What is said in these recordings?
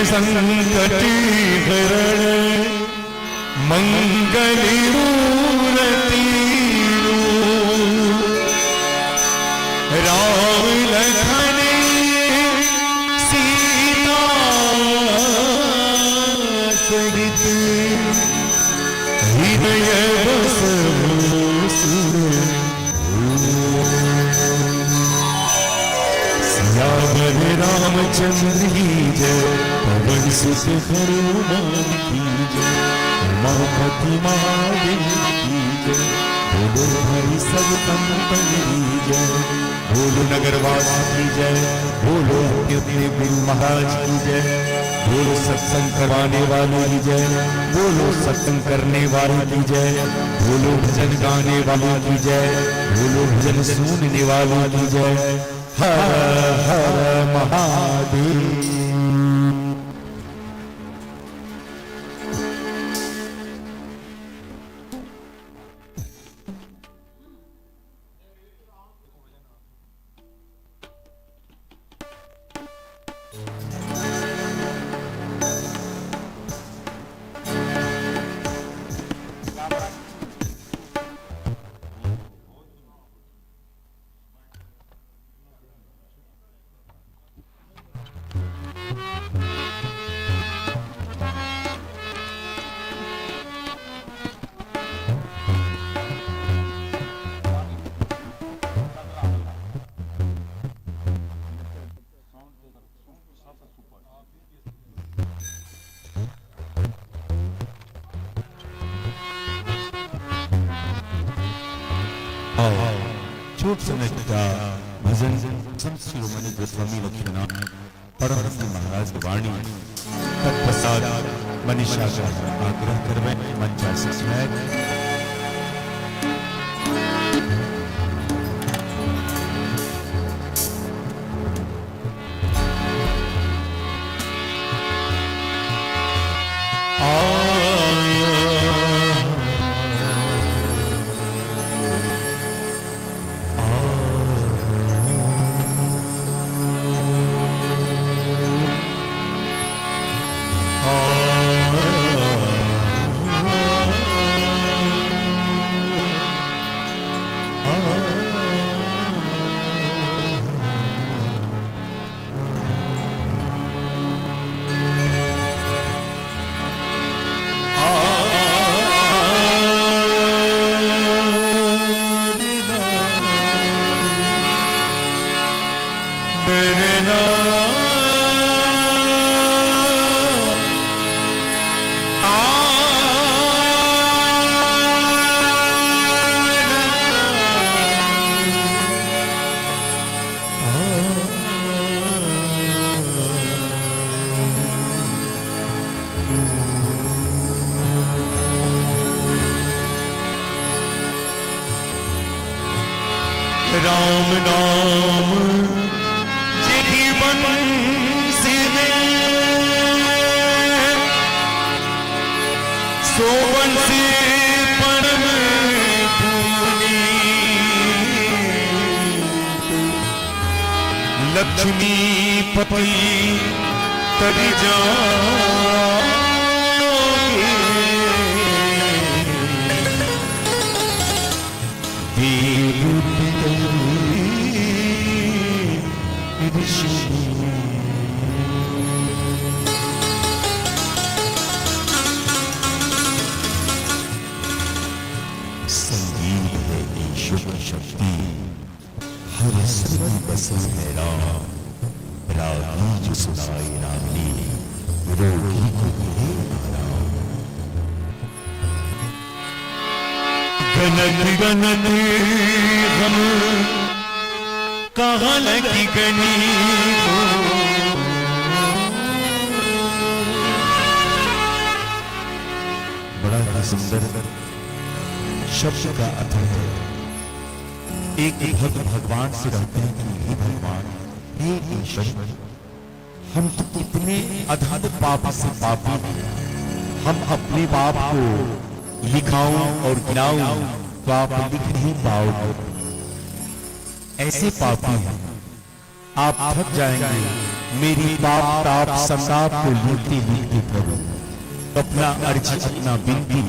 संकट हरण मंगल मूर्ति रूप, राम लखन सीता सहित हृदय बसहु सुर। सियावर रामचंद्र की जय, पवन सुत हनुमान की जय, उमापति महादेव की जय, बोलो भाई सब संतन की जय, बोलो नगरवासी की जय, बोलो अपने अपने गुरु महाराज की जय, बोलो सत्संग करवाने वालों की जय, बोलो सत्संग करने वालों की जय, बोलो भजन गाने वालों की जय, बोलो भजन सुनने वालों की जय। हर हर महादेव। आओ छोट समय का भजन संत शिरोमणि गोस्वामी लक्ष्मण परमहंस महाराज वाणी। तत्पश्चात मनीषा का आग्रह करवे मंचा से। राम नाम जीवन सिरे, सोवन से परम पुनीत, लक्ष्मी पति तर जाओगे, देव पितर ऋषि। संगीत है ईश्वर की शक्ति, हर सुर में बसे है राम। रागी जो सुनाए रागनी, रोगी को मिले आराम। गनत गनत हम कहाँ लगी गनी हो। बड़ा ही सुंदर शब्द का अर्थ है। एक भक्त भगवान से कहते हैं कि हे भगवान, हे ईश्वर, हम तो इतने अधम पाप से पापी हैं, हम अपने पाप को लिखाऊं और गिनाऊं तो आप लिख नहीं पाओगे, ऐसे पापी हैं। आप थक जाएंगे मेरी पाप ताप संताप को लिखते लिखते प्रभु। अपना अर्जी अपना विनती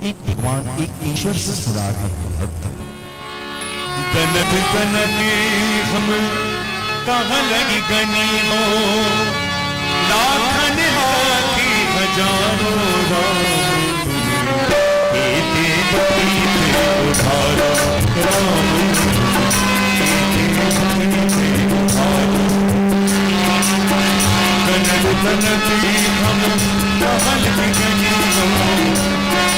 एक भगवान एक ईश्वर से सुना रहे हैं भक्त। गनक गनक हम कहाँ लगी गनी हो, लाखन लाखी हजारों राम एते पतित उधारो, राम एते पतित उधारो। गनक गनक हम कहाँ लगी गनी हो। राम।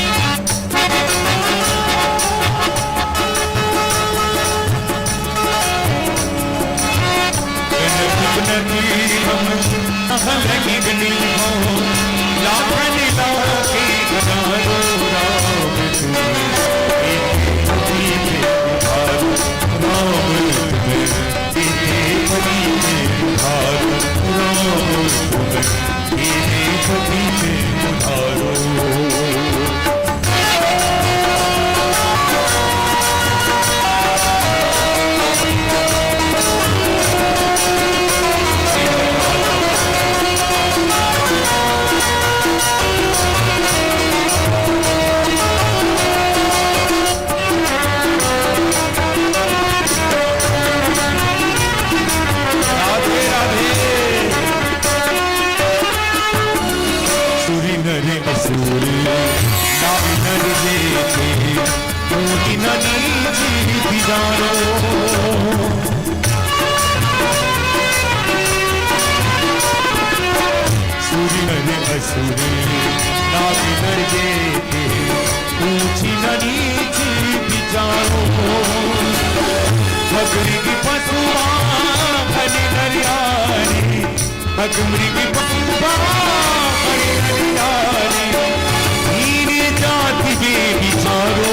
राधे राधे। सुरी नर असुर नाग नर जेते, ऊंची न नीची बिजारो। सुरी नर असुर नाग नर जेते, ऊंची न नीची बिचारो। मृग पशुआ हरि हरियारी, मृग पशुआ हरि हरियारी, हीर जाति के विचारो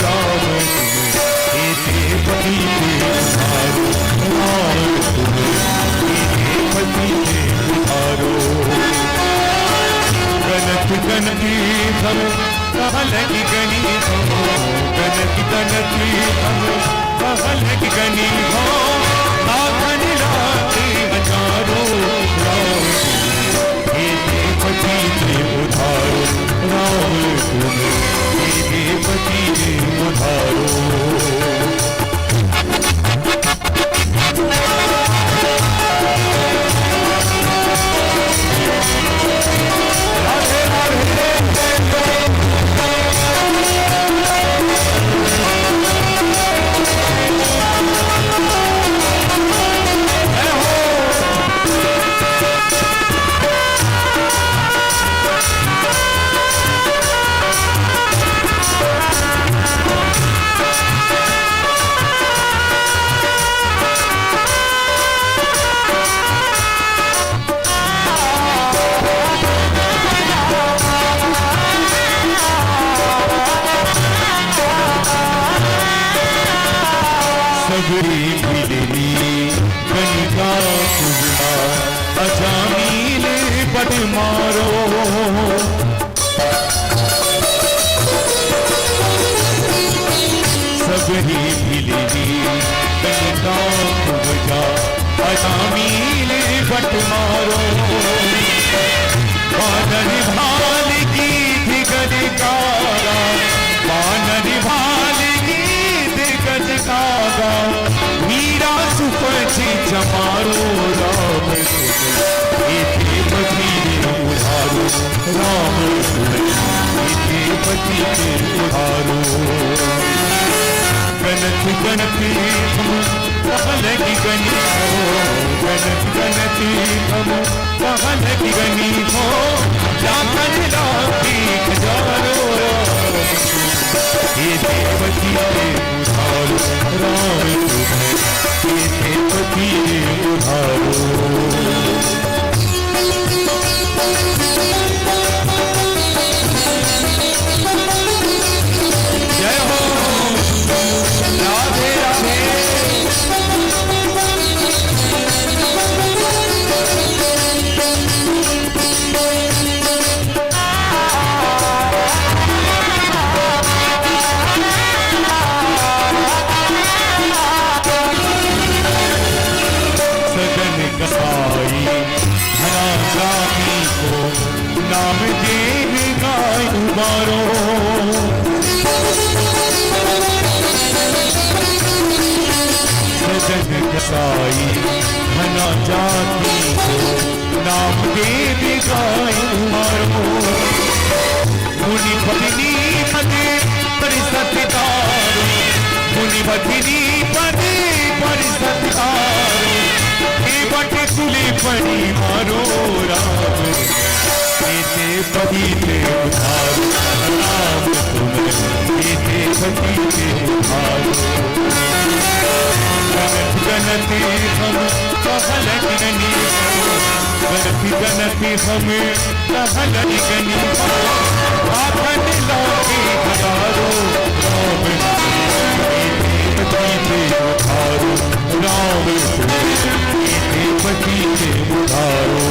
राम एते पतित उधारो, राम एते पतित उधारो। गणत गणती हम कहाँ लगी गणी हो, गणत गणती हम कहाँ लगी गणी हो, लाखन लाखे हजारों राम एते पतित उधारो, राम एते पतित उधारो। राधे राधे। जय हो। सबरी मिलनी कनिका कुबड़ा अजामील बट मारो। सबरी मिलनी कनिका कुबड़ा अजामील बट मारो। बानर भाल की गजकारा, बानर भाल की गजकारा, मीरा सुपची चमारो राम एते पतित उधारो, राम एते पतित उधारो। गणत गणती हम कहाँ लगी गनी हो, गणत गणती हम कहाँ लगी गनी हो, लाखन लाखी हजारों राम एते पतित उधारो, राम एते पतित उधारो। जय हो। राधे राधे। मारो। सजन कसाई मना जाती को नाम देव गाय मारो। मुनि पत्नी पदे परिसतदारो, मुनि पत्नी पदे परिसतदारो, हे बट कुले पड़ी मारो राम, एते पतिते उधारो राम तुम्हें, एते पतिते उधारो। गणति गणति हम कहलन गनी हो, गणति गणति हम कहलन गनी हो, आखन लागे हजारो राम, एते पतिते उधारो राम तुम्हें, एते पतिते उधारो।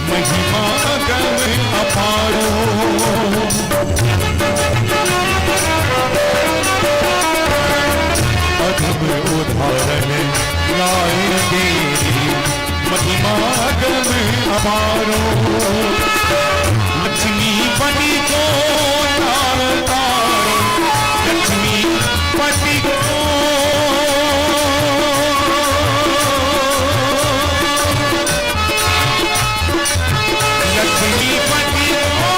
महिमा अगम अपारो, अधम उदाहरण लाए तेरी महिमा अगम अपारो। लक्ष्मी पति को तार तारो, लक्ष्मी पति को लक्ष्मीपति को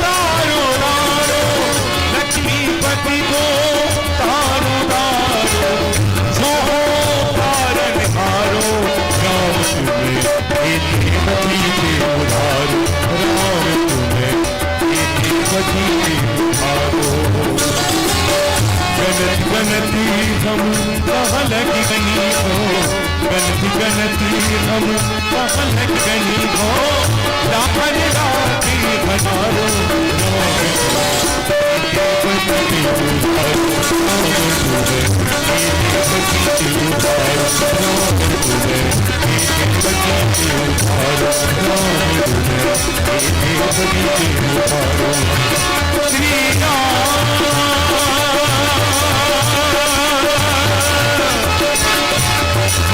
तारो तारो, लक्ष्मीपति को तारो तारो, जो हो तारन हारो राम तुम्हें एते पतिते उधारो राम तुम्हें एते पतिते उधारो। गणति गणति हम कहलक गनी हो, गणति गणति हम कहलक गनी हो, लाखन लाखी हजारो राम एते पतिते उधारो राम तुम्हें एते पतिते उधारो राम तुम्हें एते पतिते उधारो राम तुम्हें एते पतिते उधारो। श्री राम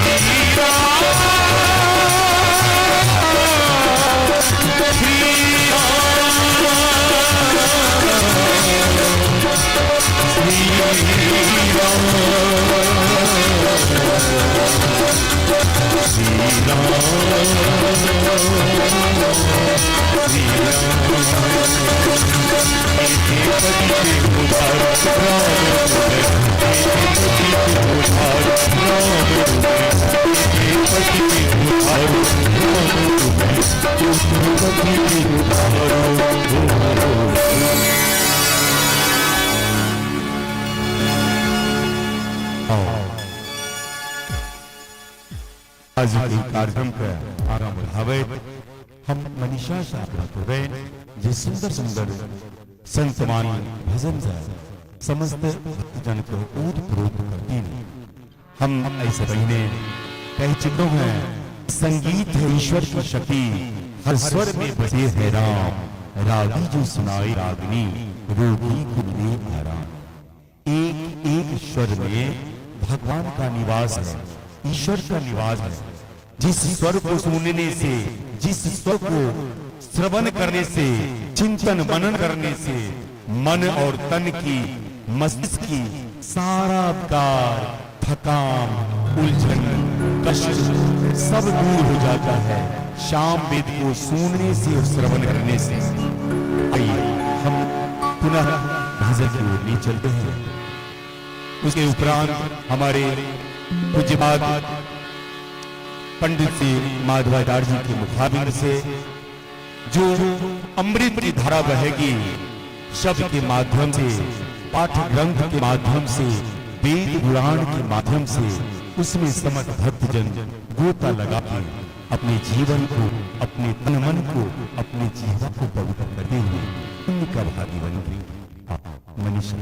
श्री राम श्री राम श्री राम श्री राम एते पतिते उधारो राम तुम्हें एते पतिते उधारो राम तुम्हें एते पतिते उधारो राम तुम्हें एते पतिते उधारो। आज के कार्यक्रम के आगा बढ़ावे हम मनीषा से आग्रह कर रहे हैं जे सुंदर सुंदर संतवाणी भजन से समस्त भक्तजन को ओत प्रोत करती हैं। हम ऐसे महीने कह चुके हैं, संगीत है ईश्वर की शक्ति, हर स्वर में बसे है राम, रागी जो सुनाई रागनी रोगी को मिले आराम। एक एक स्वर में भगवान का निवास है, ईश्वर का निवास है। जिस स्वर को सुनने से, जिस स्वर को श्रवण करने से, चिंतन मनन करने से मन और तन की, मस्तिष्क की सारा कार, थकान, उलझन, कष्ट सब दूर हो जाता है श्याम वेद को सुनने से और श्रवण करने से। आइए हम पुनः भजन की ओर ले चलते हैं। उसके उपरांत हमारे पूज्यपाद पंडित श्री माधवाचार्य जी के मुखारबिंद से जो अमृत की धारा बहेगी, शब्द के माध्यम से, पाठ ग्रंथ के माध्यम से, वेद पुराण के माध्यम से, उसमें समस्त भक्तजन गोता लगा के अपने जीवन को, अपने तन मन को, अपने जीवन को पवित्र करते हुए पुण्य का भागी बनेंगे। Manisha.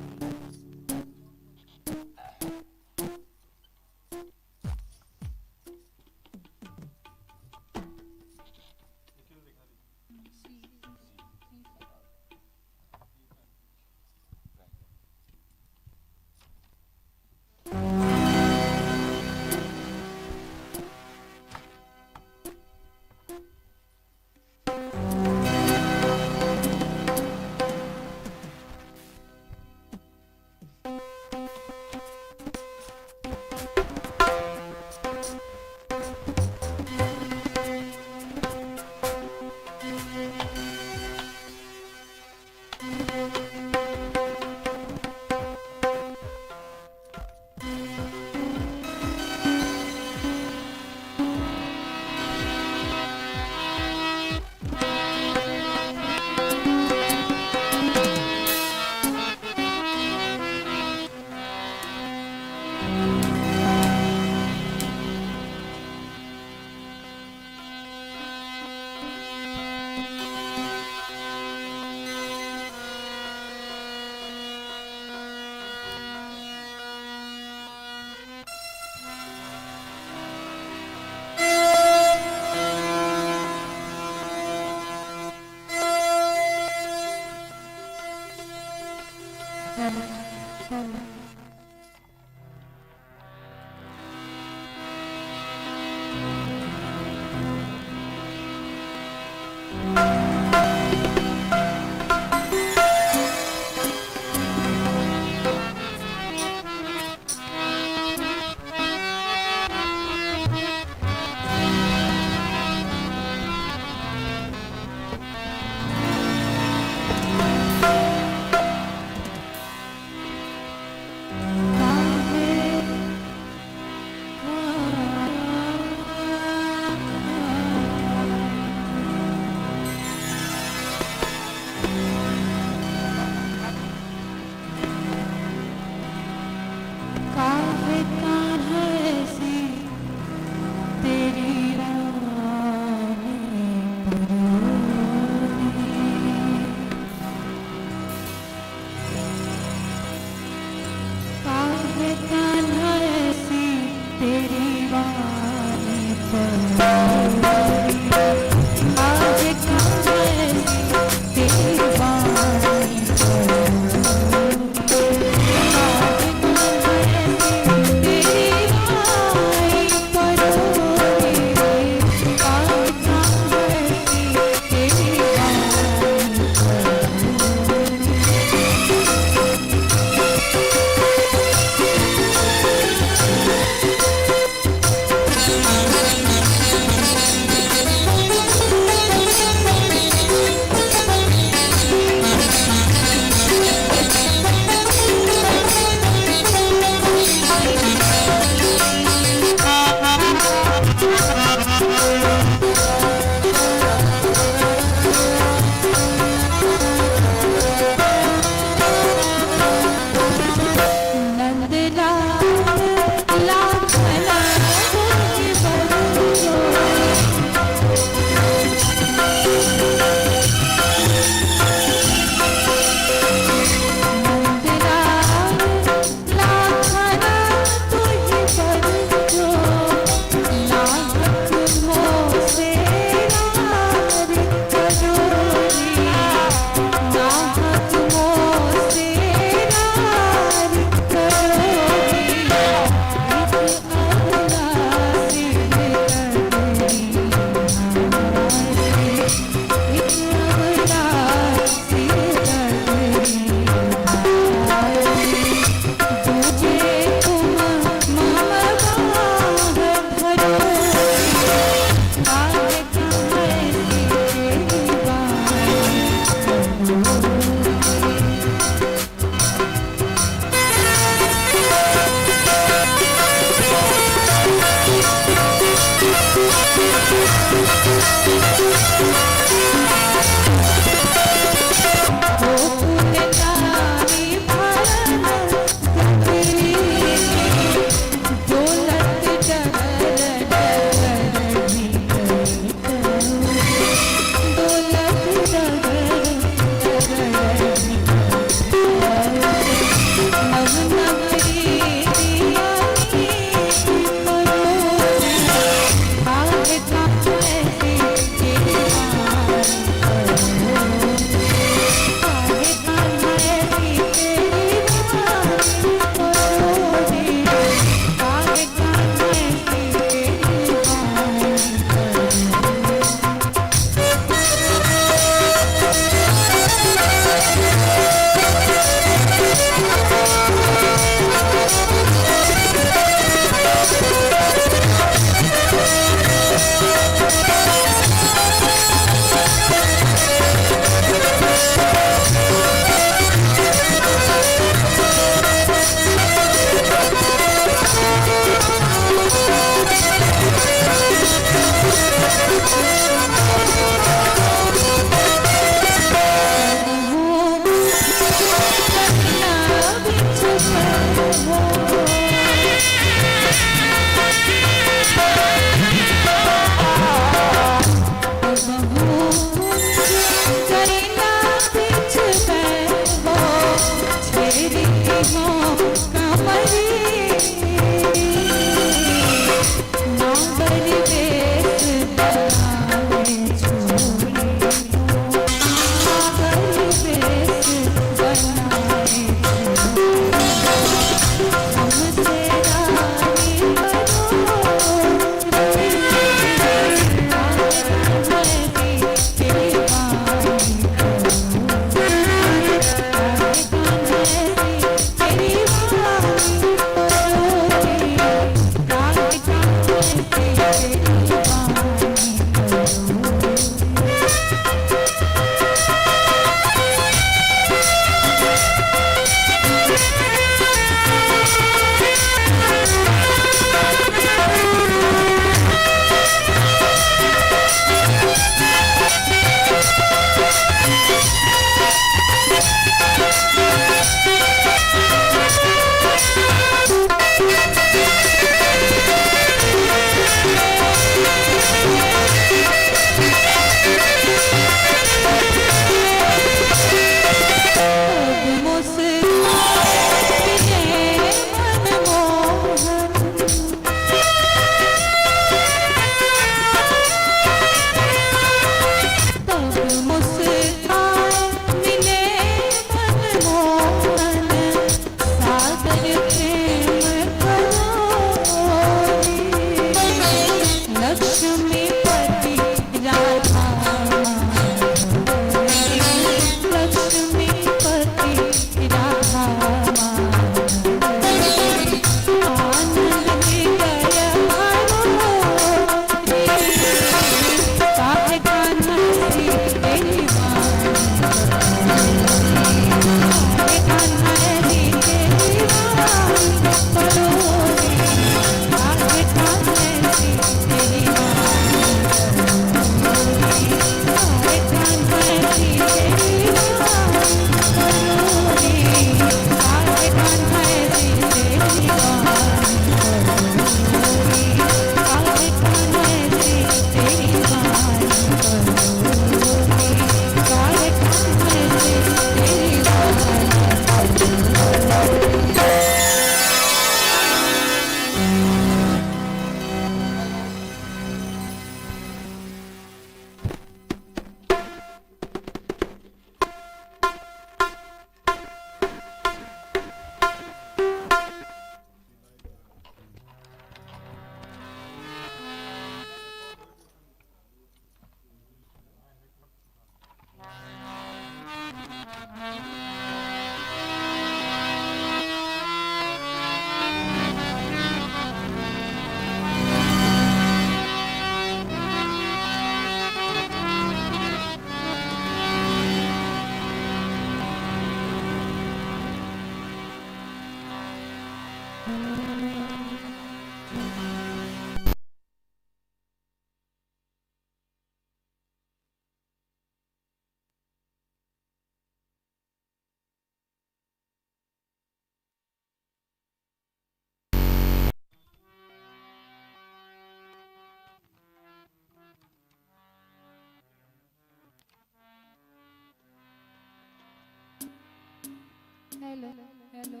Hello hello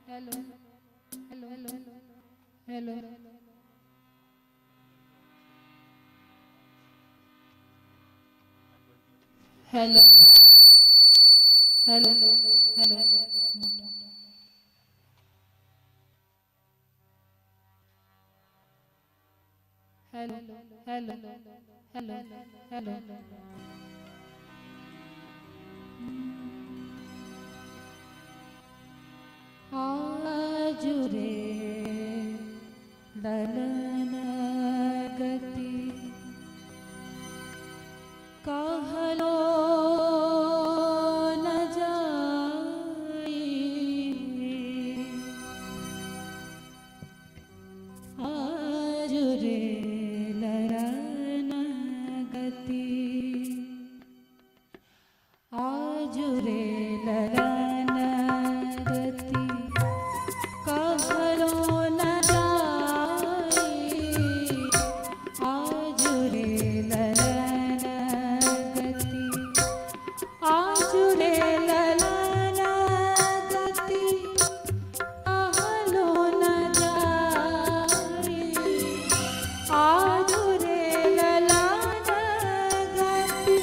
hello hello hello hello. Hello hello hello hello hello hello hello. आजुरे Lalan गति कहलो न जाई, आजुरे ललन गति, आजुरे ललन गति कहलो न जाई, आजुरे ललन गति, आजुरे ललन गति कहलो न जाई, आजुरे ललन गति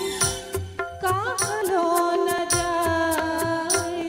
कहलो न जाई।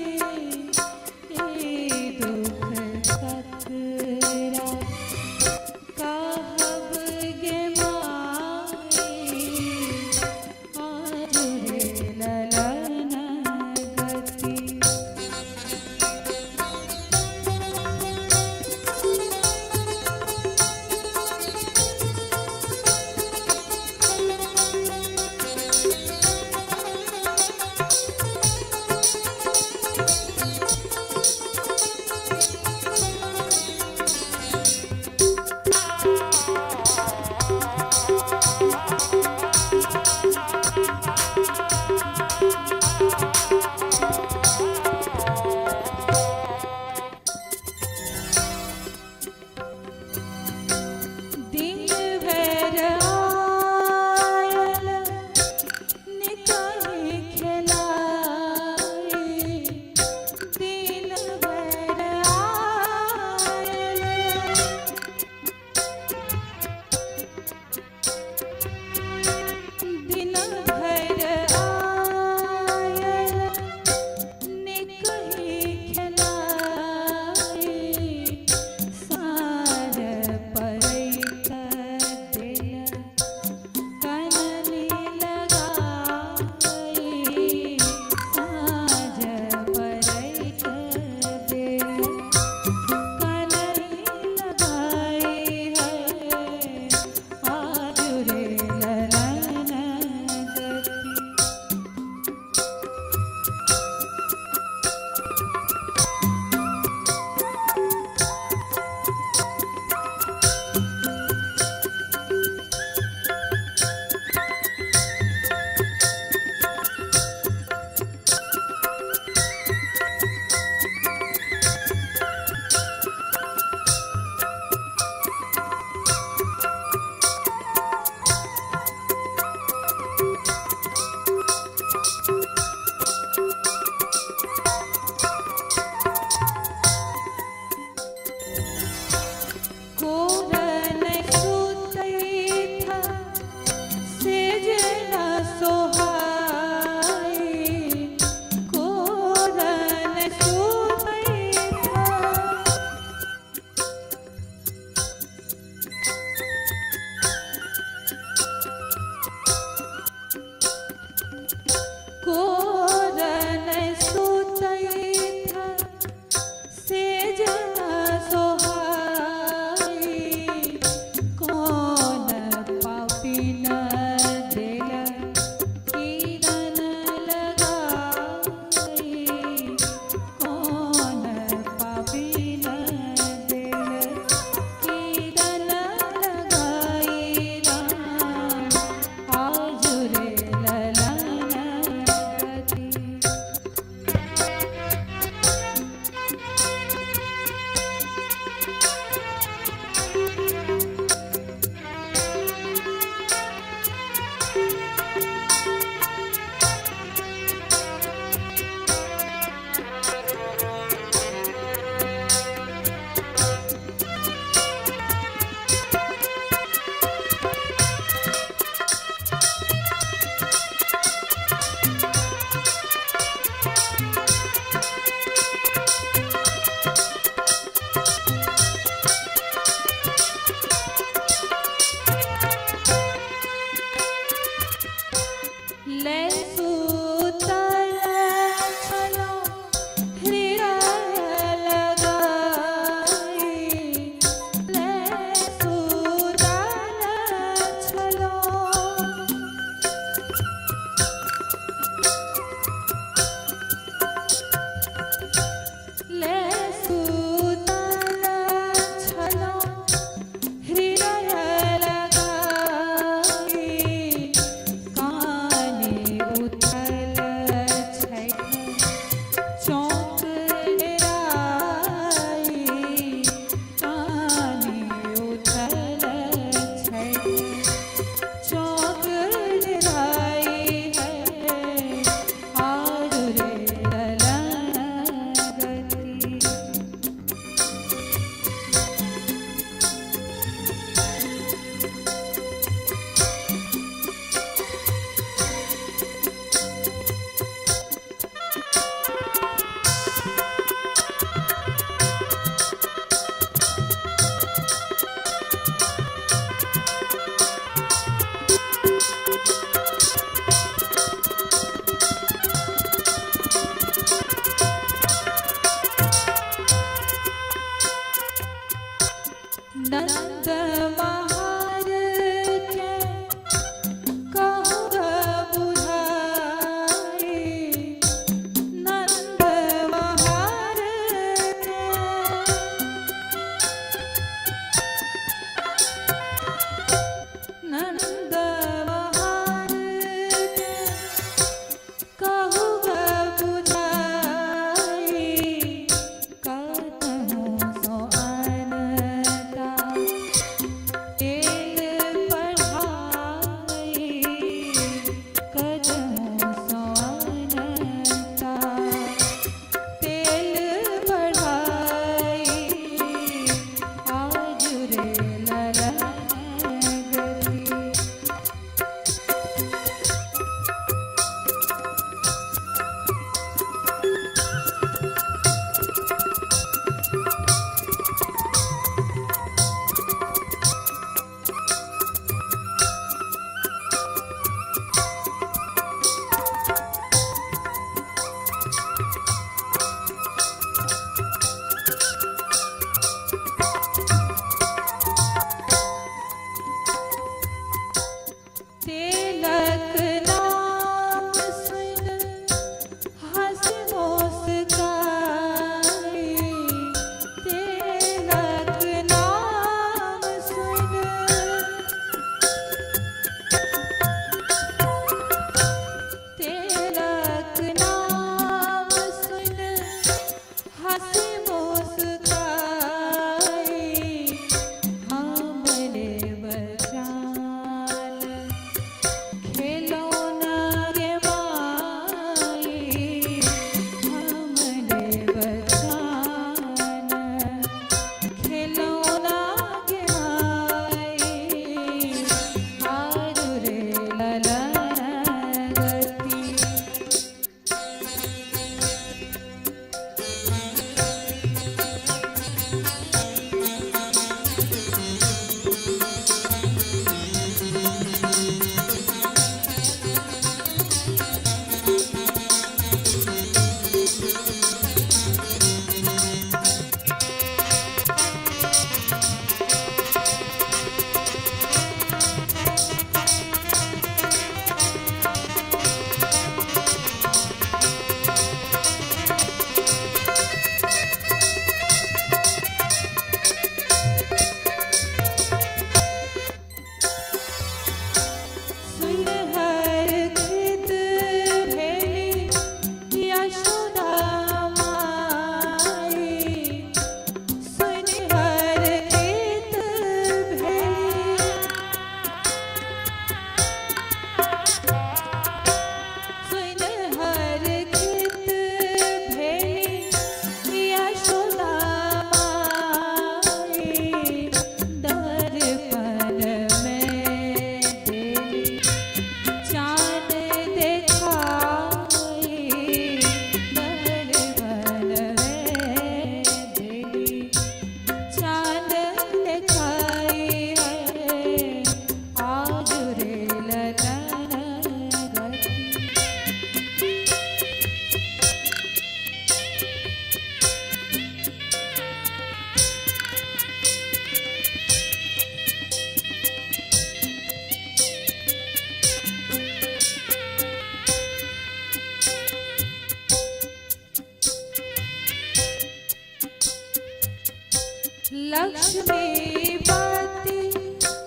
लक्ष्मीपति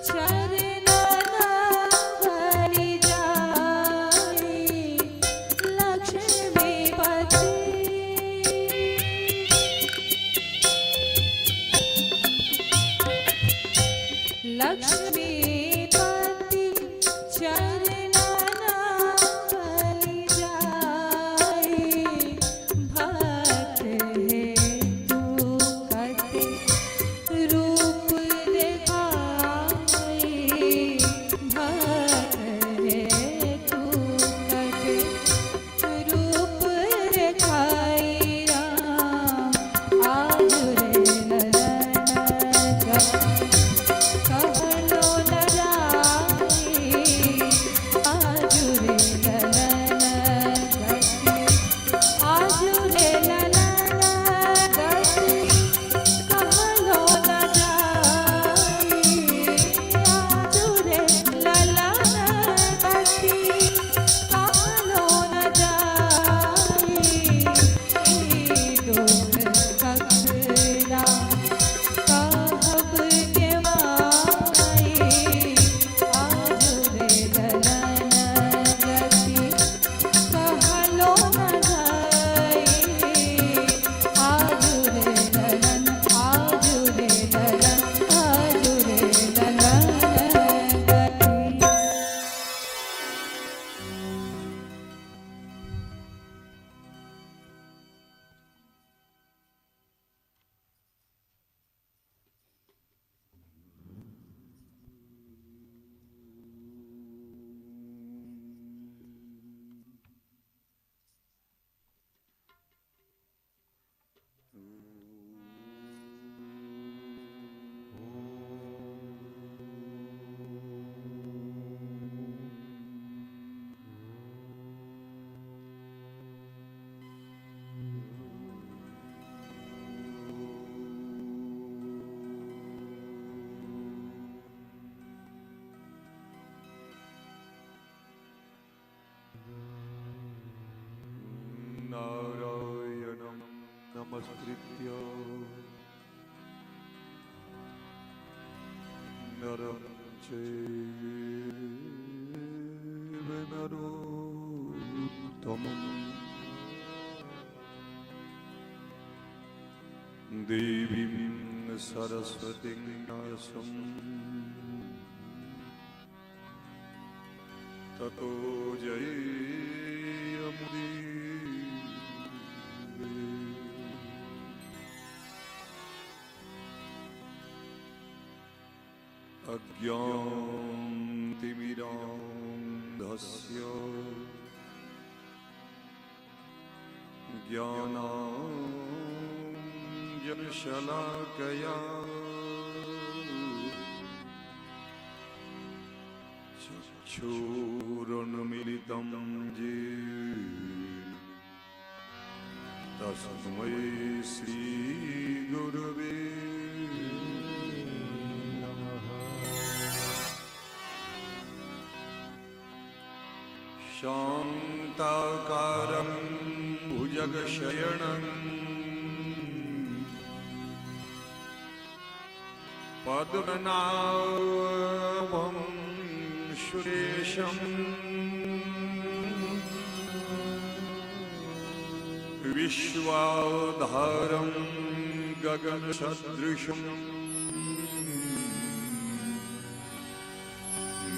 चरणन बलि जाई। लक्ष्मीपति लक्ष्मीपति चरणन बलि जाई। भक्त हेतु कते रूप देखाई। भक्त हेतु कते रूप देखाई। राम आज रे ललन गति कहलो न जाई। आज रे ललन गति, आज रे ललन गति कहलो न जाई। आज रे ललन गति कहलो न जाई। दुख ककरा कहब के माई। आज रे ललन गति कहलो न जाई। आज रे ललन, आज रे ललन, आज रे ललन गति। नारायणं नमस्कृत्य नरं चैव नरोत्तमं देवीं सरस्वतीं व्यासं ततो जयमुदीरये। अज्ञानतिमिरान्धस्य ज्ञानाञ्जनशलाकया चक्षुरुन्मीलितं येन तस्मै श्रीगुरवे नमः। शान्ताकारं भुजगशयनं पद्मनाभं सुरेशं विश्वाधारं गगनसदृशं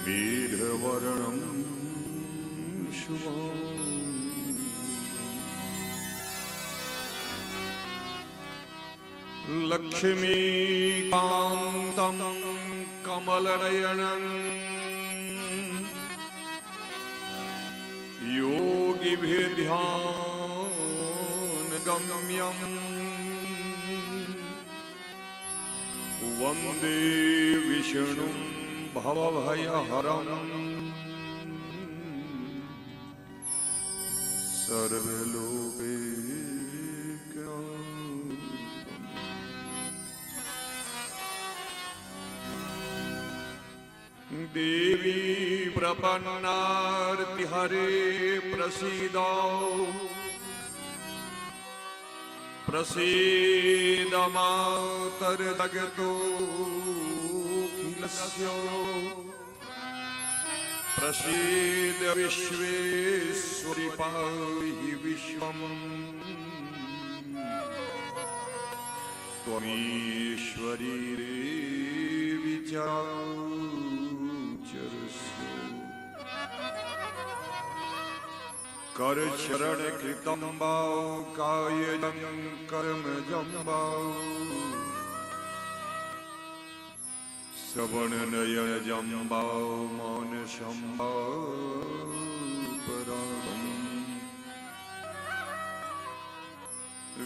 मेघवर्णं शुभम्। लक्ष्मीकान्तं कमलनयनं योगिभिर्ध्यानगम्यं वन्दे विष्णुं भवभयहरं सर्वलोकैकनाथम्। देवी प्रपन्नार्ति हरे प्रसीद। प्रसीद मातर्जगतोऽखिलस्य प्रसीद विश्वेश्वरि पाहि विश्वम् त्वमीश्वरी देवि चराचरस्य। कर चरण कृतं वा कायजं कर्मजं वा श्रवण नयनजं वा मानसं वा पराधम्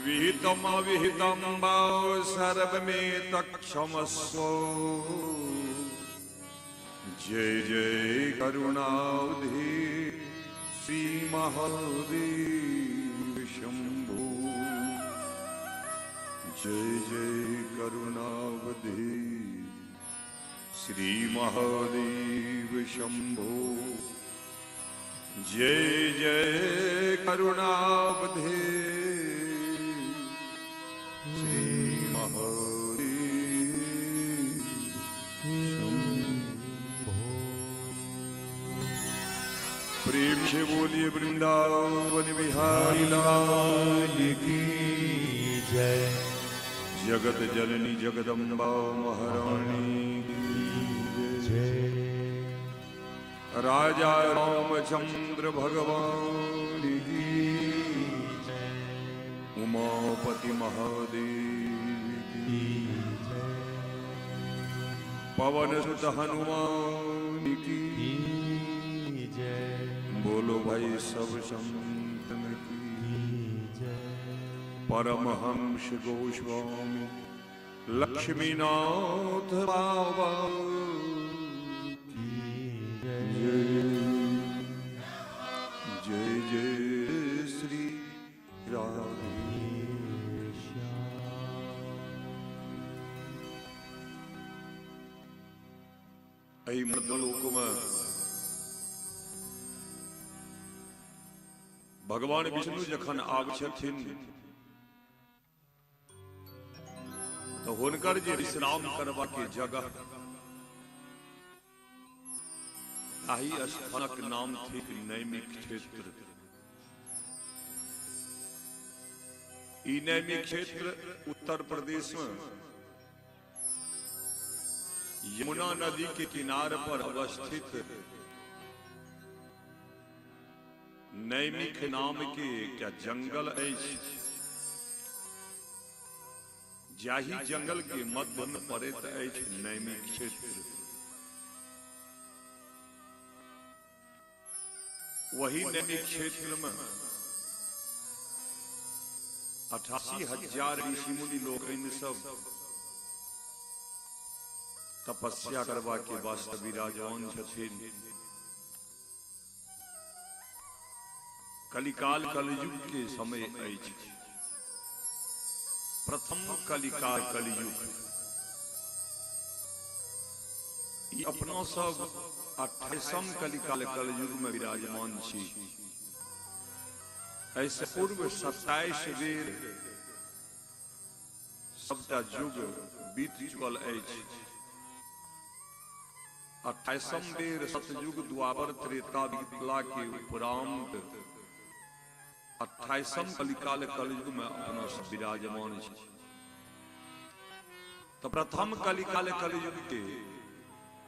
विहितम अविहितं वा सर्वमेतत्क्षमस्व। जय जय करुणावधि श्री महादेव शंभो। जय जय करुणावधि श्री महादेव शंभो। जय जय करुणावधि श्री महादेव शंभो। प्रेम से बोलिए वृंदावन बिहारी लाल की जय। जगत जननी जगदम्बा महारानी की जय। जय। राजा रामचंद्र भगवान की जय। उमापति महादेव की जय। पवन सुत हनुमान की जय। बोलो भाई सब संतन की जय। परमहंस गोस्वामी लक्ष्मीनाथ बाबा की जय। जय जय श्री राधे। एहि मृदलोकमे भगवान विष्णु जखन आबै छथिन तऽ हुनकर जे विश्राम करबा के जगह ताहि स्थानक नाम थिक नैमिक क्षेत्र। ई नैमिक क्षेत्र उत्तर प्रदेश में यमुना नदी के किनार पर अवस्थित नैमिक नाम के एकटा जंगल अछि, जाहि जंगल के मध्य में पड़ैत अछि नैमिक क्षेत्र। वही नैमिक क्षेत्र में 88,000 ऋषि मुनि लोकनि सब तपस्या करबा के वास्ते विराजमान छथिन। कलिकाल कलयुग के समय अछि, प्रथम कलिकाल कलयुग। ई अपना सब 28म कलिकाल कलयुग में विराजमान छी। एहिसँ पूर्व 27 बेर सबटा युग बीत चुकल अछि। 28म बेर सतयुग द्वापर त्रेता बीतला के उपरांत 28म कलिकाल कलयुग में अपना सब विराजमान छी। तऽ प्रथम कलिकाल कलयुग के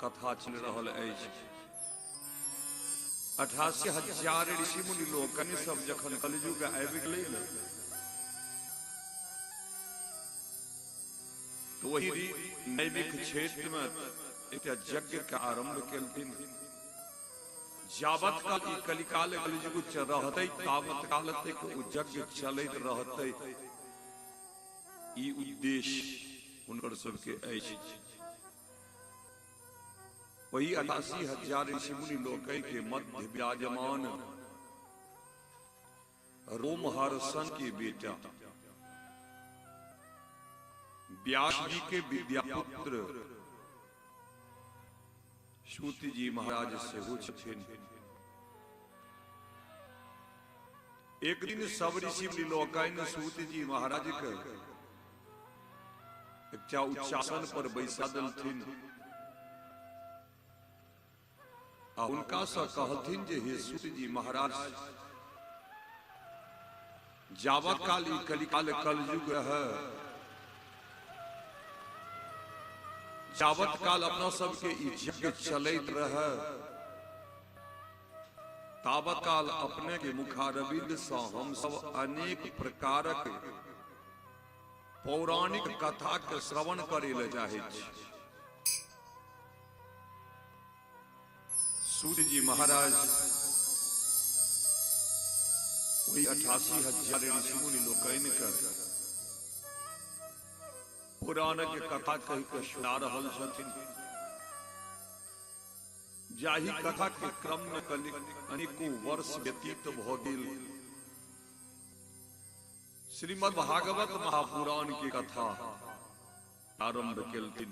कथा चलि रहल अछि। 88,000 ऋषि मुनि लोकनि सब जखन कलयुग आबि गेलै ने, तऽ वही नैमिक क्षेत्र में एकटा यज्ञ के आरंभ केलखिन। जावत काल ई कलिकाल कलयुग रहतै तावत काल तक ओ यज्ञ चलैत रहतै, ई उद्देश्य हुनकर सबके अछि। वही 88,000 ऋषि मुनि लोकनि के मध्य विराजमान रोमहर्षण के बेटा व्यास जी के विद्यापुत्र सूत जी महाराज सेहो छथिन। एक दिन सब ऋषि मुनि लोकनि सूत जी महाराज के एकटा उच्चासन पर बैसा देलथिन आ हुनका से कहलथिन जे हे सूत जी महाराज, जावत काल ई कलिकाल कलयुग रहे, जावत काल अपना सबके ई यज्ञ चलैत रहे, तावत काल अपने के मुखारविंद सँ हम सब अनेक प्रकारक पौराणिक कथा के श्रवण करे ले चाहै छी। सूर्य जी महाराज ओहि 88,000 ऋषि मुनि लोकनि के पुराणक कथा कहि के सुना रहल छथिन, जाहि कथा के क्रम में अनेको वर्ष व्यतीत भ गेल। श्रीमद् भागवत महापुराण के कथा आरंभ केलथिन।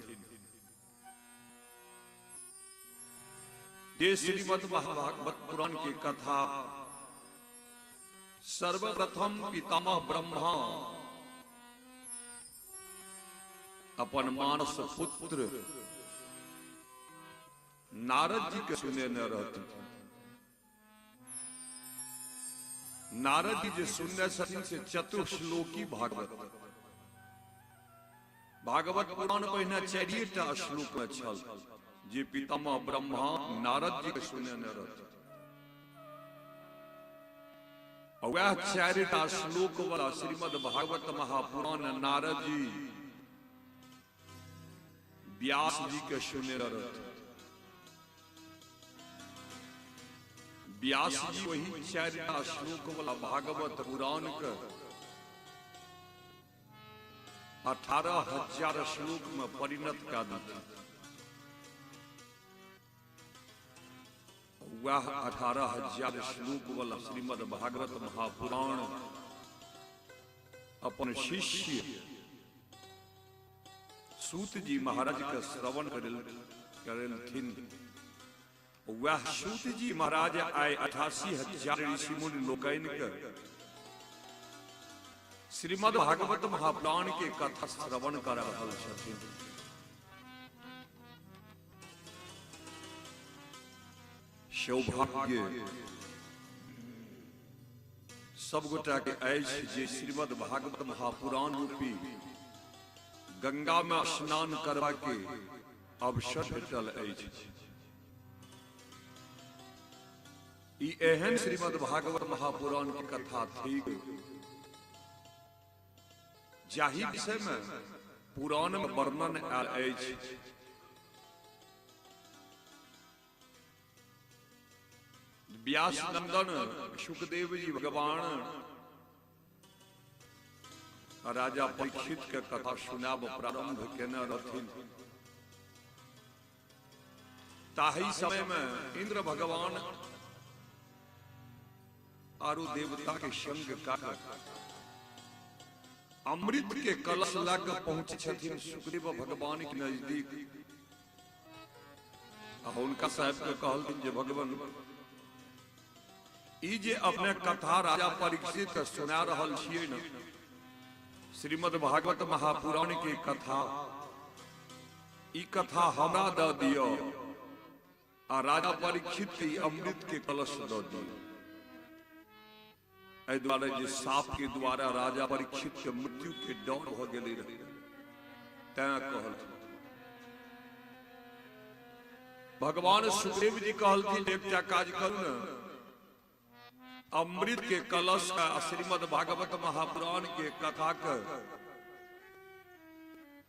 जे श्रीमद् भागवत पुराण के कथा सर्वप्रथम पितामह ब्रह्मा अपन मानस पुत्र नारद जी के सुनेने रहथिन। नारद जी जे सुनने छथिन से चतुर्श्लोकी भागवत। भागवत पुराण पहिने 4 श्लोक में छल जे पितामह ब्रह्मा नारद जी के सुनेने रहथिन। वएह 4 श्लोक वाला श्रीमद् भागवत महापुराण नारद जी व्यास जी के सुने रहथिन। व्यास जी वही 4 श्लोक वाला भागवत पुराण के 18,000 श्लोक में परिणत कऽ देलथिन। वह 18,000 श्लोक वाला श्रीमद् भागवत महापुराण अपन शिष्य सूत जी महाराज के श्रवण करेलथिन। वह सूत जी महाराज आइ 88,000 ऋषि मुनि लोकनि के श्रीमद् भागवत महापुराण के कथा श्रवण कर रहल छथिन। सौभाग्य सब गोटा के अछि जे श्रीमद् भागवत महापुराण रूपी गंगा में स्नान करबा के अवसर भेटल अछि। ई एहन श्रीमद् भागवत महापुराण के कथा थिक जाहि विषय में पुराण में वर्णन आयल अछि। व्यास नंदन सुखदेव जी भगवान राजा परीक्षित के कथा सुनाब प्रारंभ केने रहथिन। ताहि समय में इंद्र भगवान आरु देवता के संग का अमृत के कलश लऽ के पहुंचे छथिन सुखदेव भगवान के नजदीक। आ हुनका साहब के कहलथिन जे भगवान, ई जे अपने कथा राजा परीक्षित के सुना रहल छियै ने, श्रीमद् भागवत महापुराण के कथा, ई कथा हमरा दऽ दिअ आ राजा परीक्षित के ई अमृत के कलश दऽ दिअ। एहि दुआरे जे साप के द्वारा राजा परीक्षित के मृत्यु के डर भऽ गेलै रहै, तैं कहलथिन। भगवान सुखदेव जी कहलथिन एकटा काज करू ने, अमृत के कलश आ श्रीमद् भागवत महापुराण के कथा के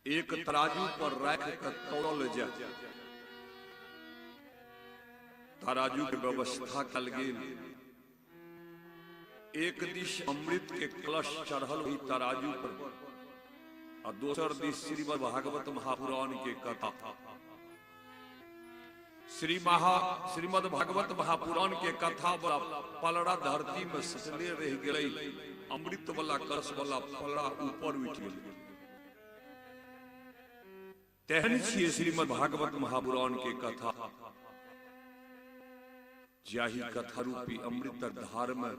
एक तराजू पर राख के तौलल जाय। तराजू के व्यवस्था कल गेल। एक दिश अमृत के कलश चढ़ल हुई तराजू पर आ दोसर दिश श्रीमद् भागवत महापुराण के कथा। श्रीमद् भागवत महापुराण के कथा वाला पलड़ा धरती में सटले रह गेलै, अमृत वाला कलश वाला पलड़ा ऊपर उठि गेलै। तेहन छियै श्रीमद् भागवत महापुराण के कथा, जाहि कथा रूपी अमृतक धार में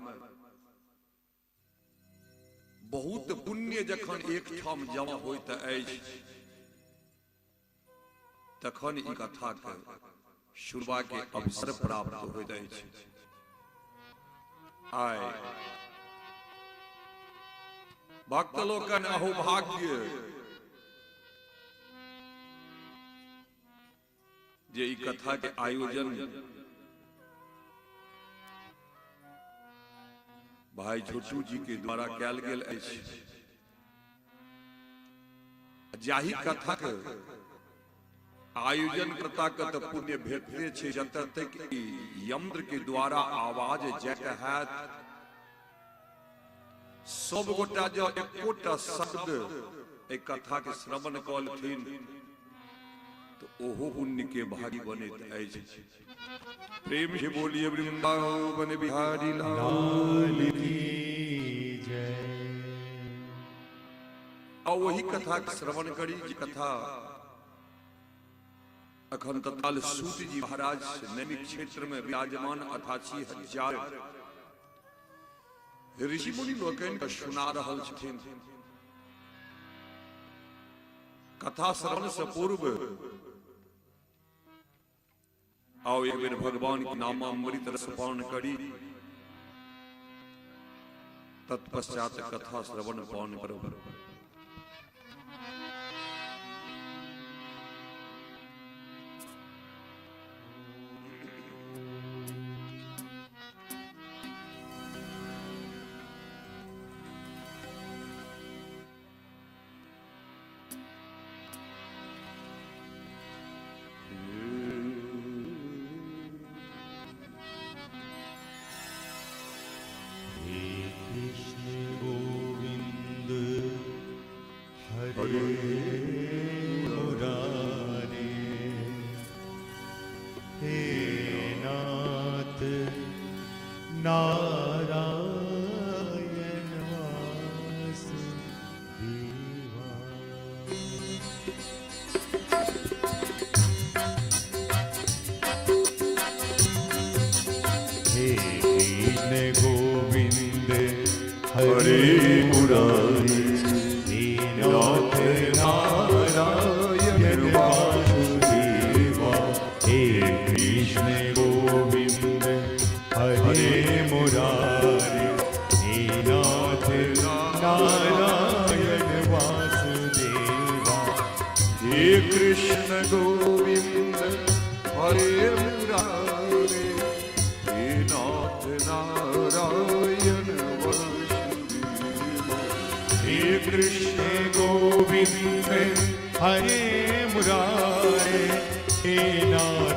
बहुत पुण्य जखन एकठाम जमा होइत अछि तखन ई कथा के सुनबा के अवसर प्राप्त होइत अछि। आइ भक्त लोकनि अहोभाग्य जे ई कथा के आयोजन भाई छोटू जी के द्वारा कयल गेल अछि। जाहि कथा के आयोजन कर्ता के तऽ पुण्य भेटते छै, जतऽ तक ई यंत्र के द्वारा आवाज जाइत हैत सब गोटा जँ एकोटा शब्द एहि कथा के श्रवण कऽ लेथिन तऽ ओहो पुण्य के भागी बनैत अछि। प्रेम से बोलिए वृंदावन बिहारी लाल की जय। आ ओही कथा के श्रवण करी जे कथा अखन तत्काल सूत जी महाराज नैमिक क्षेत्र में विराजमान 88,000 ऋषि मुनि लोकनि के सुना रहल छथिन। कथा श्रवण से पूर्व आओ एक बेर भगवान के नामामृत रस पान करी, तत्पश्चात कथा श्रवण पान करब। हे कृष्ण गोविंद हरे मुरारे, हे नाथ नारायण वासुदेवा। हे कृष्ण गोविंद हरे मुरारी, हे नाथ नारायण वासुदेवा। हे कृष्ण गोविंद हरे मुरारी, हे नाथ नारायण वासुदेवा। हे कृष्ण गोविंद हरे मुरारे, हे नाथ नारायण वासुदेवा। हे कृष्ण गोविंद हरे मुरारे, हे नाथ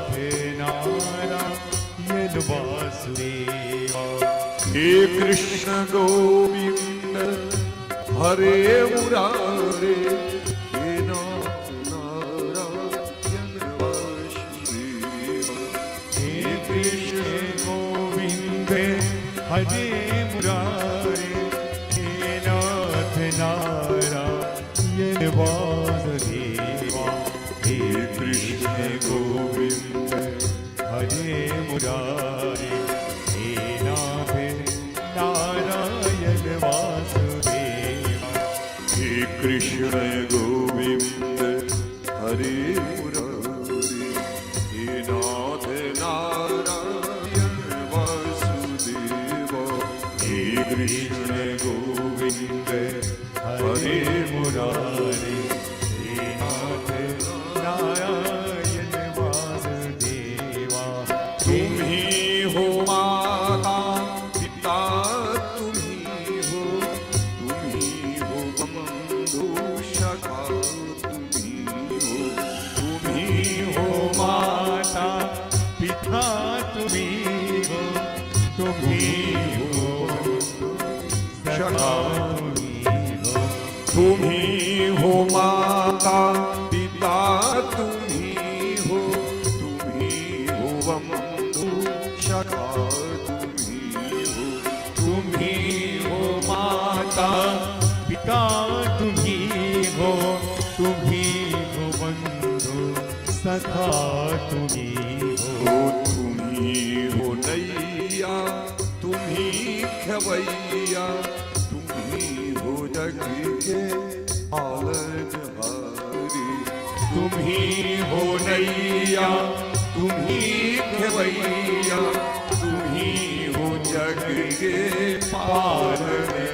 नारायण वासुदेवा। हे कृष्ण गोविंद हरे मुरारे, हे नाथ नारायण वासुदेवा। हे कृष्ण गोविंद हरे मुरारे, हे नाथ नारायण वासुदेवा। हे कृष्ण गोविंद हरे मुरारे, हे नाथ नारायण वासुदेवा। हे कृष्ण गोविंद हरे मुरारे, हे नाथ नारायण वासुदेवा। हे कृष्ण गोविंद हरे मुरारे, हे नाथ नारायण वासुदेवा। तुम ही हो माता पिता तुम ही हो, तुम ही हो बंधु सखा तुम ही हो, तुम ही हो माता पिता तुम्ही हो, तुम्ही हो सखा तुम्ही हो। तुम ही हो माता पिता तुम ही हो, तुम ही हो बंधु सखा तुम ही हो, तुम्ही हो माता पिता तुम्ही हो, तुम्ही हो बंधु सखा तुम्ही हो। तुम ही हो नैया तुम ही खवैया, तुम ही हो जग के पालनहारी। तुम ही हो नैया, तुम ही खेवैया, तुम ही हो जग के पालनहारी।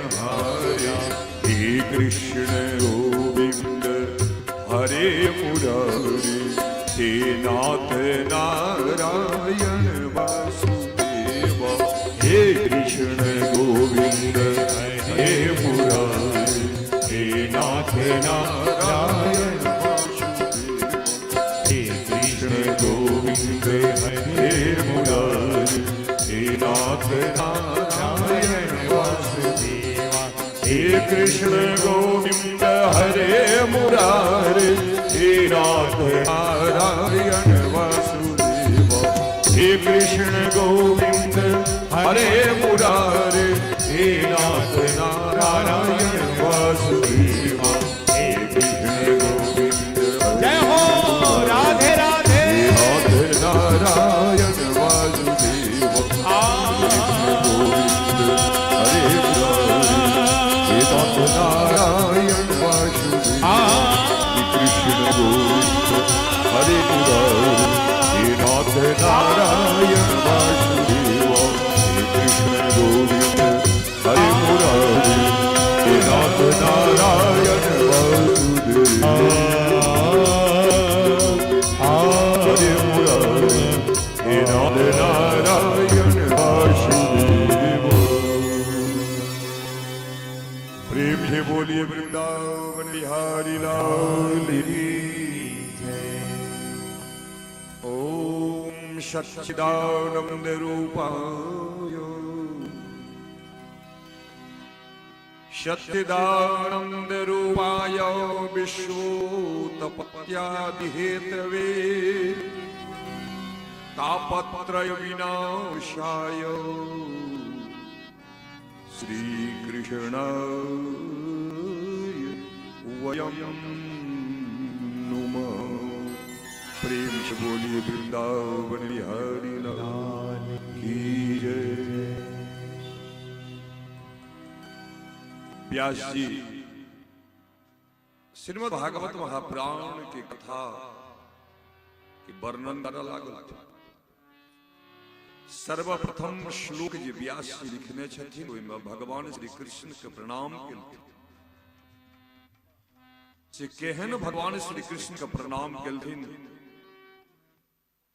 हे कृष्ण गोविंद हरे मुरारी, हे नाथ नारायण वासुदेवा। हे कृष्ण गोविंद हरे मुरारी, हे नाथ नारायण वासुदेवा। हे कृष्ण गोविंद हरे मुरारी, हे नाथ नारायण वासुदेवा। हे कृष्ण गोविंद हरे मुरारी, हे नाथ नारायण वासुदेवा। हे कृष्ण गोविंद हरे मुरारी, हे नाथ नारायण वासुदेवा। हे कृष्ण गोविंद जय हो, राधे राधे। हे नाथ नारायण वासुदेव। कृष्ण गोविंद हरे मुरारी, हे नाथ नारायण वासुदेव। हे कृष्ण गोविंद हरे मुरारी, हे नाथ नारायण वासुदेव। हे कृष्ण गोविंद हरे मुरारी, हे नाथ नारायण वासुदेव। हरे मुरारी, हे नाथ नारायण वासुदेव। प्रेम से बोलिए वृंदावन बिहारी लाल की जय। ओम सच्चिदानंद रूपाय, सच्चिदानंद रूपाय विश्वोत्पत्त्यादिहेतवे तापत्रय विनाशाय श्री कृष्णाय वयं नुमः। प्रेम से बोलिए वृंदावन बिहारी लाल की जय। व्यास जी श्रीमद् भागवत महापुराण के कथा के वर्णन करऽ लागल। सर्वप्रथम श्लोक जे व्यास जी लिखने छथिन, ओहिमे भगवान श्री कृष्ण के प्रणाम केलथिन। से केहन भगवान श्री कृष्ण के प्रणाम केलथिन?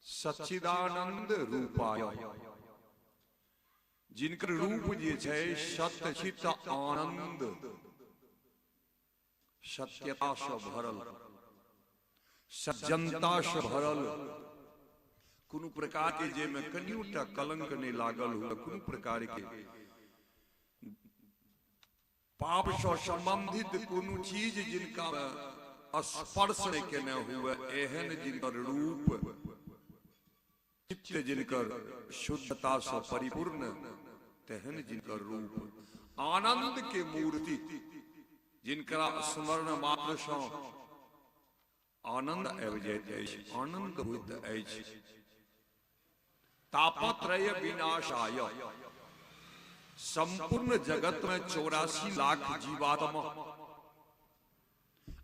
सच्चिदानंद रूपाय, जिनकर रूप जे छै सत्यचित आनंद, सत्यता से भरल, सज्जनता से भरल, कोनो प्रकार के जेमे कनियोटा कलंक नहीं लागल हुए, कोनो प्रकार के पाप से संबंधित कोनो चीज जिनका स्पर्श नहीं केने हुए, एहन जिनकर रूप, चित्त जिनकर शुद्धता से परिपूर्ण, तेहन जिनकर रूप, आनंद के मूर्ति, जिनका स्मरण मात्र सँ आनंद आबि जाइत अछि, आनंद होइत अछि। तापत्रय विनाशाय, संपूर्ण जगत में 84 लाख जीवात्मा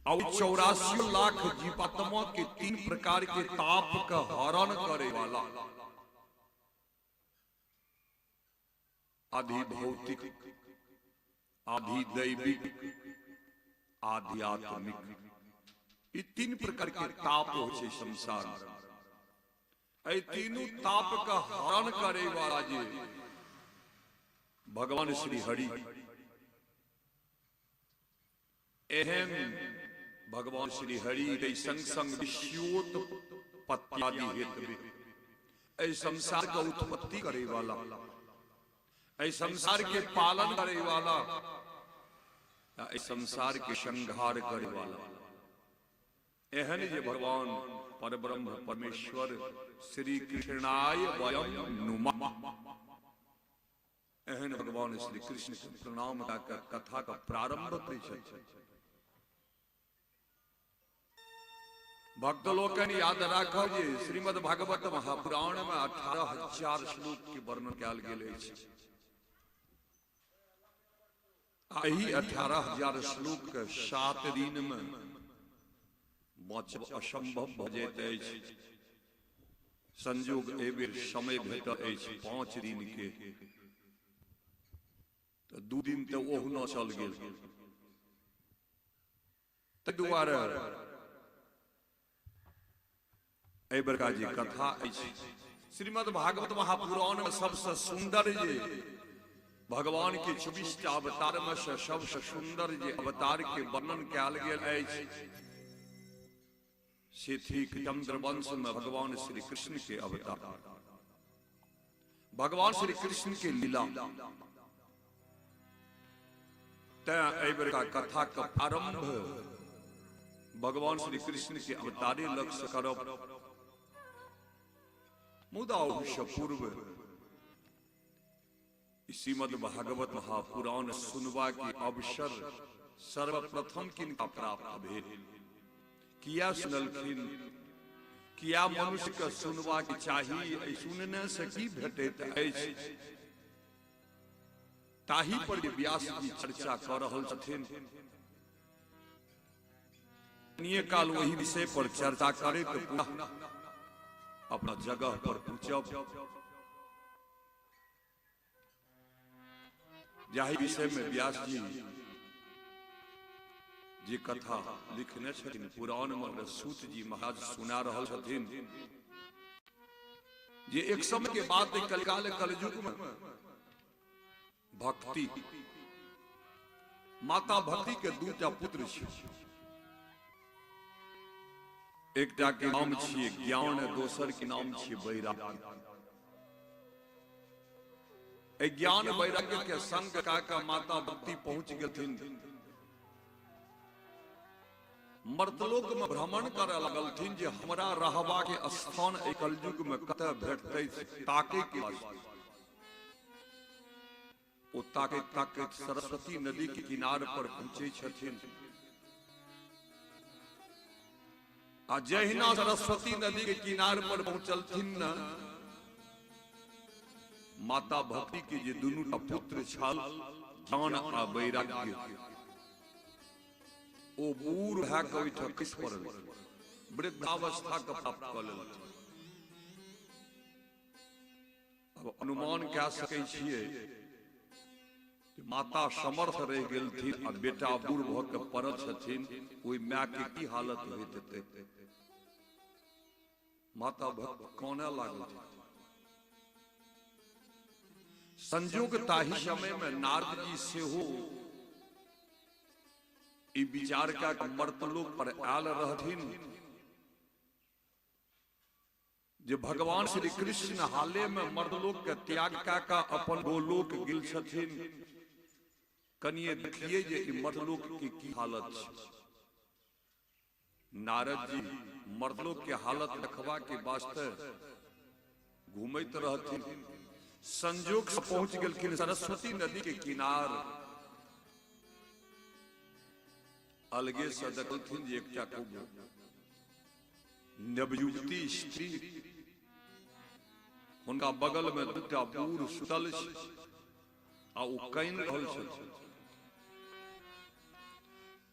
और 84 लाख जीवात्मा के तीन प्रकार के ताप का हरण करे वाला, आधि भौतिक, आधि दैविक, आध्यात्मिक, ई तीन प्रकार के ताप हो छै संसार में। एहि तीनू ताप का हरण करे वाला जे भगवान श्री हरि, एहन भगवान श्री हरि के संग संग विश्वोत्पत्त्यादि हेतु, एहि संसार के उत्पत्ति करे वाला, एहि संसार के पालन करे वाला, एहि संसार के संहार करे वाला, एहन जे भगवान परब्रह्म परमेश्वर श्री कृष्णाय वयम नुमः, एहन भगवान श्री कृष्ण के प्रणाम कऽ कथा का प्रारंभ करै छथि। भक्त लोकनि याद राखब जे श्रीमद् भागवत महापुराण में 18,000 श्लोक के वर्णन कयल गेल अछि। एहि 18,000 श्लोक के 7 दिन में बचब असंभव भऽ जाइत अछि। संजोग एहि बेर समय भेटल अछि 5 दिन के, तऽ 2 दिन तऽ ओहुना चल गेल। ताहि दुआरे एहि बेरका जे कथा अछि श्रीमद् भागवत महापुराण में सबसे सुंदर जे भगवान के 24टा अवतार में से सबसे सुंदर जे अवतार के वर्णन कयल गेल अछि से थिक चंद्रवंश में भगवान श्री कृष्ण के अवतार, भगवान श्री कृष्ण के लीला। तैं एहि बेरका कथा के प्रारंभ भगवान श्री कृष्ण के अवतारे लक्ष्य करब। मुदा ओहिसँ पूर्व श्रीमद् भागवत महापुराण सुनबा के अवसर सर्वप्रथम किनका प्राप्त भेल, किया सुनलखिन, किया मनुष्य के सुनबा के चाही, एहि सुनने से की भेटैत अछि, ताहि पर जे व्यास जी चर्चा कऽ रहल छथिन। कनिये काल ओहि विषय पर चर्चा करैत पुनः अपना जगह पर पहुँचब। जाहि विषय में व्यास जी जे कथा लिखने छथिन पुराण में सूत जी महाराज सुना रहल छथिन जे एक समय के बाद कलिकाल कलयुग में भक्ति माता भक्ति के 2टा पुत्र छै, एकटा के नाम छियै ज्ञान, दोसर के नाम छियै वैराग्य। एहि ज्ञान वैराग्य के संग का माता भक्ति पहुंच गेलथिन, मर्तलोक में भ्रमण करऽ लगलथिन जे हमरा रहबा के स्थान एहि कलयुग में कतऽ भेटतै ताके के वास्ते। ओ ताकैत ताकैत सरस्वती नदी के किनार पर पहुंचे छथिन आ जहिना सरस्वती नदी के किनार पर पहुंचलथिन न, माता भक्ति के जे दुनू टा पुत्र छल ज्ञान आ वैराग्य, ओ बूढ़ भए कऽ ओहिठाम खसि पड़ल, वृद्धावस्था के प्राप्त कऽ लेलथिन। अब अनुमान कए सकै छियै माता समर्थ रहि गेलथिन आ बेटा बूढ़ भऽ के पड़ल छथिन, ओहि my के की हालत होइत हेतै। माता भक्त कानय लागल। संजोग ताहि समय में नारद जी सेहो ई विचार कए के मर्तलोक पर आयल रहथिन जे भगवान श्री कृष्ण हाले में मर्दलोक के त्याग कए के अपन गोलोक गेल छथिन, कनिये देखिए जे ई मर्दलोक के की हालत छै। नारद जी मर्दलोक के हालत देखबा के वास्ते घूमैत रहथिन, संजोग से पहुंच गेलखिन सरस्वती नदी के किनार। अलगे से देखलथिन जे एकटा खूब नवयुवती स्त्री, हुनका बगल में 2टा बूढ़ सुतल छै आ ओ कानि रहल छथिन।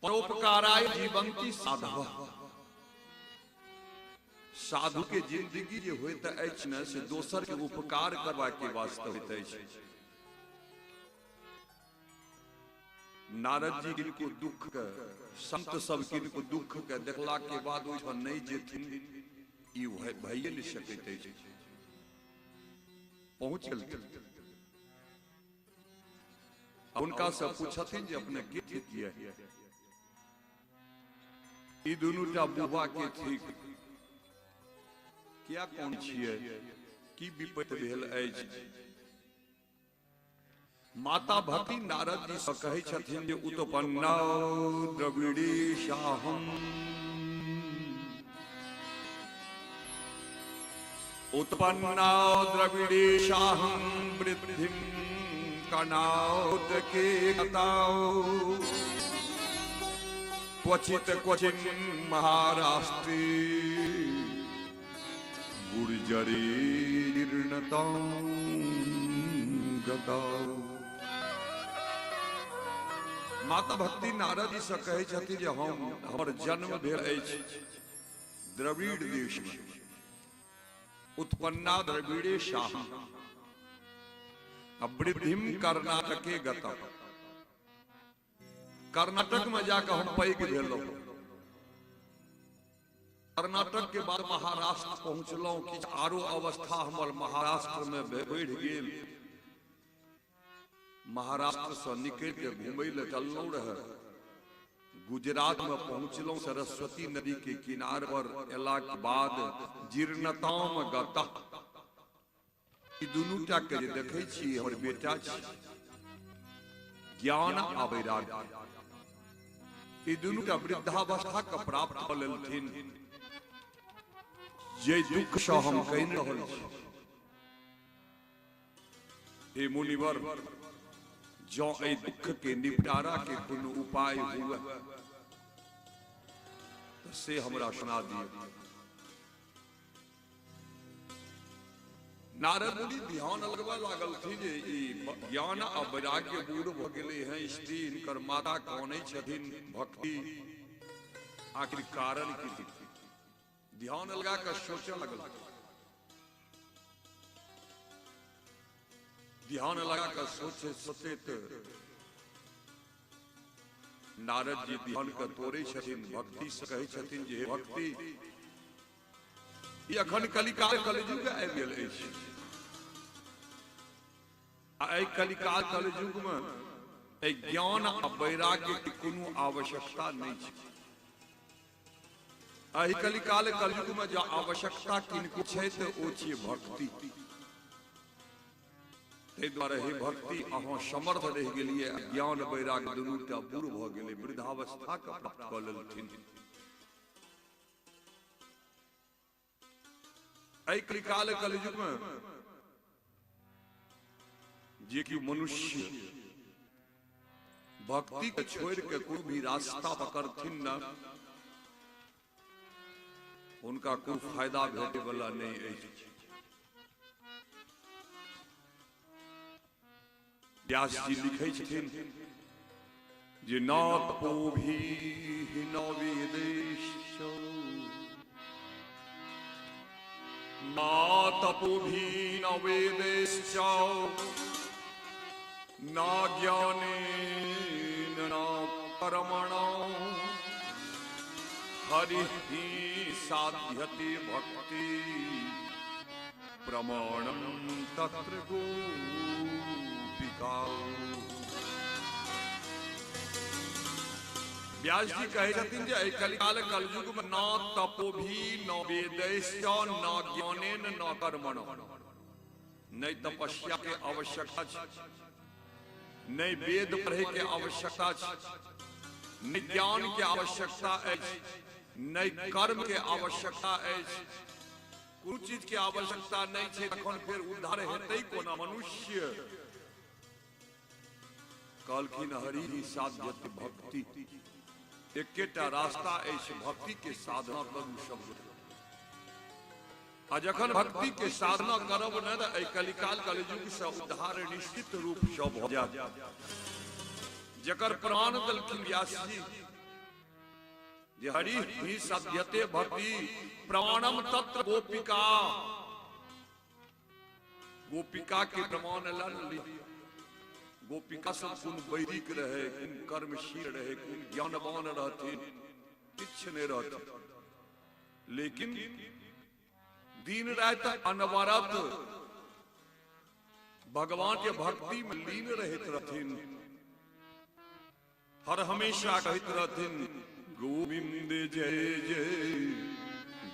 परोपकाराय जीवंती साधव, साधु के जिंदगी जे होइत अछि ने से दोसर के उपकार करबा के वास्ते होइत अछि। नारद जी किनको दुख के, संत सब किनको दुख के देखला के बाद ओहिठाम नहि जेथिन ई भइए नहि सकैत अछि। पहुंच गेलथिन, हुनका से पूछथिन जे अपने के थिकियै, ई दुनूटा बुढ़वा के थिक, किया कोन छियै, की विपत्ति भेल अछि। माता भक्ति नारद जी से कहै छथिन जे उत्पन्नौ द्रविड़ेशाहम्, उत्पन्नौ द्रविड़ेशाहम् वृद्धिं कनाउदके गतौ, क्वचित क्वचिन महाराष्ट्रे गुर्जरे जीर्णतां गतौ। माता भक्ति नारद जी से कहै छथिन जे हम हमर जन्म भेल अछि द्रविड़ देश में, उत्पन्ना द्रविड़े शाह, वृद्धिम कर्नाटके गत। कर्नाटक में जाकर हम पैघ भेलहुँ। कर्नाटक के बाद महाराष्ट्र पहुंचलहुँ, किछु आरो अवस्था हमर महाराष्ट्र में बढ़ि गेल। महाराष्ट्र से निकल के घूमै लए चललहुँ रहे, गुजरात में पहुंचलहुँ। सरस्वती नदी के किनार पर एला के बाद जीर्णताम गतः। ई दुनू टा के जे देखै छी हमर बेटा छी, ज्ञान आ वैराग्य, ई दुनू टा वृद्धावस्था के प्राप्त कऽ लेलथिन। जे दुख से हम कहि रहल छी, हे मुनिवर, जँ एहि दुख के निपटारा के कोनो उपाय हुए तऽ से हमरा सुना दिअ। नारद मुनि ध्यान लगबऽ लागलथिन जे ई ज्ञान आ वैराग्य बूढ़ भऽ गेलै हैं, स्त्री हिनकर माता कानै छथिन भक्ति, आखिर कारण की थिक? ध्यान लगा कऽ सोचऽ लगल। ध्यान लगा कऽ सोचे सोचैत नारद जी ध्यान के तोड़ै छथिन, भक्ति से कहै छथिन जे हे भक्ति, ई अखन कलिकाल कलयुग आबि गेल अछि आ एहि कलिकाल कलयुग मे एहि ज्ञान आ वैराग्य के कोनो आवश्यकता नहि छै। एहि कलिकाल कलयुग मे जँ आवश्यकता किनको छै तऽ ओ छियै भक्ति। ताहि दुआरे हे भक्ति, अहाँ समर्थ रहि गेलियै, ज्ञान वैराग्य दुनू टा बूढ़ भऽ गेलै, वृद्धावस्था के प्राप्त कऽ लेलथिन। एहि कलिकाल कलयुग में जे कि मनुष्य भक्ति के छोड़ के कोई भी रास्ता पकड़थिन न, उनका कोई फायदा भेटे वाला नहीं अछि। व्यास जी लिखै छथिन जे न तपोभी न वेदैश्च, न तपोभी न वेदैश्च, न ज्ञानेन न कर्मणा, हरि साध्यते भक्ति प्रमाणम तत्र गोपिका। व्यास जी कहै छथिन जे एहि कलिकाल कलयुग में न तपोभी न वेदैश्च न ज्ञानेन न कर्मण, नहि तपस्या के आवश्यकता छै, नहि वेद पढ़े के आवश्यकता छै, नहि ज्ञान के आवश्यकता अछि, नहि कर्म के आवश्यकता अछि, कोनो चीज के आवश्यकता नहि छै, तखन फेर उद्धार हेतै कोना मनुष्य? कहलखिन हरि ही साध्यत भक्ति, एकेटा रास्ता अछि, भक्ति के साधना करू सब। आ जखन भक्ति के साधना करब ने तऽ एहि कलिकाल कलयुग से उद्धार निश्चित रूप से भऽ जायत, जकर प्रमाण देलखिन व्यास जी जे हरि ही साध्यते भक्ति प्रमाणम तत्र गोपिका। गोपिका के प्रमाण लल, गोपिका सब कोन वैदिक रहे, कोन कर्मशील रहे, कोन ज्ञानवान रहथिन, किछु नहीं रहथिन, लेकिन दिन राति अनवरत भगवान के भक्ति में लीन रहत रहथिन, हर हमेशा कहत रहथिन गोविंद जय जय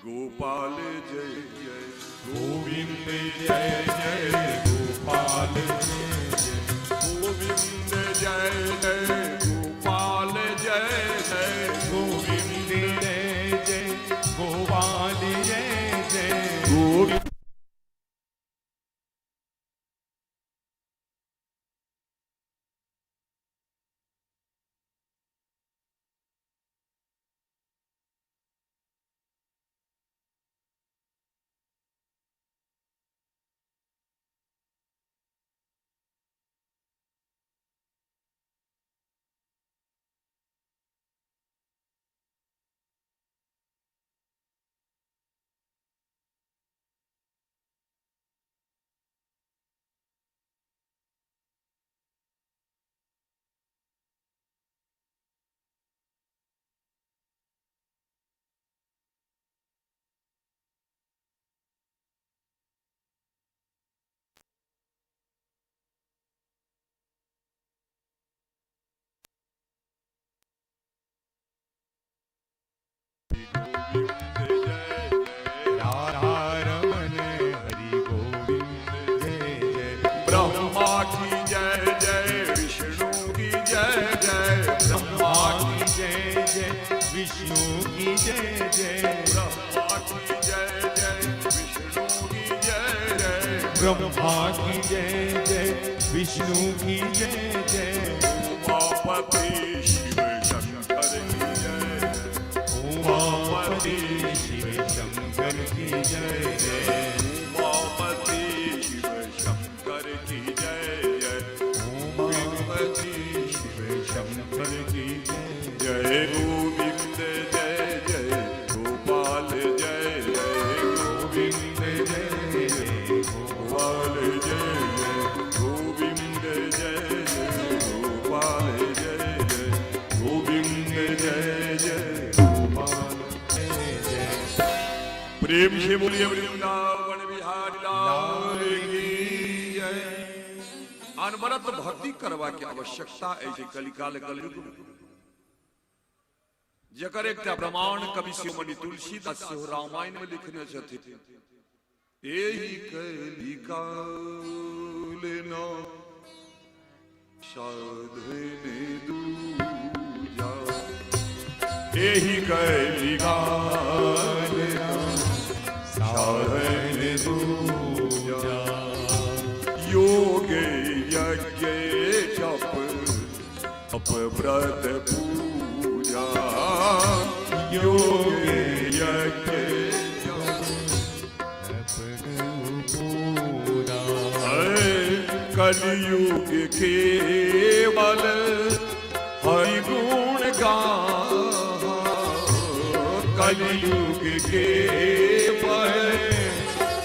गोपाल जय जय, गोविंद जय जय गोपाल जय जय, गोविंद जय जय गोपाल जय जय, गोविंद जय जय गोपाल जय जय, गोविंद विष्णु की जय जय। ब्रह्मा की जय जय विष्णु की जय जय। ब्रह्मा की जय जय विष्णु की जय जय। उमापति शिव शंकर की जय। उमापति शिव शंकर की जय जय। उमापति शिव शंकर की जय जय। उमापति शिव शंकर की जय। जय गोविंद जय जय गोपाल जय जय। गोविंद जय जय गोपाल जय जय गोविंद जय जय गोपाल जय जय गोविंद जय जय गोपाल जय जय। प्रेम से बोलिए वृंदावन बिहारी लाल की जय। अनवरत भक्ति करवा के आवश्यकता अछि कलिकाल कलयुग में, जकर एकटा प्रमाण कवि शिरोमणि तुलसीदास सेहो रामायण में लिखने छथिन। एहि कलिकाल न साधन दूजा, एहि कलिकाल न साधन दूजा। योग यज्ञ जप तप व्रत पूजा, योग यज्ञ जप पूजा। कलयुग केवल हरि गुण गा, कलयुग केवल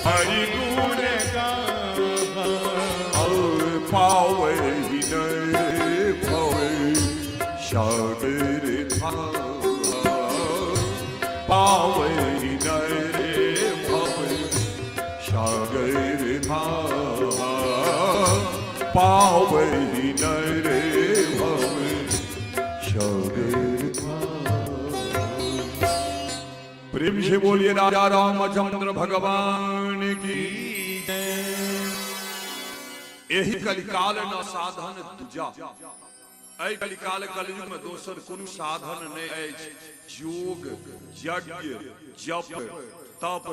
हरि गुण और पावे ही नर भव सागर था, पावे ही नर भव सागर था, पावे ही नर भव सागर था। प्रेम से बोलिए राजा रामचंद्र भगवान की। एहि कलिकाल न साधन दूजा, एहि कलिकाल कलयुग में दोसर कोनो साधन नहि अछि। योग यज्ञ जप तप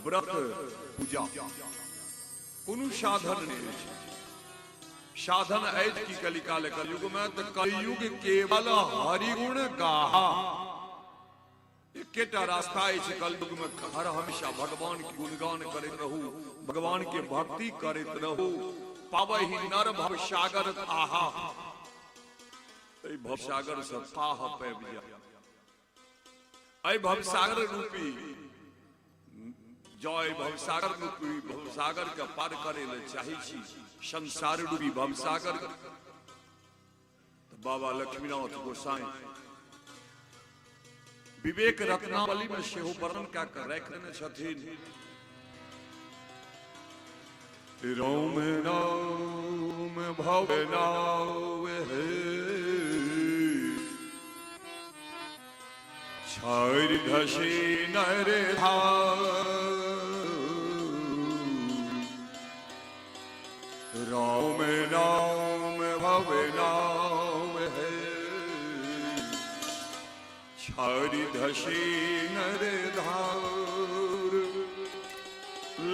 व्रत पूजा कोनो साधन नहि अछि। साधन अछि कि कलिकाल कलयुग में? तऽ कलयुग केवल हरिगुण गाहा। एकेटा रास्ता अछि कलयुग में, हर हमेशा भगवान के गुणगान करैत रहू, भगवान के भक्ति करैत रहू। पाबै ही नर भव सागर थाहा, एहि भव सागर से थाह पाबि जाय। एहि भव सागर रूपी जय भवसागर रूपी भवसागर के पार करे ले चाहै छी, संसार रूपी भवसागर, तऽ बाबा लक्ष्मीनाथ गोसाई विवेक रत्नावली में सेहो वर्णन कए कऽ राखि देने छथिन। राम नाम भव नाव है, छाड़ धसे नर धार। राम नाम भव नाम है, छाड़ धसे नर धार।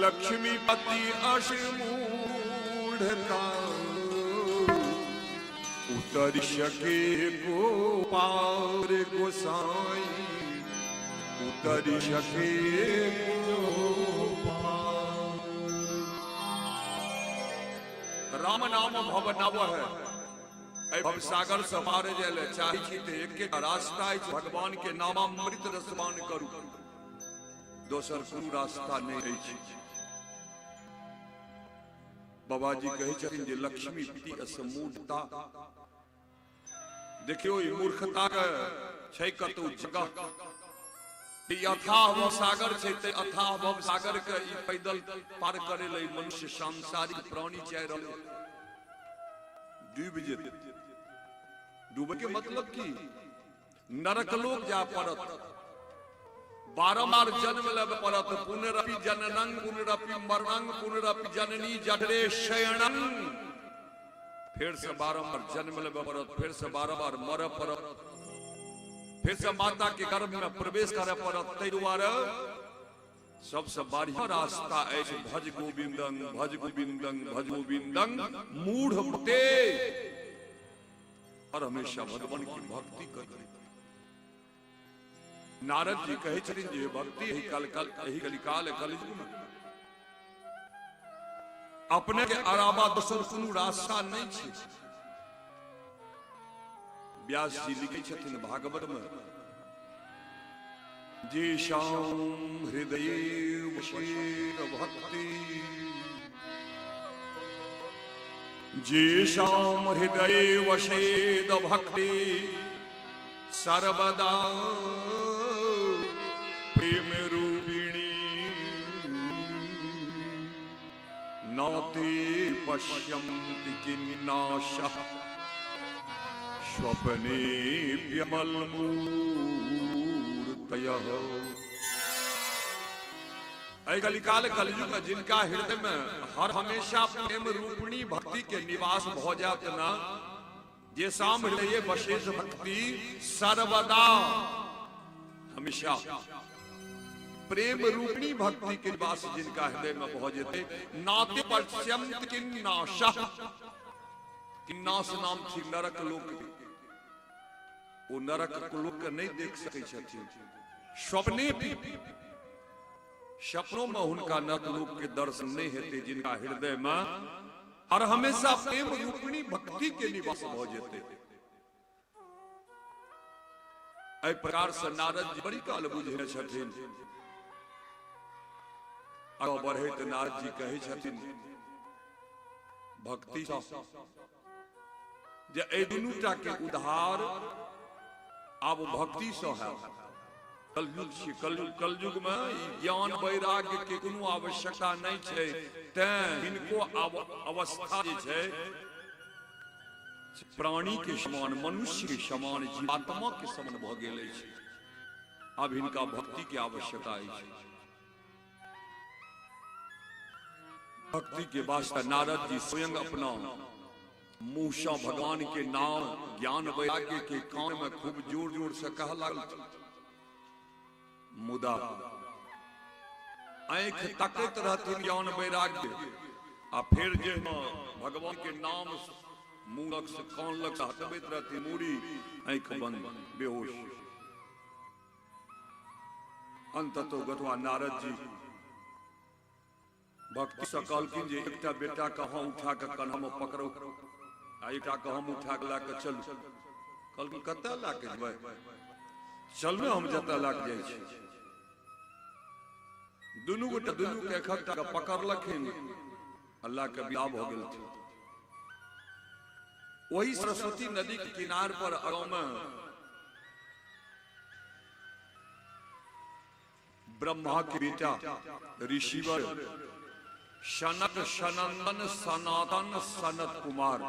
लक्ष्मीपति अस मूढ़ता, उतर सके को पार गोसाई, उतर सके को पार। राम नाम भव नव है, एहि भवसागर से पार जाय ले चाहै छी तऽ एके रास्ता अछि, भगवान के नामामृत रसपान करू। दोसर कोनो रास्ता नहि अछि। बाबाजी कहै छथिन जे लक्ष्मीपति असमूढ़ता, देखियौ ई मूर्खता के छै कतौ जगह? ई अथाह भव सागर छै, ते अथाह भव सागर के ई पैदल पार करे ले मनुष्य सांसारिक प्राणी चाहि रहल, डूबि जेतै। डूबे के मतलब की? नरक लोक जाय पड़त, बारम्बार जन्म लेबे पड़त। पुनरपि जननंग पुनरपि मरणंग पुनरपि जननी जठरे शयनंग। फेर से बारम्बार जन्म लेबे पड़त, फेर से बारम्बार मरऽ पड़त, फिर से माता के गर्भ में प्रवेश करे पड़त। ताहि दुआरे सबसे बढ़िया रास्ता अछि भज गोविंदं भज गोविंदं भज गोविंदं मूढ़ मते, और हमेशा भगवान की भक्ति करी। नारद जी कहै छथिन जे भक्ति एहि कल कल एहि कलिकाल कलयुग में अपने के अलावा दोसर कोनो रास्ता नहीं छै। व्यास जी लिखै छथिन भागवत में, जेषां हृदये वशेत भक्ति, जेषां हृदये वशेत भक्ति सर्वदा प्रेम रूपिणी नाते पश्यन्ति किन्नाशः स्वप्नेऽप्यमलमूर्तयः। एहि कलिकाल कलयुग में जिनका हृदय में हर हमेशा प्रेम रूपिणी भक्ति के निवास भ जात ना, जे साम हृदय वशेष भक्ति सर्वदा हमेशा प्रेम रूपिणी भक्ति के निवास जिनका हृदय में भ जेतै, नाते पश्यन्ति किन्नाशः, किन्नाश नाम छी नरक लोक, ओ नरक लोक के नहीं देख सकै छथिन। स्वप्ने भी सपनों में हुनका नरक लोक के दर्शन नहीं हेतै जिनका हृदय में और हमेशा प्रेम रूपिणी भक्ति के निवास भ जेतै। एहि प्रकार से नारद जी बड़ी काल बुझने छथिन। आगाँ बढ़ैत नारद जी कहै छथिन भक्ति सँ जे एहि दुनूटा के उद्धार आब भक्ति सँ हैत। कलयुग छी, कलयुग कलयुग में ई ज्ञान वैराग्य के कोनो आवश्यकता नहीं छै, तैं हिनको अवस्था जे छै प्राणी के समान, मनुष्य के समान, जीवात्मा के समान भ गेल अछि। आब हिनका भक्ति के आवश्यकता अछि। भक्ति के वास्ते नारद जी स्वयं अपना मुंह सँ भगवान के नाम ज्ञान वैराग्य के कान में खूब जोर जोर से कह लागल, मुदा आँखि तकैत रहथिन ज्ञान वैराग्य, आ फिर जे भगवान के नाम मुंह लग से कान लग से हटबैत रहथिन मूड़ी, आँखि बंद, बेहोश। अंततो गतवा नारद जी भक्ति से कहलखिन जे एकटा बेटा के अहाँ उठा के कन्हा में पकड़ो आ एकटा के हम उठा के लए के चलू। कहलखिन कतऽ लए के जेबै? चलू हम जतऽ लए के जाइ छी। दुनू गोटा दुनू के एकटा के पकड़लखिन, अल्लाह के विदा भऽ गेलथिन। वही सरस्वती नदी के किनार पर अगाँ में ब्रह्मा के बेटा ऋषिवर सनक सनंदन सनातन सनत कुमार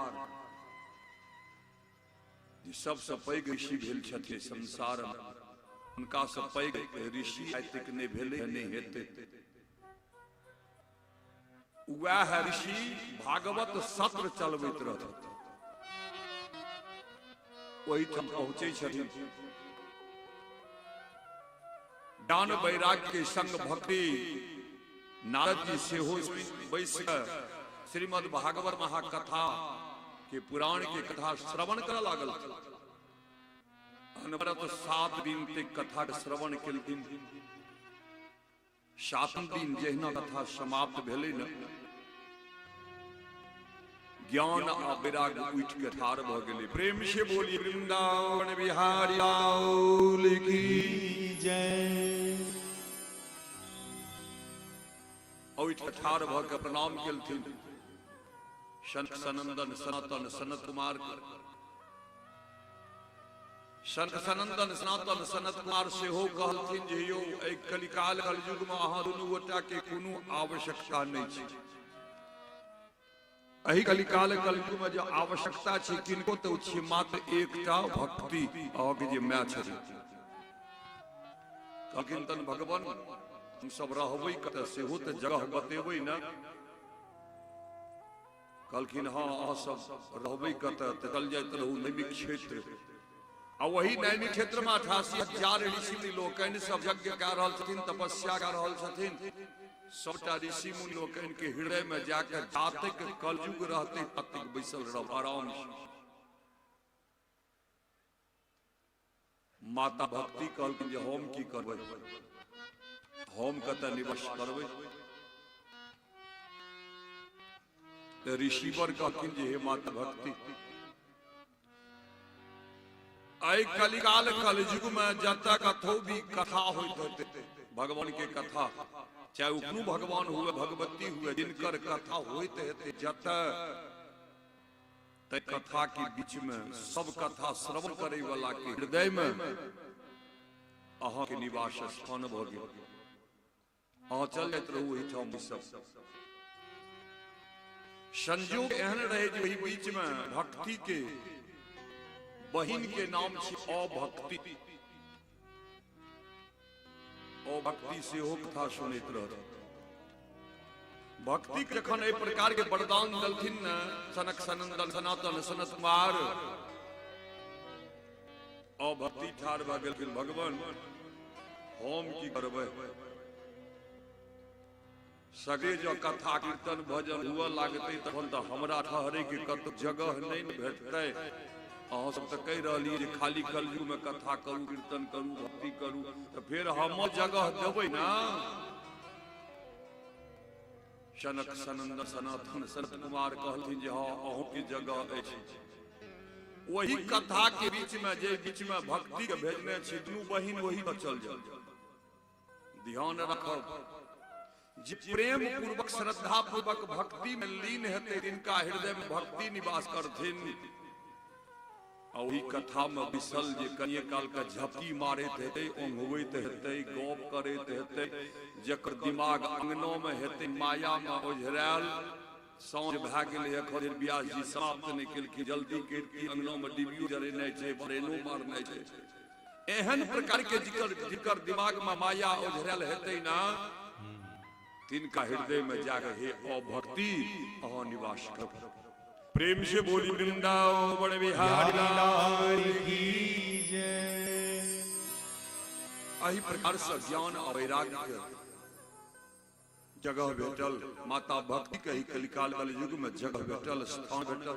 जे सबसे पैघ ऋषि भेल छथि संसार में, हुनका से पैघ ऋषि आइ तक नहि भेलै, नहि हेतै। वएह ऋषि भागवत सत्र चलबैत रहथि। ओहिठाम पहुँचै छथिन। ज्ञान वैराग्य के संग भक्ति नारद जी सेहो बैस कऽ श्रीमद् भागवत महाकथा के पुराण के कथा श्रवण करऽ लागल। अनवरत 7 दिन तक कथा के श्रवण केलखिन। 7 दिन जहिना कथा समाप्त भेलै न, ज्ञान आ वैराग्य उठि के ठाढ़ भऽ गेलै। प्रेम से बोली वृंदावन बिहारी लाल की जय। उठि के ठाढ़ भऽ के प्रणाम केलथिन सनक सनंदन सनातन सनत कुमार। सनक सनंदन सनातन सनत कुमार सेहो कहलथिन जे यौ एहि कलिकाल कलयुग में अहाँ दुनू गोटा के कोनो आवश्यकता नहि छै। एहि कलिकाल कलयुग में जे आवश्यकता छै किनको तऽ ओ छै मात्र एकटा भक्ति, अहाँके जे माय छथिन। कहलखिन तन भगवान हम सब रहबै कतऽ, सेहो तऽ जगह बतेबै ने। कहलखिन हँ अहाँ सब रहबै कतऽ, तऽ चल जाइत रहू नैमिक क्षेत्र। आ वही नैनी क्षेत्र में 88,000 ऋषि मुनि लोकनि सब यज्ञ कए रहल छथिन, तपस्या कए रहल छथिन। सबटा ऋषि मुनि लोकनि के हृदय में जाकर जातेक कलयुग रहते तातेक बैसल रहब आराम से। माता भक्ति कहलखिन जे हम की करबै, हम कतऽ निवास करबै। तऽ ऋषिवर कहलखिन जे हे माता भक्ति, एहि कलिकाल कलयुग में जतऽ कतौ भी कथा होइत हेतै, भगवान के कथा, चाहे ओ कोनो भगवान हुए भगवती हुए, जिनकर कथा होइत हेतै जतऽ, तै कथा के बीच में सब कथा श्रवण करे वाला के हृदय में अहाँ के निवास स्थान भऽ गेल। अहाँ चल जाइत रहू ओहिठाम सब। संजोग एहन रहे जे ओहि बीच में भक्ति के बहिन के नाम छी अभक्ति। अभक्ति सेहो कथा सुनैत रहत। भक्ति के जखन एहि प्रकार के वरदान देलखिन ने सनक सनंदन सनातन सनत कुमार, अभक्ति ठाढ़ भऽ गेलखिन, भगवान हम की करबै? सगरे जँ कथा कीर्तन भजन हुअ लागतै तखन तऽ हमरा ठहरै के कतौ जगह नहि ने भेटतै। अहाँ सब तऽ कहि रहलियै जे खाली कलयुग में कथा करू, कीर्तन करू, भक्ति करू, तऽ फेर हमर जगह देबै ना? जनक सनंदन सनातन सनत कुमार कहलथिन जे हँ, अहूँ के जगह अछि। वही कथा के बीच में जे बीच में भक्ति के भेजने छी, दुनू बहिन वही पर चल जाओ। ध्यान रखब, जे प्रेम पूर्वक श्रद्धा पूर्वक भक्ति में लीन हेतै तिनका हृदय में भक्ति निवास करथिन। आ ओहि कथा में बैसल जे कनिये काल के झपकी मारैत हेतै, ओंघबैत हेतै, गप करैत हेतै, जकर दिमाग अंगनो में हेतै माया में ओझरायल, साँझ भए गेलै एखन धरि व्यास जी समाप्त नहि केलखिन, जल्दी करितियै, अंगना में डिबियो जरेनाइ छै, बरेनो मारनाइ छै। एहन प्रकार के जिकर दिमाग में माया ओझरायल हेतै ना, तिनका हृदय में जाके हे अभक्ति अहाँ निवास करू। प्रेम से बोली वृंदावन बिहारी लाल की जय। एहि प्रकार से ज्ञान आ वैराग्य के जगह भेटल। माता भक्ति के ही कलिकाल कलयुग में जगह भेटल, स्थान भेटल।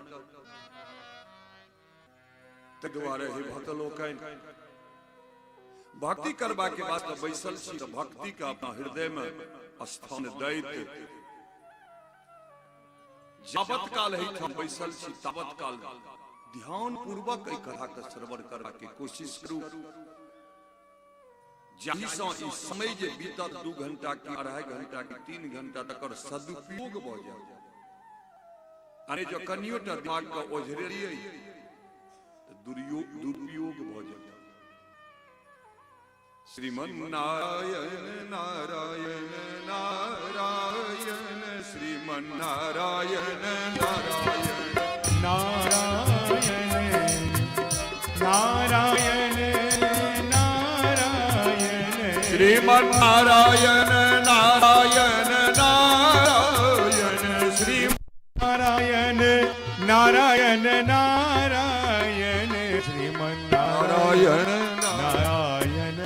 ताहि दुआरे हे भक्त लोकनि, भक्ति करबा के वास्ते बैसल छी तऽ भक्ति के अपना हृदय में स्थान दैत जाबत काल एहिठाम बैसल छी ताबत काल ध्यान पूर्वक एहि कथा के श्रवण करबा के कोशिश करू, जाहि सँ ई समय जे बीतत 2 घंटा की 2.5 घंटा की 3 घंटा, तकर सदुपयोग भऽ जाय। अरे जो कनियो टा दिमाग के ओझरेलियै तऽ दुरुपयोग भऽ जायत। श्रीमन नारायण नारायण नारायण, श्रीमन नारायण नारायण नारायण नारायण नारायण, श्रीमन नारायण नारायण नारायण, श्री नारायण नारायण नारायण, श्रीमन नारायण नारायण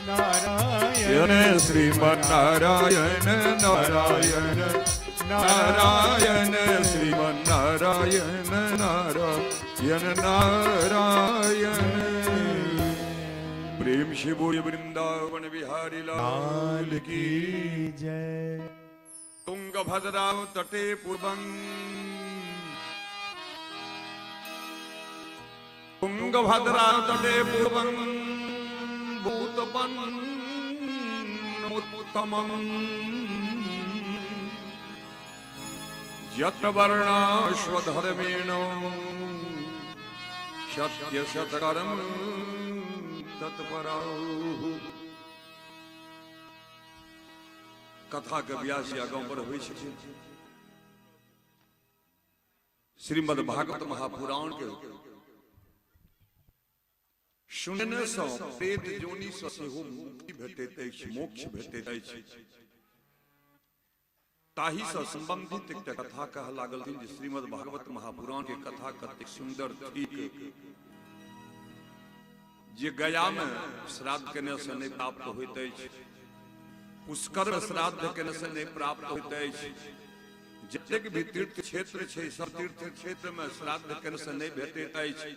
नारायण, श्रीमन नारायण नारायण नारायण, श्रीमन नारायण नारायण नारायण। प्रेम से बोल वृंदावन बिहारी लाल की जय। तुंगभद्रा तटे पूर्वं, तुंगभद्रा तटे पूर्वं भूतपन्नमुत्तमम् यत्र वर्णाश्वधर्मेण सत्य सत्कर्म तत्परौ। कथा के व्यास जी आगाँ बढ़बै छथिन। श्रीमद् भागवत महापुराण के सुनने सँ प्रेत जोनि सँ सेहो मुक्ति भेटैत अछि, मोक्ष भेटैत अछि। ताहि सँ संबंधित एकटा कथा कहऽ लागलथिन जे श्रीमद् भागवत महापुराण के कथा कतेक सुंदर थिक। जे गया में श्राद्ध केने से नहि प्राप्त होइत अछि, पुष्कर में श्राद्ध केने से नहि प्राप्त होइत अछि, जतेक भी तीर्थ क्षेत्र छै सब तीर्थ क्षेत्र में श्राद्ध केने से नहि भेटैत अछि,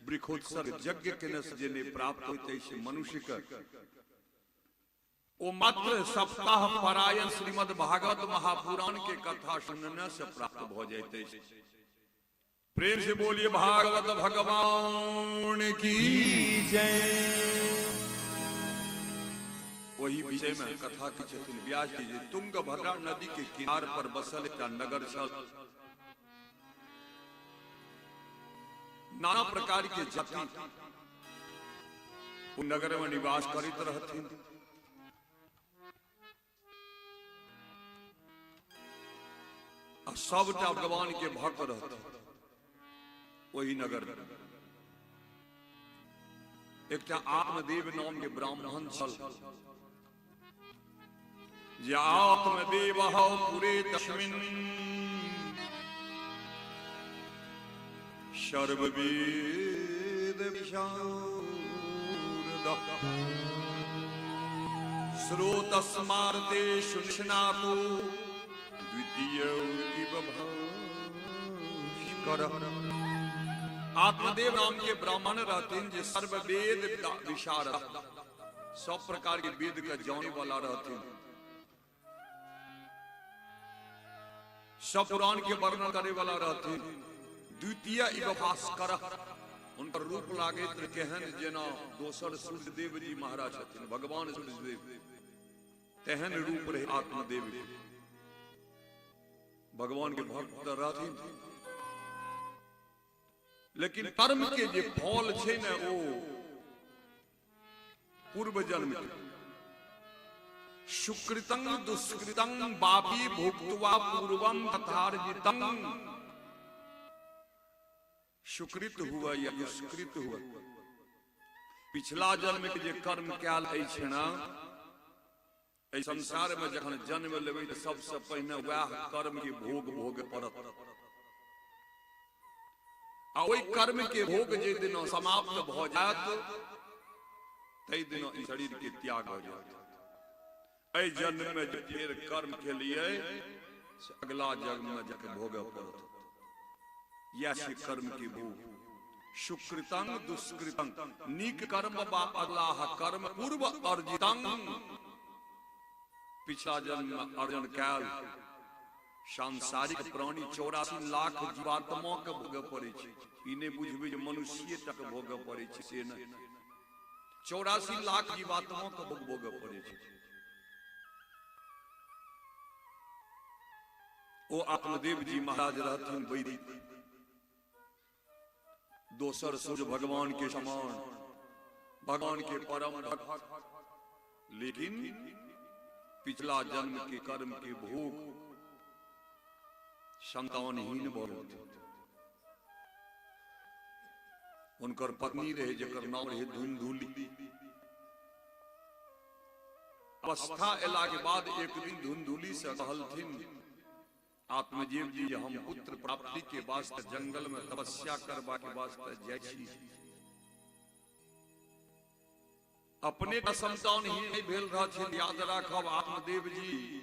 वृक्षोत्सर्ग यज्ञ केने से जे नहि प्राप्त होइत अछि मनुष्य के, ओ मात्र सप्ताह परायण श्रीमद् भागवत महापुराण के कथा सुनने से प्राप्त भ जाइत अछि। प्रेम से बोलिए भागवत भगवान की जय। वही विषय में कथा की छथिन व्यास जी जे तुंगभद्रा नदी के किनार पर बसल एकटा नगर छल। नाना प्रकार के जाति ओ नगर में निवास करैत रहथिन। आ सबटा भगवान के भक्त रहथिन ओहि नगर में। एकटा आत्मदेव नाम के ब्राह्मण छल, जे आत्मदेव पुरे तस्मिन् सर्ववेद विशारद स्रोतस्मार्तेषु निष्णातो द्वितीय इव भास्कर। आत्मदेव नाम के ब्राह्मण रहथिन जे सर्ववेद विशारद, सब प्रकार के वेद के जाने वाला रहथिन, सब पुराण के वर्णन करे वाला रहथिन। द्वितीय इव भास्कर, उनकर रूप लागैत केहन जेना दोसर सूर्यदेव जी महाराज छथिन, भगवान सूर्यदेव, तेहन रूप रहे आत्मदेव के। भगवान के भक्त रहथिन, लेकिन कर्म के जे फल छै ने ओ पूर्व जन्म के सुकृतं दुष्कृतं वापी भुक्त्वा पूर्वं तथार्जितं, सुकृत हुआ या दुष्कृत हुआ, पिछला जन्म के जे कर्म कयल अछि ने, एहि संसार में जखन जन्म लेबै तऽ सबसे पहिने वएह कर्म के भोग भोगे पड़त, आ ओहि कर्म के भोग जे दिन समाप्त भऽ जायत ताहि दिन ई शरीर के त्याग भऽ जायत। एहि जन्म में जे फेर कर्म केलियै से अगला जन्म में जाके भोगऽ पड़त। यैह छै कर्म के भोग। सुकृतं दुष्कृतं, नीक कर्म बा अगलाह कर्म पूर्व अर्जितं, पिछला जन्म में अर्जन कयल। सांसारिक प्राणी 84 लाख जीवात्मा के भोगऽ पड़ै छै। ई नहि बुझबै जे मनुष्ये टा के भोगऽ पड़ै छै, से नहि, 84 लाख जीवात्मा के भोग भोगऽ पड़ै छै। ओ आत्मदेव जी महाराज रहथिन वैदिक, दोसर सूर्य भगवान के समान, भगवान के परम भक्त, लेकिन पिछला जन्म के कर्म के भोग संतानहीन भऽ गेल। उनकर पत्नी रहे जकर नाम रहे धुंधुली। अवस्था एला के बाद एक दिन धुंधुली से कहलथिन आत्मदेव जी, हम पुत्र प्राप्ति के वास्ते जंगल में तपस्या करबा के वास्ते जाइ छी। अपने का संतान ही नहीं भेल रहथिन। याद राखब आत्मदेव जी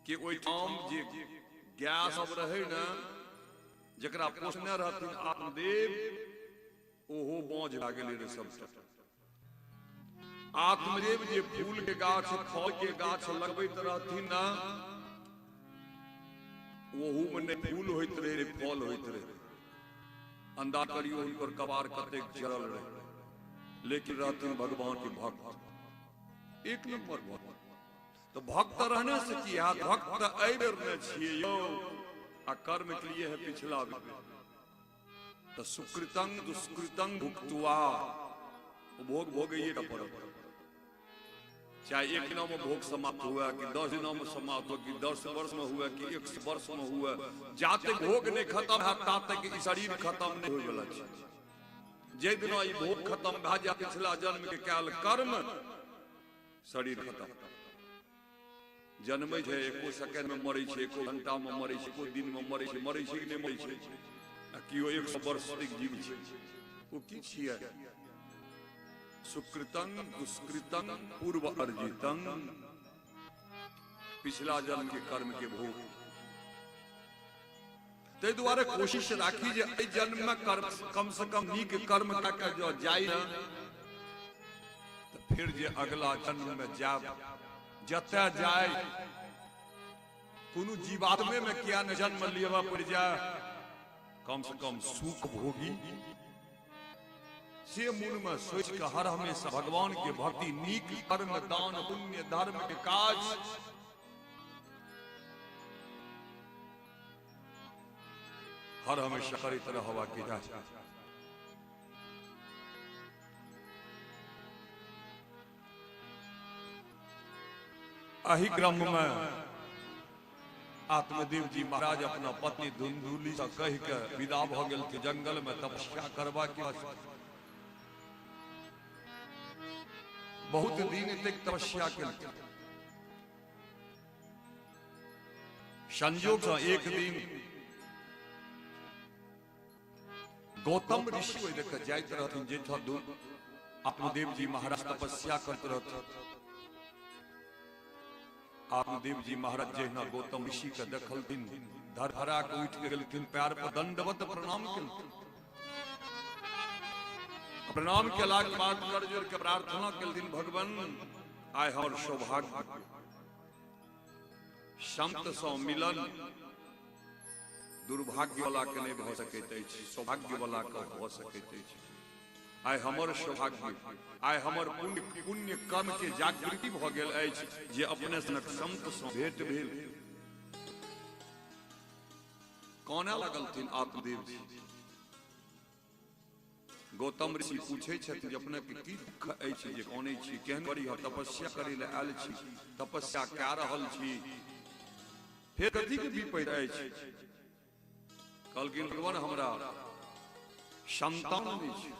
के ओहिठाम जे गाय सब रहे ने, जकरा पोसने रहथिन आत्मदेव, ओहो बाँझ भए गेलै रहे सबटा। आत्मदेव जे फूल के गाछ फल के गाछ लगबैत रहथिन ने, ओहू में नहि फूल होइत रहे नहि फल होइत रहे। अंदाज करियो हुनकर कपार कतेक जरल रहे, लेकिन रहथिन भगवान के भक्त, एक नंबर भक्त। तो भक्त रहने से की हैत, भक्त तऽ एहि बेर ने छियै यौ, आ कर्म के लिए है पिछला बेर। तऽ सुकृतं दुष्कृतं भुक्त्वा, ओ भोग भोगैये के पड़त, चाहे एक दिना में भोग समाप्त हुआ कि 10 दिना में समाप्त हुआ कि 10 वर्ष में हुआ कि 1 वर्ष में हुआ, जाते भोग नहीं खत्म है ता तक ई शरीर खत्म नहीं होय वाला छै। जे दिना ई भोग खत्म भए जाय, पिछला जन्म के कयल कर्म, शरीर खत्म। जन्मै छै एको सेकेंड में मरै छै, एको घंटा में मरै छै, एको दिन में मरै छै, मरै छै कि नहि मरै छै? आ केओ 100 वर्ष तक जीव छै, ओ की छियै? सुकृतं दुष्कृतं पूर्व अर्जितं, पिछला जन्म के कर्म के भोग। ताहि दुआरे कोशिश राखी जे एहि जन्म में कर्म कम से कम नीक कर्म कऽ के जँ जाइ ने, तऽ फेर जे अगला जन्म में जायब, जतय जाय, कोनो जीवात्मे में किया ने जन्म लेबऽ पड़ि जाय, कम से कम सुख भोगी, से मन में सोच के हर हमेशा भगवान के भक्ति, नीक कर्म, दान, पुण्य, धर्म के काज हर हमेशा करैत रहबा के चाही। एहि क्रम में आत्मदेव जी महाराज अपना पत्नी धुंधुली से कहि के विदा भ गेलखिन जंगल में तपस्या करबा के वास्ते। बहुत दिन तक तपस्या केलखिन। संयोग से एक दिन गौतम ऋषि ओहि देख जाइत रहथिन जेठा आत्मदेव जी महाराज तपस्या करैत रहथिन। आत्मदेव जी महाराज जहिना गौतम ऋषि के देखलथिन, धरधरा के उठि गेलखिन, पैर पर दंडवत प्रणाम केलखिन। प्रणाम केलाक बाद कर जोड़ के प्रार्थना केलथिन, भगवान आइ हमर सौभाग्य संत सँ मिलन दुर्भाग्य वाला के नहीं भऽ सकैत अछि, सौभाग्य वाला के भऽ सकैत अछि। आइ हमर सौभाग्य, आइ हमर पुण्य पुण्य कर्म के जागृति भऽ गेल अछि जे अपने सनक संत सँ भेंट भेल। कानय लगलथिन आत्मदेव जी। गौतम ऋषि पूछै छथिन जे अपने के की दुख अछि जे कानै छी, केहन बड़ी तपस्या करै लए आयल छी, तपस्या कए रहल छी, फेर कथी के विपैत अछि? कहलखिन भगवान हमरा संतान नहि छै,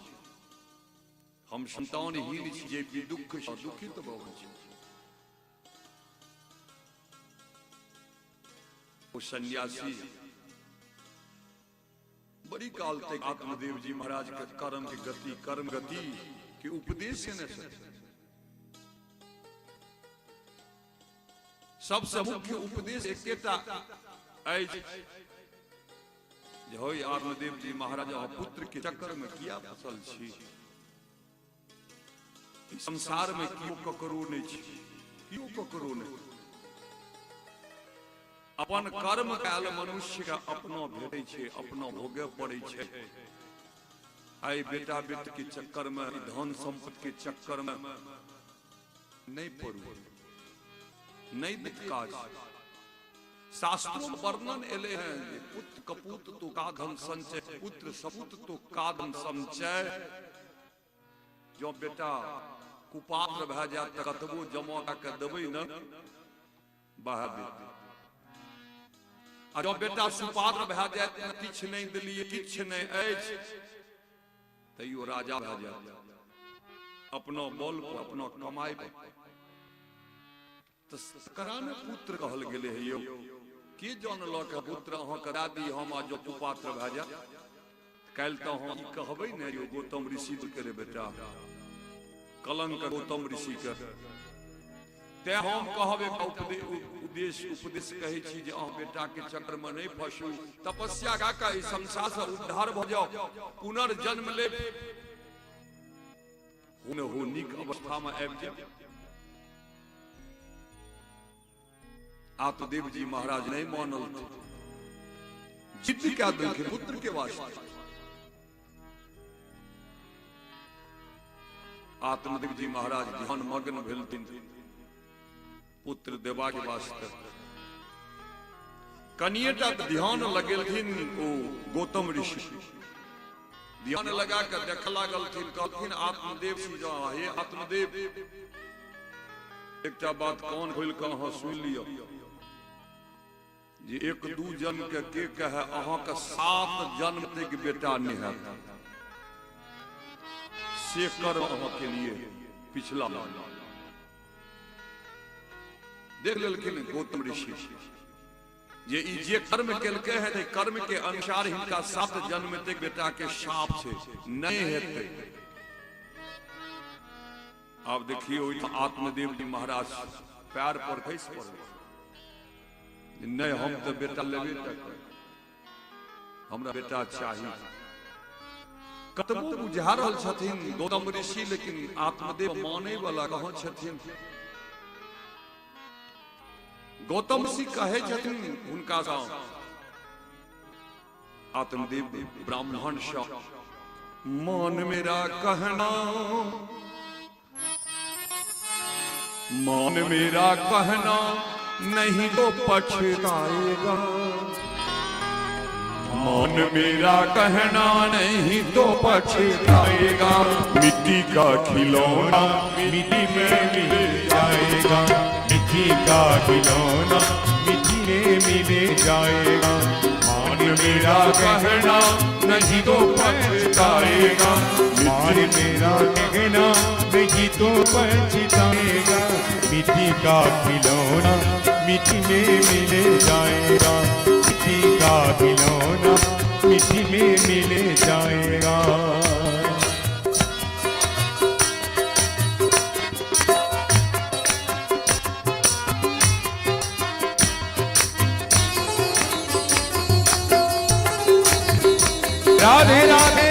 हम संतानहीन छी, जे भी दुख सँ दुखित भऽ गेल छी। ओ सन्यासी बड़ी काल तक आत्मदेव जी महाराज के कर्म के गति, कर्म गति के उपदेश केने छथिन। सबसे मुख्य उपदेश एकेटा अछि जे होय आत्मदेव जी महाराज, अहाँ पुत्र के चक्कर में किया फसल छी? संसार में कियो ककरो नहीं छी, कियो ककरो नहीं। अपन कर्म कयल मनुष्य के अपना भेटै छै, अपना भोगे पड़ै छै। आइ बेटा बेटी के चक्कर में, धन संपत्ति के चक्कर में नहीं पड़ू, नहीं देत काज। शास्त्रों में वर्णन एले हैं जे पुत्र कपूत तो का धन संचय, पुत्र सपूत तो का धन संचय। जो बेटा कुपात्र भए जायत तऽ कतबो जमा कऽ के देबै ने, बहा देत। आ जँ बेटा सुपात्र भए जायत, किछु नहि देलियै, किछु नहि अछि, तैयो राजा भए जायत अपना बल पर, अपना कमाई पर। तऽ ककरा ने पुत्र कहल गेलै हे यौ? के जानलक पुत्र अहाँके दादी हम, आ जँ कुपात्र भए जायत काल्हि तऽ अहाँ ई कहबै ने यौ गौतम ऋषि के रे बेटा, कलंक गौतम ऋषि के। तें हम कहब एक उद्देश्य उपदेश कहै छी जे अहाँ बेटा के चक्कर में नहीं फंसू, तपस्या कऽ के एहि संसार से उद्धार भऽ जाओ, पुनर्जन्म लेब, हो न हो नीक अवस्था में आबि जाओ। आत्मदेव जी महाराज नहीं मानल, जिद क्या देलखिन पुत्र के वास्ते। आत्मदेव जी महाराज ध्यान मग्न भेलथिन पुत्र देवा के वास्ते। कनिएटा ध्यान लगेलथिन ओ गौतम ऋषि, ध्यान लगा के देख लागलथिन। कहलथिन आत्मदेव जी, जा हे आत्मदेव, एकटा बात कान खोलि कऽ अहाँ सुनि लिअ जे एक दू जन्म के के कहे, अहाँके 7 जन्म तक बेटा नहि हैत, से कर्म अहाँके लिए पिछला। देख लेलखिन गौतम ऋषि जे ई जे कर्म केलकै है, ते कर्म के अनुसार हिनका 7 जन्म तक बेटा के शाप छै, नहीं हेतै। आब देखियौ ओहिठाम आत्मदेव जी महाराज पैर पर खसि पड़ल। नहि, हम तऽ बेटा लेबे तक, हमरा बेटा चाही। कतबो बुझा रहल छथिन गौतम ऋषि, लेकिन आत्मदेव मानै वाला कहाँ छथिन? गौतम ऋषि कहै छथिन हुनका सँ, आत्मदेव ब्राह्मण सँ, मान मेरा कहना, मान मेरा कहना, नहीं तो पछताएगा। मान मेरा कहना, नहीं तो पछताएगा। मिट्टी का खिलौना मिट्टी में मिल जाएगा। मिट्टी का खिलौना मिट्टी में मिल जाएगा। मान मेरा कहना, नहीं तो पछताएगा। मान मेरा कहना, नहीं तो पछताएगा। मिट्टी का खिलौना मिट्टी में मिल जाएगा। मिट्टी का खिलौना मिट्टी में मिल जाएगा। राधे राधे।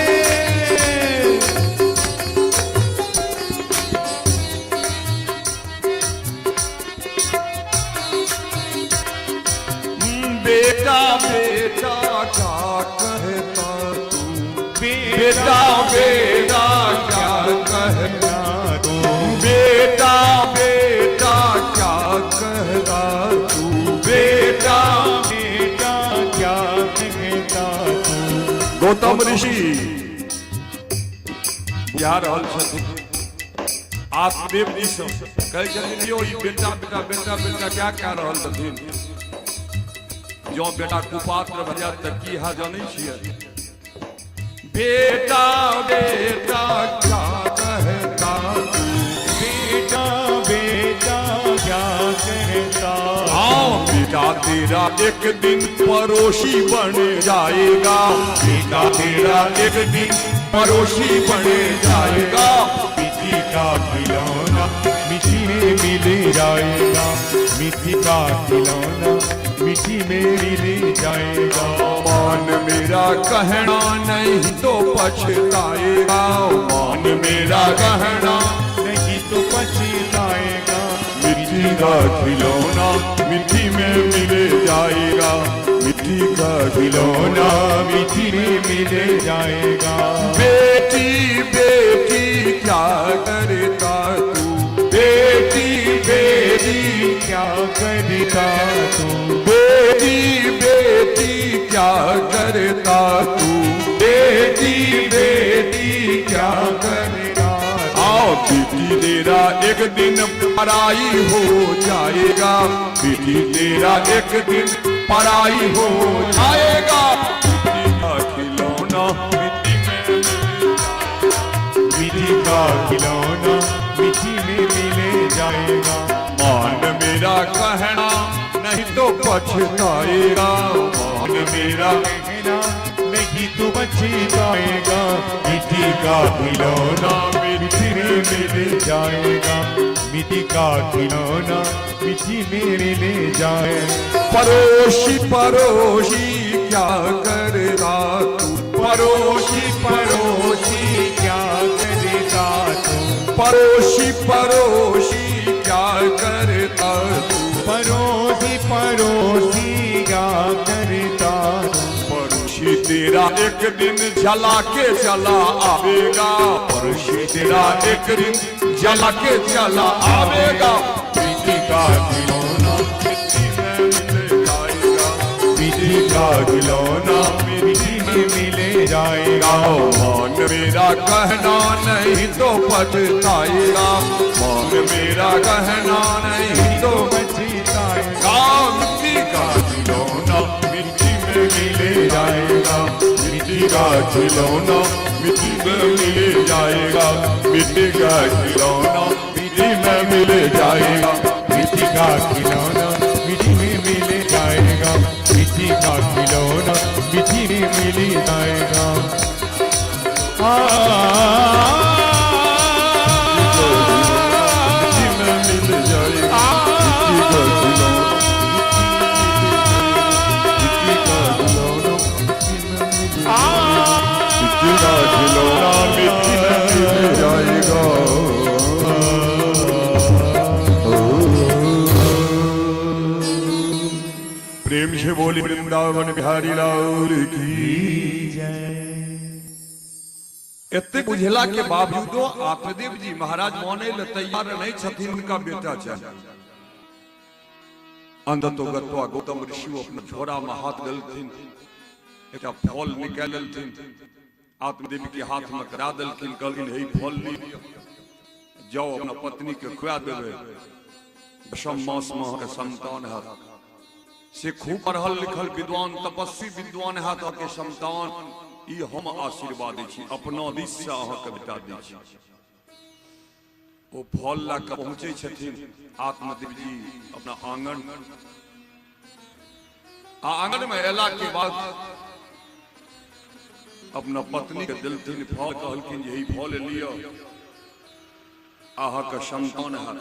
बेटा बेटा क्या कहता तू? बेटा बेटा क्या कहता तू? बेटा बेटा क्या कहता तू? बेटा बेटा क्या कहता तू? गौतम ऋषि बुझा रहल छथिन आत्मदेव जी सँ, कहै छथिन, यौ, ई बेटा बेटा बेटा बेटा क्या कह रहल छथिन? जँ बेटा कुपात्र भऽ जायत तऽ की है, जानै छियै? बेटा बेटा क्या कहता तू? बेटा बेटा क्या कहता? हाँ, बेटा तेरा एक दिन पड़ोसी बन जाएगा। बेटा तेरा एक दिन पड़ोसी बन जाएगा। मिट्टी का खिलौना मिट्टी में मिल जाएगा। मिट्टी का खिलौना मिट्टी में मिल जाएगा। मान मेरा कहना, नहीं तो पछताएगा। मान मेरा कहना, नहीं तो पछताएगा। मिट्टी का खिलौना मिट्टी में मिल जाएगा। मिट्टी का खिलौना खिलौना मिट्टी में मिल जाएगा। बेटी बेटी क्या करता तू? बेटी बेटी क्या करता तू? बेटी बेटी क्या करता तू? बेटी बेटी क्या करता? आओ, बेटी तेरा एक दिन पराई हो जाएगा। बेटी तेरा एक दिन पराई हो जाएगा। मिट्टी का खिलौना मिट्टी में मिल मिट्टी का खिलौना मिट्टी में मिल जाएगा। मान मेरा कहना, नहीं तो पछताएगा। मान मेरा कहना, नहीं तो पछताएगा। मिट्टी का खिलौना मिट्टी में मिल जाएगा। मिट्टी का खिलौना मिट्टी में मिल जाएगा। पड़ोसी पड़ोसी क्या करता तू? पड़ोसी पड़ोसी क्या करता तू? पड़ोसी पड़ोसी क्या करता तू? पड़ोसी पड़ोसी क्या करता तू? पड़ोसी तेरा एक दिन जला के चला आवेगा। पड़ोसी तेरा एक दिन जला के चला आवेगा। मिट्टी का खिलौना मिट्टी में मिल जाएगा। मिट्टी का खिलौना मिट्टी में मिल जाएगा। मान मेरा कहना, नहीं तो पछताएगा। मान मेरा कहना, नहीं तो पछताएगा। मिट्टी का खिलौना मिट्टी में मिल जाएगा। मिट्टी का खिलौना मिट्टी में मिल जाएगा। मिट्टी का खिलौना मिट्टी में मिल जाएगा। मिट्टी का खिलौना मिट्टी में मिल जाएगा। मिट्टी का खिलौना मिट्टी में मिल जाएगा। आ बोली वृंदावन बिहारी लाल की जय। एते बुझला के बावजूदो आत्मदेव जी महाराज माने ले तैयार नहीं छथिन, उनका बेटा चाहिए। अंततो गत्वा गौतम ऋषि अपना झोरा में हाथ देलथिन, एकटा फल निकालि लेलथिन, आत्मदेव के हाथ में करा देलखिन। कहलखिन हे फल ली जाओ, अपना पत्नी के खुआ देबै, दशम मास में अहाँके संतान हैत। से खूब पढ़ल लिखल विद्वान तपस्वी विद्वान हैत अहाँके संतान। ई हम आशीर्वाद दै छी, अपना दिस से अहाँके बेटा दै छी। ओ फल लऽ कऽ पहुँचै छथिन आत्मदेव जी अपना आंगन, आ आंगन में एला के बाद अपना पत्नी के देलथिन फल। कहलखिन जे ई फल लिअ, अहाँके संतान हैत।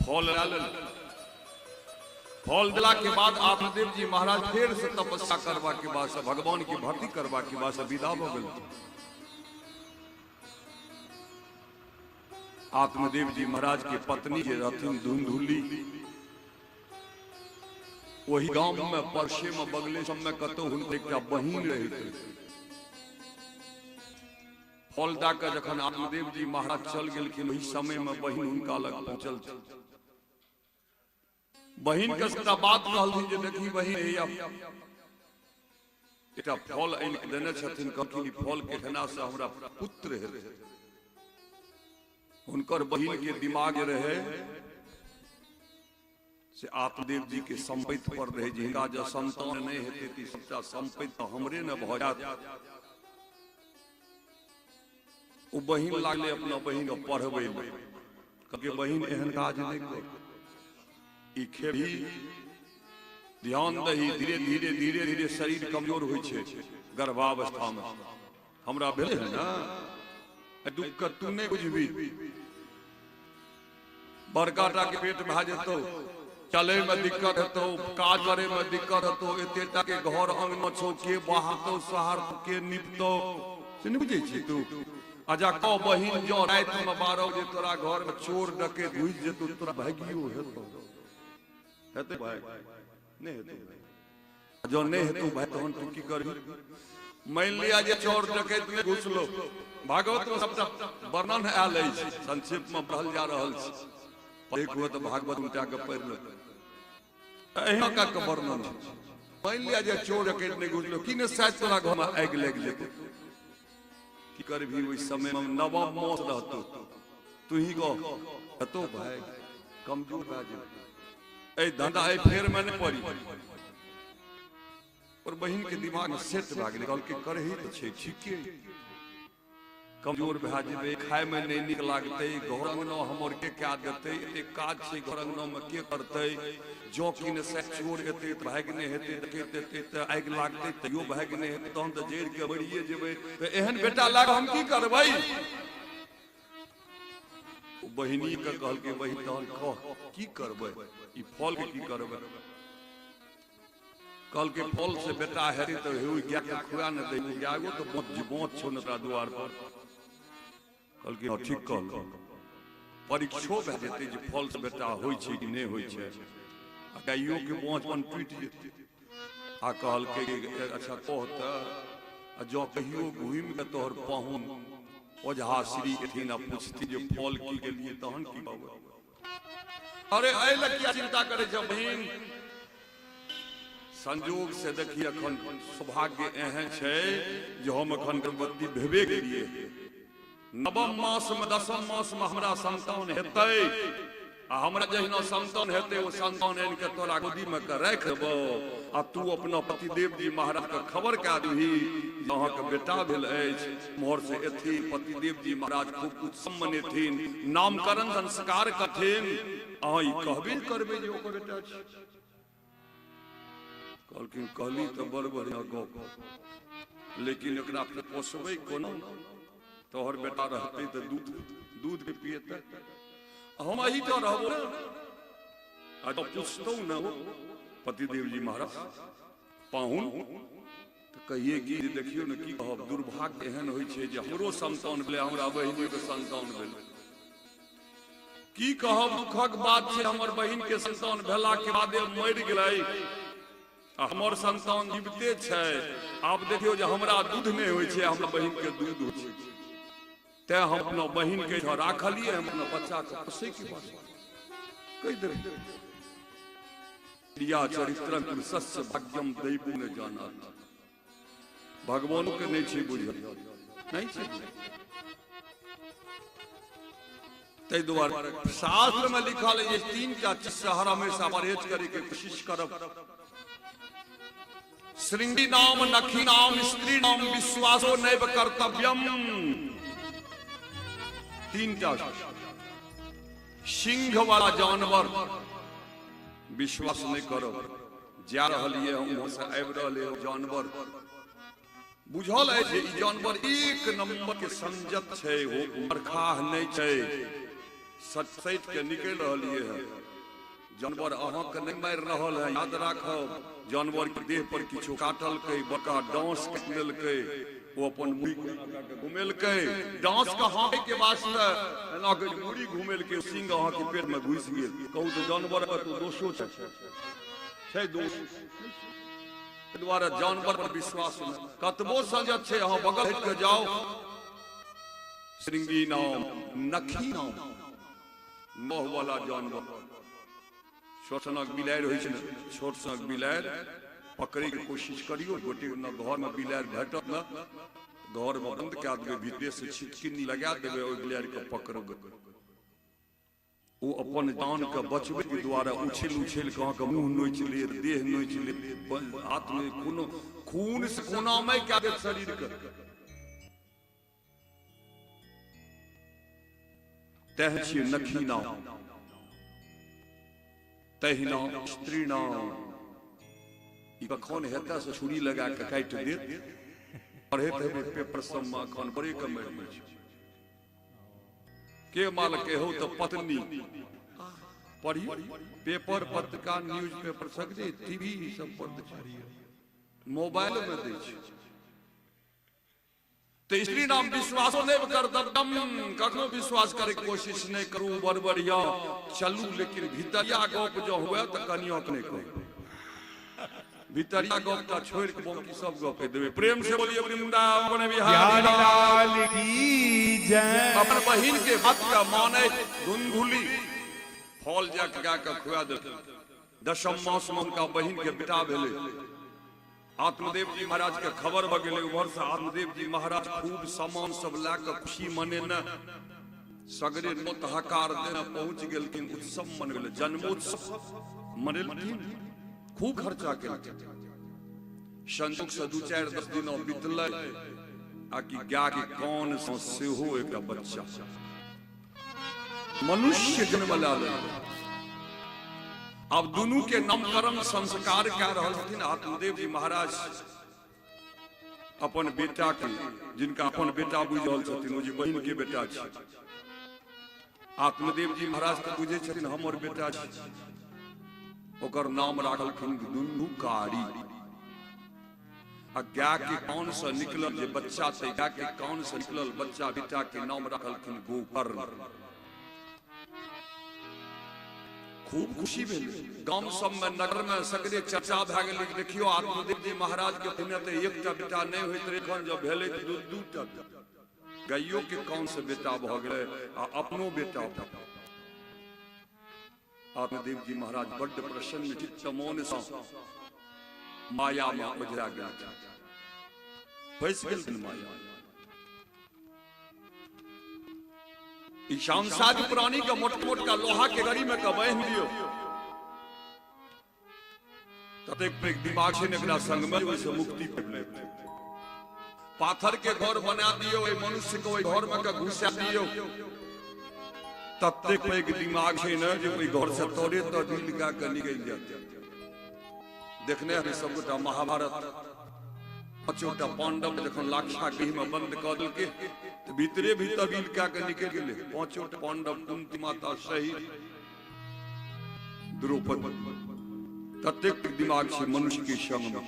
फल लए लेलखिन। फल दिला के बाद आत्मदेव जी महाराज फेर से तपस्या करबा के बाद से, भगवान की भक्ति करबा के बाद से विदा भऽ गेलथिन। आत्मदेव जी महाराज के पत्नी जे रहथिन धुंधुली, ओहि गाम में परसे में बगले सब में कतौ हुनकर एकटा बहिन रहैत रहै। फल दऽ कऽ जखन आत्मदेव जी महाराज चल गेलखिन, ओहि समय में बहिन हुनका लग पहुंचल। बहिन के सबटा बात कहलथिन जे देखी बहिन, हैया एकटा फल आनि के देने छथिन। कहलखिन ई फल के खेना से हमरा पुत्र हेतै। हुनकर बहिन के दिमाग रहे से आत्मदेव जी के संपत्ति पर रहे, जे हिनका जँ संतान नहि हेतै तऽ ई सबटा संपत्ति तऽ हमरे ने भऽ जायत। ओ बहिन लागलै अपना बहिन के पढ़बै लए। कहलकै बहिन, एहन काज नहि कर, ई खेबही, ध्यान दही, धीरे धीरे धीरे धीरे शरीर कमजोर होइ छै गर्भावस्था में। हमरा भेलै है ने, एहि दुख के तू नहि बुझबी। बड़का टा के पेट भए जेतौ, चले में दिक्कत हेतौ, काज करे में दिक्कत हेतौ, एते टा के घर अंगना छौ, के बहारतौ सोहारतौ, के निपतौ, से नहि बुझै छी तू? आ जा कह बहिन, जँ राति में 12 बजे तोरा घर में चोर डकैत घुसि जेतौ, तोरा भागियो हेतौ? हेतै भाय? नहि हेतौ भाय। जँ नहि हेतौ भाय, तहन तू की करबी? मानि लिअ जे चोर डकैत नहि घुसलो। भागवत में सबटा वर्णन आयल अछि, संक्षेप में पढ़ल जा रहल छै। पढ़ैके हुए तऽ भागवत उल्टा के पढ़ि लेब, एहिना कऽ के वर्णन छै। मानि लिअ जे चोर डकैत नहि घुसलो, की ने शायद तोरा घर में आगि लागि जेतौ, की करबी ओहि समय में? नवम मास रहतौ, तू ही कह, हेतौ भाय? कमजोर भए जेबी। एहि धंधा एहि फेर में नहि पड़ी। और बहिन के दिमाग में सेट भए गेलै। कहलकै करही तऽ छै ठीके, कमजोर भए जेबै, खाय में नहि नीक लागतै, घर अंगना हमर के कए देतै, एते काज छै घर अंगना में के करतै, जँ कि ने से चोर एतै तऽ भागि नहि हेतै, डकैत एतै तऽ आगि लागतै तैयो भागि नहि हेतै, तहन तऽ जरि के मरिए जेबै, तऽ एहन बेटा लए कऽ हम की करबै? ओ बहिनी के कहलकै बहिन, तहन कह की करबै, ई फल के की करबै? कहलकै फल से बेटा हेतै तऽ हे ओहि गाय के खुआ ने दै, गायो तऽ बोच छौ ने तोरा दुआर पर। कहलकै हँ ठीक कहलौ, परीक्षो भए जेतै जे फल से बेटा होइ छै कि नहि होइ छै, आ गाइयो के बोचपन टूटि जेतै। आ कहलकै अच्छा कह तऽ, आ जँ कहियो घुमि कऽ तोहर पाहुन ओझा श्री एथिन आ पूछथिन जे फल की गेलियै, तहन की कहबै? अरे एहि लए किया चिंता करै छ बहिन? संजोग से देखी अखन सौभाग्य एहन छै जे हम अखन गर्भवती भेबे केलिए। नवम मास में, दसम मास में हमरा संतान हेतै, आ हमरा जहिना संतान हेतै, ओ संतान आनि के तोरा गोदी में के राखि देबौ, आ तू अपना पतिदेव जी महाराज के खबर कए दही जे अहाँके बेटा भेल अछि। मोहर से एथिन पतिदेव जी महाराज, खूब उत्सव मनेथिन, नामकरण संस्कार करथिन, अहाँ ई कहबे करबै जे ओकर बेटा छी। कहलखिन कहली तऽ बड़ बढ़िया गप, लेकिन एकरा पोसबै कोना? तोहर बेटा रहतै तऽ दूध दूध के पियतै, हम एहि तो रहबो ने। आ जब पूछतौ ने पतिदेव जी महाराज पाहुन, तऽ कहिए कि जे देखियौ ने, की कहब, दुर्भाग्य एहन होइ छै जे हमरो संतान भेलै, हमरा बहिनियो के संतान भेलै। की कहब, दुखक बात छै, हमर बहिन के संतान भेला के बादे मरि गेलै आ हमर संतान जीविते छै। आब देखियौ जे हमरा दूध नहि होइ छै, हमरा बहिन के दूध होइ छै, तें हम अपना बहिन के एहिठाम राखलियै, हम अपना बच्चा के पोसै के वास्ते कहि देबै। प्रिया चरित्रं पुरुषस्य भाग्यम दैवो न जानत। भगवानो के नहि छै बुझल, नहि छै। ताहि दुआरे शास्त्र में लिखल है जे तीन टा चीज से हर हमेशा परहेज करे के कोशिश करब। श्रृंगी नाम, नखी नाम, स्त्री नाम, विश्वासो नैव कर्तव्यम। तीन टा सिंह वाला जानवर विश्वास नहीं करब। जा रहल ये उम्हर से आबि रहल ये जानवर, बुझल अछि जे ई जानवर एक नंबर के संजत छै, हो मरखाह नहि छै। सट सटि के निकलि रहल ये है जानवर, अहाँके नहि मारि रहल है। याद राखब, जानवर के देह पर किछु काटलकै, बड़का डांस काटि लेलकै, ओ अपन मुड़ी के एना कऽ घुमेलकै, डांस के हाँकै के वास्ते एना के मुड़ी घुमेलकै, सिंह अहाँके पेट में घुसि गेल। कहू तऽ जानवर के तो दोषो छै? छै दोष? एहि दुआरे जानवर पर विश्वास नहि, कतबो संजत छै, अहाँ बगल हटि कऽ जाउ। श्रृंगी नाम, नखी नाम, नह वाला जानवर, छोट सनक बिलाड़ि होइ छै ने, छोट सनक बिलाड़ि पकड़ैके कोशिश करियौ। गोटे न घरमे बिलाड़ि भेटत ने, घरमे बंद कए देबै, भीतरेसँ छिटकिनी लगा देबै, ओहि बिलाड़िके पकड़बै। ओ अपन जानके बचबैके दुआरे उछलि उछलि कऽ अहाँके मुँह नोचि लेत, देह नोचि लेत, हाथमे कोनो खून से कोनामय कए देत शरीरके। तह छियै नखी नाम, तहिना स्त्री नाम। ई कखन हेतै से छुरी लगा के काटि देत। पढ़ैत हेबै पेपर सबमे, अखन बड़े के मारि दै छै। के माल के हो तऽ पत्नी। पढ़ियौ पेपर, पत्रिका, न्यूज पेपर सगरे, टीवी सब पर दै छै, मोबाइल में दै छै। तऽ स्त्री नाम विश्वासो नहि करतम, कखनो विश्वास करे के कोशिश नहि करू। बड़ बढ़िया चलू, लेकिन भीतरिया गप जो हुए तऽ कनिया के नहि कहू। भीतरिया गप टा छोड़ि के बाकी सब गप कहि देबै। प्रेम से बोलिए वृंदावन बिहारी लाल की जय। अपन बहिन के बात का माने धुंधुली फल जा के गा के खुआ देलकै। दशम मास में हुनका बहिन के बेटा भेलै। आत्मदेव जी महाराज के खबर भऽ गेलै। उम्हर से आत्मदेव जी महाराज खूब सामान सब लए कऽ खुशी मनेने सगरे नोत हकार देने पहुंच गेलखिन। उत्सव मन गेलै, जन्मोत्सव मनेलखिन, खूब खर्चा केलखिन। संजोग से 2-4-10 दिन बीतलै आ कि गाय के कान से सेहो एकटा बच्चा मनुष्य जन्म लए लेलकै। आब दुनू के नामकरण संस्कार कए रहल छथिन आत्मदेव जी महाराज। अपन बेटा के, जिनका अपन बेटा बुझि रहल छथिन, ओ जे बहिन के बेटा छै, आत्मदेव जी महाराज तऽ बुझै छथिन हमर बेटा छै, ओकर नाम राखलखिन दुंदुकारी। आ गाय के कान से निकलल जे बच्चा छै, गाय के कान से निकलल बच्चा बेटा के नाम राखलखिन गोकर्ण। खूब खुशी भेल गाम सब में, नगर में सगरे चर्चा भए गेलै। देखियो, आत्मदेव जी महाराज के पहिने तऽ एकटा बेटा नहि होइत रहै, एखन जब भेलै तऽ दू दूटा, गाइयो के कान से बेटा भऽ गेलै आ अपनो बेटा भऽ। आत्मदेव जी महाराज बड्ड प्रसन्न चित्त मोन सँ माया में ओझरा गेल, फंसि गेलखिन माया। ई सांसारिक प्राणी के मोट मोट का लोहा के गड़ी में के बांधि दियौ, ततेक पैघ दिमाग छै ने एकरा संग में, ओहिसँ मुक्ति पाबि लेत। पाथर के घर बना दियौ, ओहि मनुष्य के ओहि घर में के घुसा दियौ, ततेक पैघ दिमाग छै ने जे ओहि घर से तोरे तर ढील कऽ के निकलि जायत। देखने हेबै सबगोटा महाभारत, पांचोटा पांडव जखन लाक्षा गृह में बंद कऽ देलकै तऽ भीतरे भीतर ढील कऽ के निकलि गेलै पांचोटा पांडव, कुंती माता सहित द्रौपदी। ततेक दिमाग छै मनुष्य के संग में।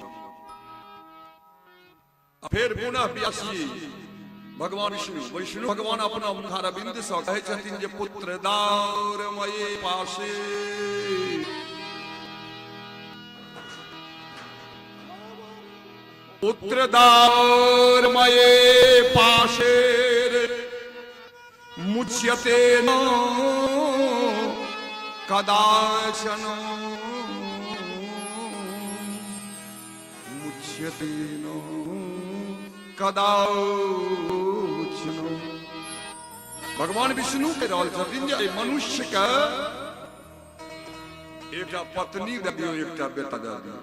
फेर पुनः व्यास जी भगवान विष्णु। विष्णु भगवान अपना मुखारविंद सँ कहै छथिन जे पुत्र दारमये पासे। पुत्र दारमये पाशे मुच्यते न कदाचन, मुच्यते न कदाचन। भगवान विष्णु कहि रहल छथिन जे मनुष्य के एकटा पत्नी दऽ दियौ, एकटा बेटा दऽ दियौ,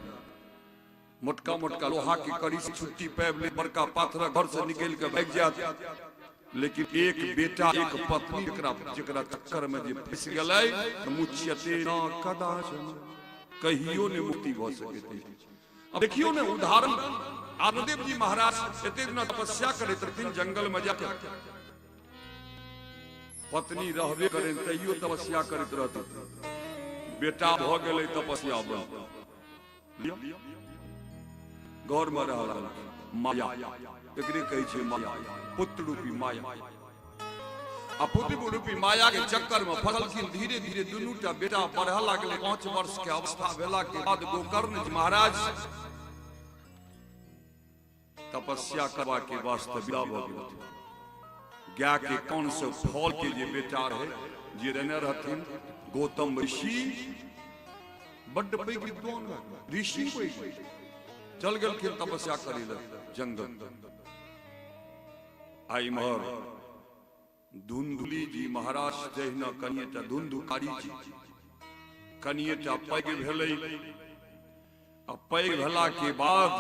मोटका मोटका लोहा के कड़ी से छुट्टी पाबि ले, बड़का पाथरक घर से निकलि के भागि जायत, लेकिन एक बेटा एक पत्नी जकरा जकरा चक्कर में जे फंसि गेलै तऽ मुच्यते न कदाचन, कहियो नहि मुक्ति भऽ सकैत अछि। अब देखियौ ने उदाहरण, आत्मदेव जी महाराज एते दिना तपस्या करैत रहथिन जंगल में जाके, पत्नी रहबे करें तैयो तपस्या करैत रहथिन, बेटा भऽ गेलै तपस्या बंद, घर में रहल माया, एकरे कहै छै माया, पुत्र रूपी माया। आ पुत्र रूपी माया के चक्कर में फसलखिन। धीरे धीरे दुनू टा बेटा बढ़ऽ लागलै। 5 वर्ष के अवस्था भेला के बाद गोकर्ण जी महाराज तपस्या करबा के वास्ते विदा भऽ गेलथिन। गाय के कान से फल के जे बेटा रहे, जे रहने रहथिन गौतम ऋषि, बड्ड पैघ विद्वान ऋषि, पैघ चल गेलखिन तपस्या करै लए जंगल। आ इम्हर धुंधुली जी महाराज जहिना कनिएटा धुंधुकारी जी कनिएटा पैघ भेलै, आ पैघ भेला के बाद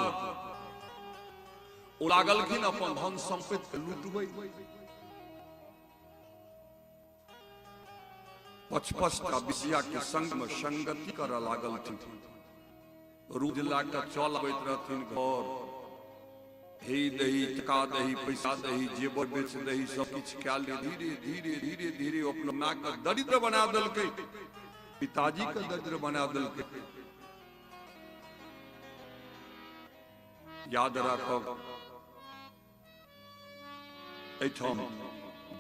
ओ लागलखिन अपन धन संपत्ति के लूटबै। पचपचटा विषया के संग में संगति करऽ लागलथिन। रोज लए कऽ चल अबैत रहथिन घर, हे दही, टका दही, पैसा दही, जेवर बेच दही, सब किछु कए ले। धीरे धीरे धीरे धीरे अपना माय के दरिद्र बना देलकै, पिताजी के दरिद्र बना देलकै। याद राखब, एहिठाम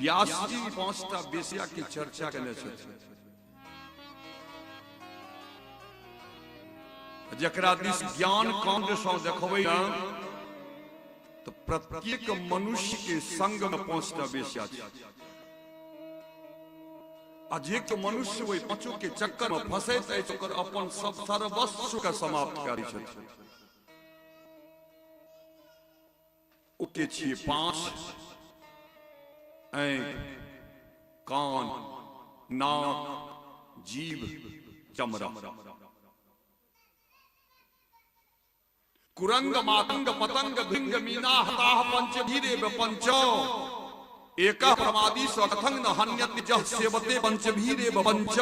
व्यास जी पांचटा बेसिया के चर्चा केने छथिन, जकरा दिस ज्ञान कांड सँ देखबै ने तऽ प्रत्येक मनुष्य के संग में पांचटा बेसिया छै, आ जे के मनुष्य ओहि पांचों के चक्कर में फंसैत अछि, ओकर अपन सब सर्वस्व के समाप्त करै छथिन। ओके छियै पांच: आँखि, कान, नाक, जीभ, चमड़ा। कुरंग मातंग पतंग भिंग मीना हताह पंच धीरे पंच एक प्रमादी स्वकथंग न हन्यत जह सेवते पंच भीरे पंच।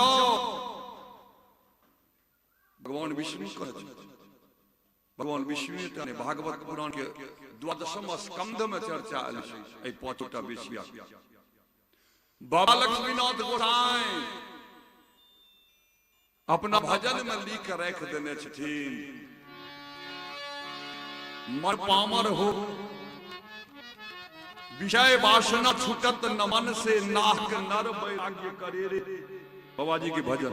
भगवान विष्णु कहै छथिन, भगवान विष्णु ने भागवत पुराण के द्वादशम स्कंध में चर्चा आयल छै एहि पांचोटा बेसिया। बाबा लक्ष्मीनाथ गोसाई अपना भजन में लिख के राखि देने छथिन, मन पामर हो विषय वासना छूटत न मन से, नाहक नर वैराग्य करे रे। बाबा जी के भजन,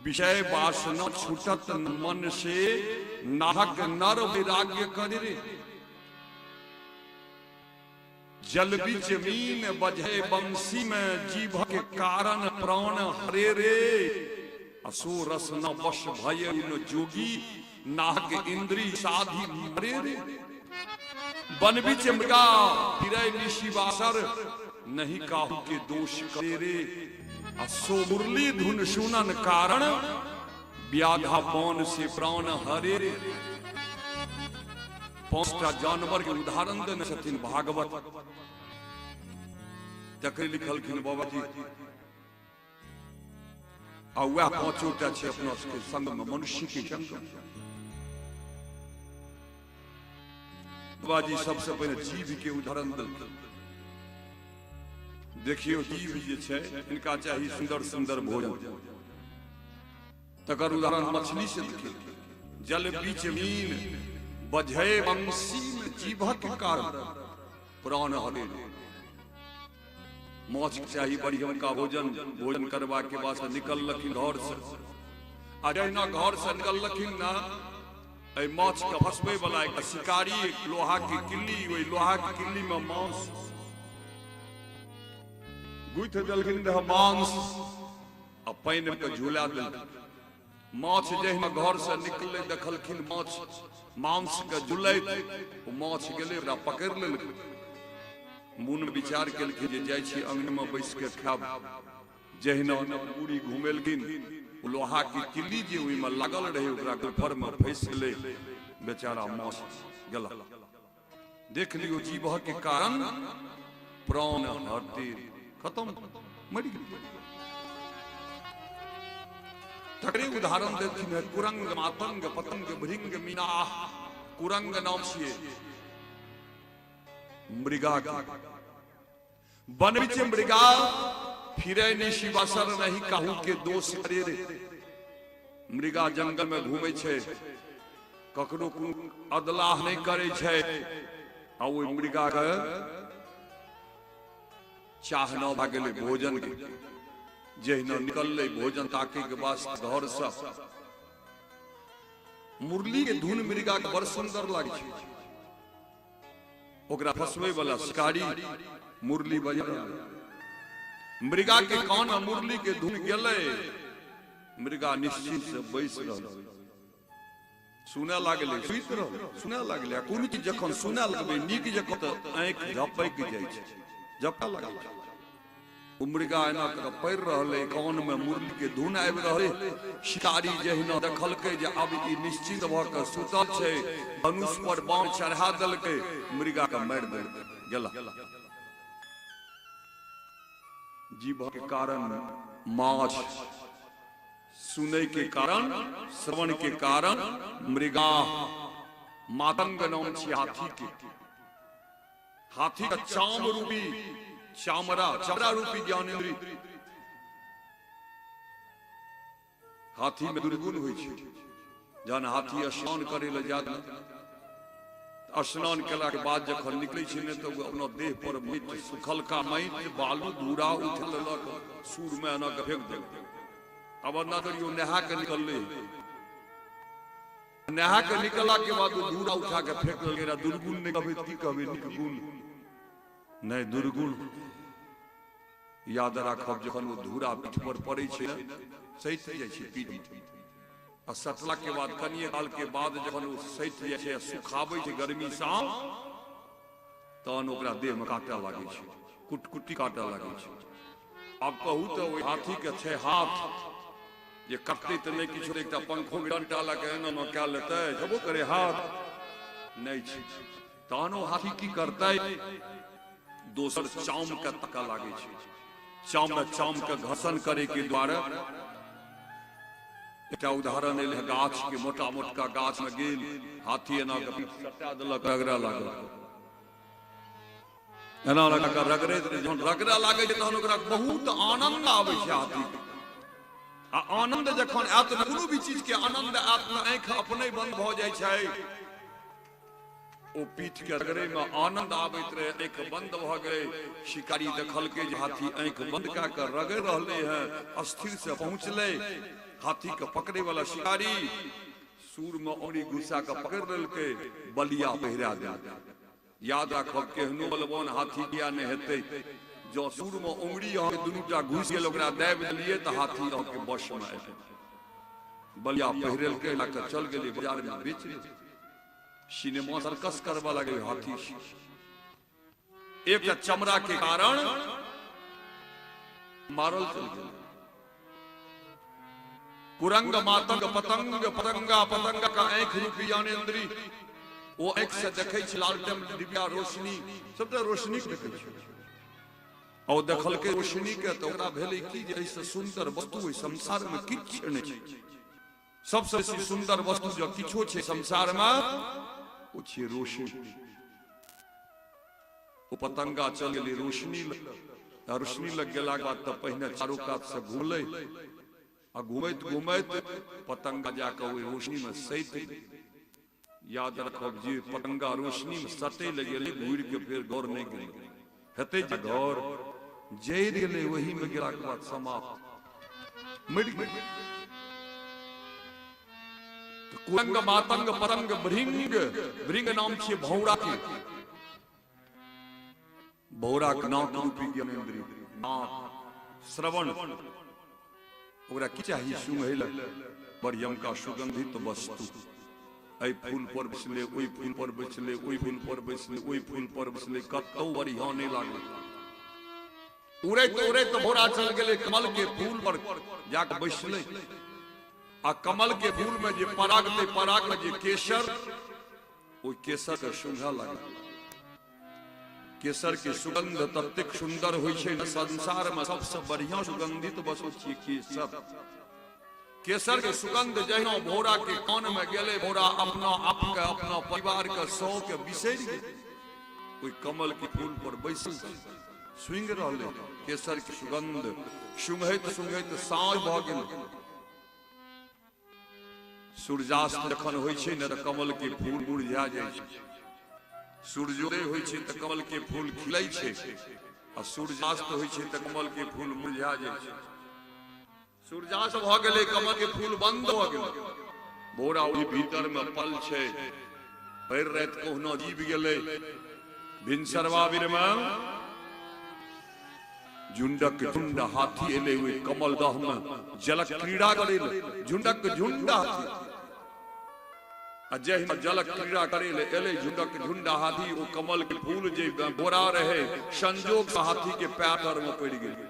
विषय वासना छूटत मन से, नाहक नर वैराग्य करे रे। जल बिच मीन बझे बंसी में, जीभ के कारण प्राण हरे रे। असो रस न वश भय न जोगी, नाहक इंद्री साधी मरे रे। बन बिच मृगा फिरे निशिवासर, नहीं काहू के दोष करे रे। असो मुरली धुन सुनन कारण, व्याधा बन से प्राण हरे रे। पांचटा जानवर के उदाहरण देने छथिन भागवत, तकरे लिखलखिन बाबा जी, आ वएह पांचोटा छै अपना सबके संग में, मनुष्य के संग। बाबा जी सबसे पहले जीव के उदाहरण देलखिन। देखियौ, जीव जे छै, इनका चाही सुंदर सुंदर भोजन, तकर उदाहरण मछली से देखियौ। जल बीच मीन बझे बंसी में जीभक कारण। प्राण हरे। माछ चाही बढ़िया का भोजन, भोजन करबा के बाद निकललखिन घर से, आ जहिना घर से निकललखिन ना, एहि माछ के फसबै वाला एक शिकारी, एक लोहा के किल्ली, ओहि लोहा के किल्ली में मांस गुथि देलखिन रह मांस आ पानि के झुला देलखिन। माछ जहिना घर से निकललै देखलखिन माछ मांस के झुलैत, ओ माछ गेलै ओकरा पकड़ि लेलखिन। मन में विचार केलखिन जे जाइ छी अंगने में बैस के खायब। जहिना पूरी घुमेलखिन, ओ लोहा के किल्ली जे ओहिमे लागल रहै ओकरा गुफर में फंसि गेलै, बेचारा माछ गेला। देख लियौ जीभ के कारण प्राण हरते खत्म, मरि गेल। तकरे उदाहरण देलखिन है कुरंग मातंग पतंग भृंग मीना। कुरंग नाम छियै मृगा के। वन बिच मृगा फिरे निशिवासर नहीं काहू के दोष करे रे। मृगा जंगल में घूमे छै, ककरो कोनो अदलाह नहीं करे छै, आ ओहि मृगा के चाह न भए गेलै भोजन के। जहिना निकललै भोजन ताके के वास्ते घर से, मुरली के धुन मृगा के बड़ सुंदर लागै छै। ओकरा फसबै वाला शिकारी मुरली बजा रहलै, मृगा के कान में मुरली के धुन गेलै, मृगा निश्चित से बैस रहल, सुनय लागलै, सुति रहल, सुनय लागलै। आ कोनो चीज जखन सुनय लगबै नीक जखन तऽ आँखि झपकि जाइ छै, झपका लागै छै। ओ मृगा एना कऽ पड़ि रहलै, कान में मुरली के धुन आबि रहलै। शिकारी जहिना देखलकै जे आब ई निश्चित भऽ कऽ सुतल छै, धनुष पर बाण चढ़ा देलकै, मृगा के मारि देलकै, गेला। जीभ के कारण माछ, सुनै के कारण, श्रवण के कारण मृगा। मातंग नाम छी हाथी के। हाथी का चाम रूपी चामरा, चमड़ा रूपी ज्ञानेन्द्रिय। हाथी में दुर्गुण होइ छै। जहन हाथी स्नान करे लए जात, स्नान केला के बाद जखन निकलै छै ने, तऽ अपना देह पर माटि, सुखलका माटि, बालू धूरा उठा लेलक, सूर में एना के फेंक देलक। अब अन्ना करियो नहा के निकललै, नहा के निकलला के बाद ओ धूरा उठा के फेंक देलकै। दुर्गुण नहि कहबै की कहबै? नीक गुण नहि, दुर्गुण। याद राखब, जखन ओ धूरा पीठ पर पड़ै छै, सटि जाइ छै पीठ, आ सटला के बाद कनिए काल के बाद जखन ओ सटि जाइ छै आ सुखाबै छै गर्मी सँ, तहन ओकरा देह में काटऽ लागै छै, कुटकुटी काटऽ लागै छै। आब कहू तऽ ओहि हाथी के छै हाथ जे कटतै तऽ नहि किछो, एकटा पंखो डंटा लऽ के एना एना कए लेतै, छेबो करे हाथ नहि छै, तहन ओ हाथी की करतै? दोसर चाम के तकऽ लागै छै। चाम में चाम के घर्षण करे के द्वारा एकटा उदाहरण एलै, गाछ के मोटा मोटका गाछ में गेल हाथी, एना के पीठ सटा देलक, रगड़ऽ लागल, एना लगा कऽ रगड़ैत रहै। जहन रगड़ऽ लागै छै तहन ओकरा बहुत आनंद आबै छै हाथी के। आ आनंद जखन आयत ने, कोनो भी चीज के आनंद आयत ने, आँखि अपने बंद भऽ जाइ छै। ओ पीठ के रगड़े में आनंद आबैत रहे, आँखि बंद भऽ गेलै। शिकारी देखलकै जे हाथी आँखि बंद कए कऽ रगड़ि रहलै हेँ, अस्थिर से पहुँचलै। हाथी के पकड़े वाला शिकारी सूर में औरी घुसा कऽ पकड़ि लेलकै, बलिया पहिरा देलकै। याद राखब, केहनो बलवान हाथी किया नहि हेतै, जँ सूर में उंगरी अहाँके दुनूटा घुसि गेल, ओकरा दाबि देलियै तऽ हाथी अहाँके वश में आबि गेल। बलिया पहिरेलकै, लऽ कऽ चल गेलै बाजार में बेच, सिनेमा सर्कस करबऽ लगलै हाथी। एकटा चमड़ा के कारण मारल चल गेल। कुरंग मातंग पतंग पतंगा, पतंगा का आँखि रूपी ज्ञानेन्द्री, ओ आँखि से देखै छै, लालटेन डिबिया रोशनी, सबटा रोशनी के देखै छै। आ ओ देखलकै रोशनी के तऽ ओकरा भेलै की जे एहिसँ सुन्दर वस्तु एहि संसार में किछु नहि छै। सबसँ बेसी सुन्दर वस्तु जँ किछो छै संसार में, ओ छियै रोशनी। ओ पतंगा चल गेलै रोशनी लग। रोशनी लग गेलाके बाद तऽ पहिने चारू कात से घुमलै, आ घुमैत घुमैत पतंगा जाकऽ ओहि रोशनी में सटि गेलै। याद रखब जे पतंगा रोशनी में सटे लए गेलै, घुरि के फेर घर नहि गेलै। हेतै जे घर जरि गेलै, ओही में गेलाके बाद समाप्त, मरि गेलै। कुरंग मातंग पतंग भृंग, भृंग नाम छियै भौरा के। भौरा के नाक रूपी ज्ञानेन्द्रिय, नाक श्रवण, ओकरा की चाही सुंघै लए? बढ़ियमका सुगंधित वस्तु। एहि फूल पर बैसले, ओहि फूल पर बैसले, ओहि फूल पर बैसले, ओहि फूल पर बैसले, कतौ बढ़िया नहि लागल। उड़ैत उड़ैत भौरा चल गेलै कमल के फूल पर जाके बैसलै, आ कमल के फूल में जे पराग ते पराग में जे केसर, ओहि केसर के सुंघऽ लागल। केसर के सुगंध ततेक सुंदर होइ छै ने, संसार में सबसे बढ़िया सुगंधित वस्तु छियै केसर। केसर के सुगंध जहिना भौरा के कान में गेलै, भौरा अपना आप के, अपना परिवार के, सौ के बिसरि गेलै। ओहि कमल के फूल पर बैसल छै, सुंघि रहलै केसर के सुगंध। सुंघैत सुंघैत साँझ भऽ गेलै। सूर्यास्त जखन होइ छै ने तऽ कमल के फूल मुरझा जाइ छै। सूर्योदय होइ छै तऽ कमल के फूल खिलै छै, आ सूर्यास्त होइ छै तऽ कमल के फूल मुरझा जाइ छै। सूर्यास्त भऽ गेलै, कमल के फूल बंद भऽ गेलै। भोरा ओहि भीतर मे पल छै, भरि राति कहुना जीव गेलै। भिनसरवा बेर मे झुंडक झुंड हाथी एलै ओहि कमल दह मे जलक क्रीड़ा करै लए। झुंडक झुंड हाथी, आ जहिना जलक क्रीड़ा करै लए एलै झुंडक झुंड हाथी, ओ कमल के फूल जे बोरा रहे, संजोग से हाथी के पैर तर मे पड़ि गेलै,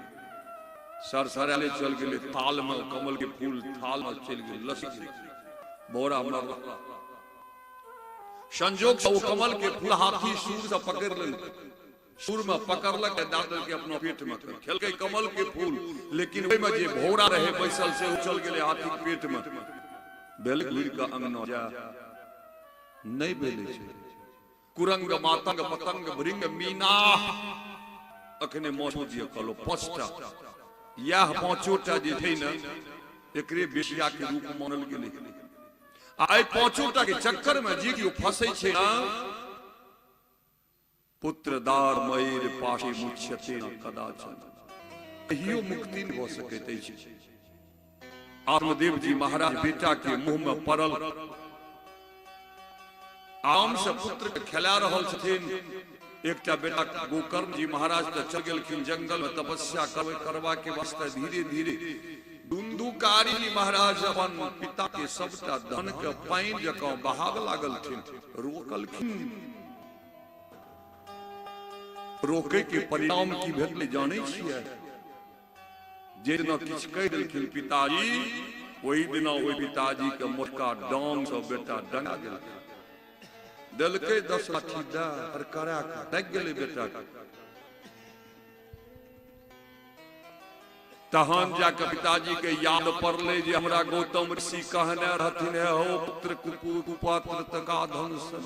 सरसराले चल गेलै थाल मे। कमल के फूल थाल मे चलि गेलै, लसि गेलै, बोरा मरल। संजोग से ओ कमल के फूल हाथी सूर से पकड़ लेलकै, सुर में पकड़लक, दऽ देलकै अपना पेट में, खेलकै कमल के फूल। लेकिन ओहिमे जे भौरा रहे बैसल, से चल गेलै हाथी के पेट में। भेल घुरि कऽ अंगना जा नहि भेलै छै। कुरंग मातंग पतंग भृंग मीना, अखने मौसम दिय कहलो पांचटा, इएह पांचोटा जे छै ने, एकरे बेसिया के रूप मानल गेलै। आ एहि पांचोटा के चक्कर में जे केओ फंसै छै ने, पुत्र दार मयूर पाशे मुच्यते न कदाचन, कहियो मुक्ति नहि भऽ सकैत अछि। आत्मदेव जी महाराज बेटा के मुंह में पड़ल आम से पुत्र के खेला रहल छथिन। एकटा बेटा गोकर्ण जी महाराज तऽ चल गेलखिन जंगल में तपस्या करबा के वास्ते। धीरे धीरे दुंदुकारी महाराज अपन पिता के सबटा धन के पानि जकाँ बहाव लागलखिन, रोकलखिन। रोके के परिणाम की भेटलै जानै छियै? जे दिना किछु कहि देलखिन पिताजी, ओहि दिना ओहि पिताजी के मोटका डांग से बेटा डंगा गेलखिन, देलकै 10 लाठी दऽ और करा के लागि गेलै बेटा के। तहन जाके पिताजी के याद पड़लै जे हमरा गौतम ऋषि कहने रहथिन, हे हो पुत्र कुपात्र तका धन से,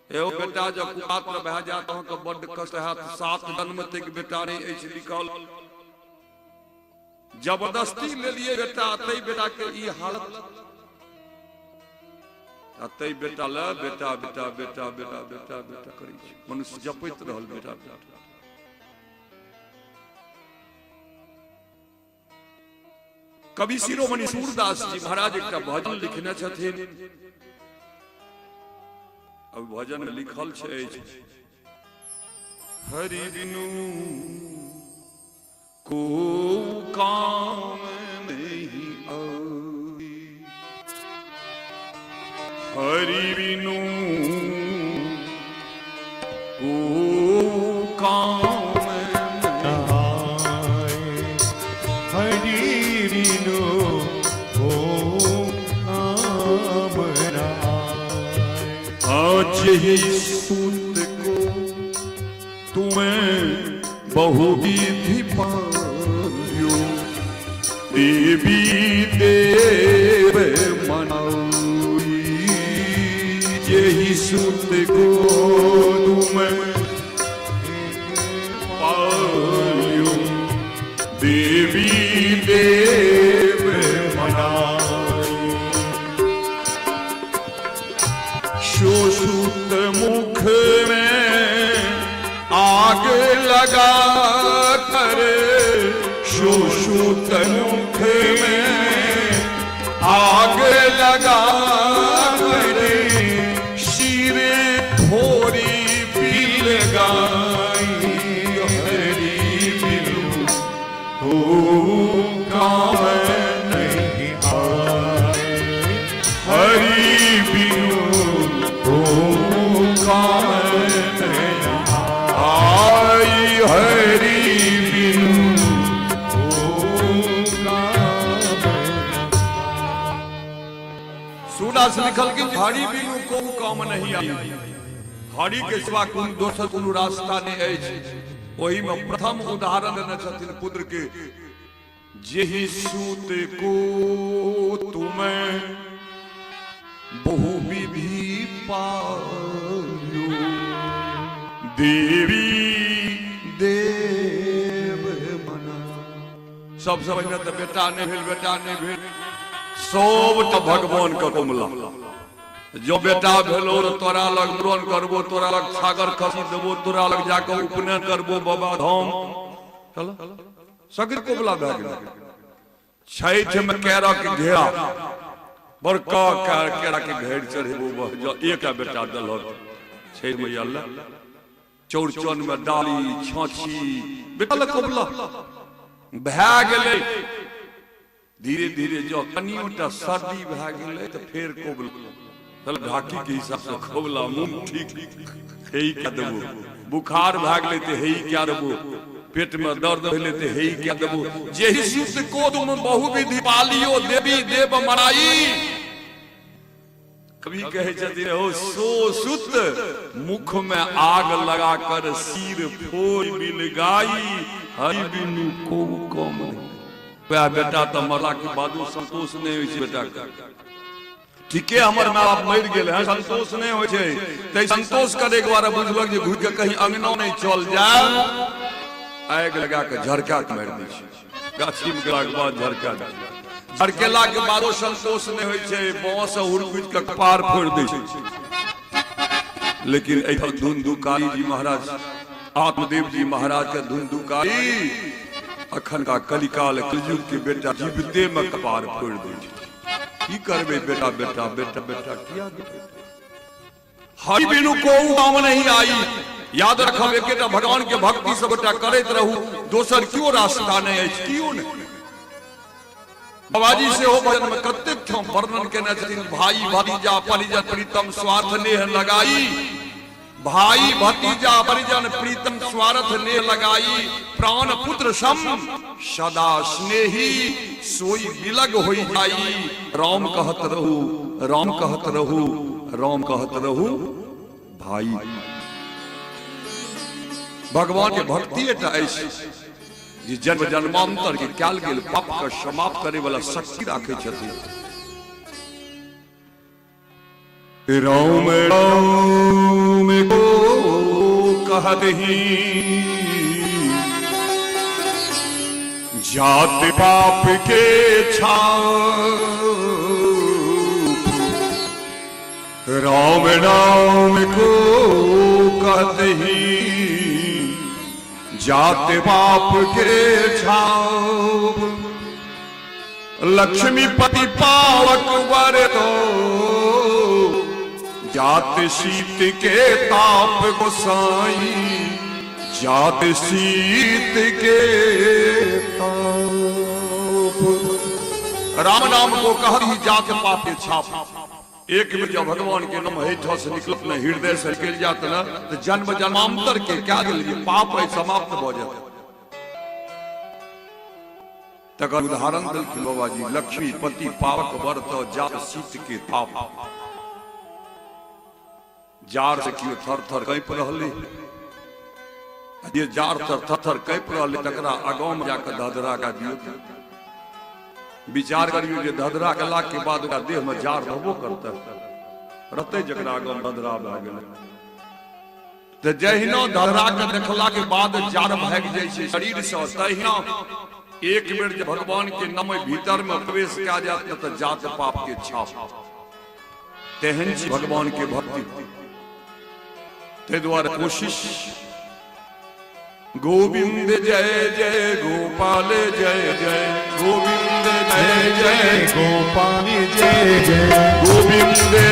हे हो बेटा जब कुपात्र भए जायत अहाँके बड्ड कष्ट हैत, 7 जन्म तक बेटा नहि अछि लिखल। जबरदस्ती लेलिए बेटा, तै बेटा के ई हालत, आ तै बेटा ल बेटा बेटा बेटा बेटा बेटा बेटा करै छै मनुष्य, जपैत रहल बेटा बेटा। कवि शिरोमणि सूरदास जी महाराज एकटा भजन लिखने छथिन। अब भजन में लिखल छै, हरि बिनु को काम नहीं आई, हरि बिनु को काम हरि बिनु को काम आज ही सुत को तुम्हें बहुविधि पायो, देवी देव मनाई, यही सुत को तुम्हें पायो, देवी देव मनाई। मुख में आग लगा कर सिर फोरी बिल गाई हरि बिनु हो काम नहीं आए हरि बिनु हो काम नहीं आई हरि बिनु सूरदास लिखल कि हरि बिनु को काम नहीं आई। हरि के सिवा कोनो दोसर कोनो रास्ता नहीं अछि। ओहि में प्रथम उदाहरण देने छथिन पुत्र के, जेहि सूत को तुम्हें बहु विधि पायो देवी देव मना। सबसँ पहिने तऽ बेटा नहि भेल, बेटा नहि भेल, सबटा भगवान के कमला। जो बेटा भेलो तऽ तोरा लग मुड़न करबो, तोरा लग छागर खसी देबो, तोरा लग जाके उपनयन करबो बाबा धाम। चलो सगरे कोबला भए गेल। छठि में केरा के घेरा बड़का केरा के घेर चढ़ेबो, जो एकटा बेटा देलक छठि मैया ले, चौरचन में डाली छाछी बेटा लग कोबला भए गेलै। धीरे धीरे जो कनियोटा सर्दी भए गेलै तऽ फेर कोबला चल ढाकी के हिसाब से कोबला मुँह ठीक हे कए देबो। बुखार भए गेलै तऽ हे कए देबो, पेट में दर्द भेलै तऽ हे कए देबो। जेहि सुत को तुम बहुविधि पालियो देवी देव मनाई। कवि कहै छथिन हो सो सुत मुख में आग लगा कर सिर फोड़ बिल गाई हरि बिनु को कम नहीं। वएह बेटा तऽ मरला के बादो संतोष नहि होइ छै बेटा के। ठीके हमर माय बाप मरि गेल है, संतोष नहि होइ छै, तै संतोष करे के दुआरे बुझलक जे घुरि के कहीं अंगना नहि चल जाय, आगि लगा के झरका के मारि दै छै। गाछी में गेलाक बाद झरका दै छै। झरकेला के बादो संतोष नहि होइ छै, बाँस हुड़कुचि के कपार फोड़ि दै छै। लेकिन एहिठाम धुंधुकारी जी महाराज, आत्मदेव जी महाराज के धुंधुकारी अखन का कलिकाल कलयुग के बेटा जीविते में कपार फोड़ि दै छै। की करबै बेटा बेटा बेटा बेटा किया देबै? हरि बिनु को काम नहीं आई। याद रखब एकेटा भगवान के भक्ति सब गोटा करैत रहू, दोसर क्यों रास्ता नहीं अछि, क्यों नहीं। बाबाजी सेहो भजन में कतेक ठाम वर्णन केने छथिन, भाई भतीजा परिजन प्रीतम स्वार्थ नेह लगाई, भाई भतीजा परिजन प्रीतम स्वार्थ नेह लगाई, प्राण पुत्र सम सदा स्नेही सोई विलग होई जाई। राम कहत रहू, राम कहत रहू, राम कहत रहू भाई। भगवान के भक्ति एकटा अछि जे जन्म जन्मांतर के कयल गेल पाप के समाप्त करे वाला शक्ति राखै छथिन। राम राम को कहत ही जात पाप के छाप, राम राम को कहत ही जात पाप के छाप। लक्ष्मीपति पावक वर तो जात शीत के ताप गोसाई, जात शीत के ताप। राम नाम को कहत ही जात पाप के छाप। एक बेर जब भगवान के नाम हेठ से निकलत न, हृदय से निकल जात न, तो जन्म जन्मांतर के क्या गेल पाप है समाप्त भ जात। तकर उदाहरण देलखिन बाबाजी, लक्ष्मीपति पावक वर तो जात शीत के ताप। जार से कियो थर थर काँपि रहलै, जे जार से थर थर काँपि रहलै तकरा आगाँ में जाके धधरा के दियौ। विचार करियौ जे धधरा गेला के बाद ओकरा देह में जार रहबो करतै, रहतै जकरा आगाँ में धधरा भए गेलै। तऽ जहिना धधरा के देखला के बाद जार भागि जाइ छै शरीर से, तहिना एक बेर जे भगवान के नाम भीतर में प्रवेश कए जायत तऽ जात पाप के छाप। तेहन छी भगवान के भक्ति। ताहि दुआरे कोशिश गोविंद जय जय गोपाल जय जय गोविंद जय जय गोपाल जय जय गोविंद जय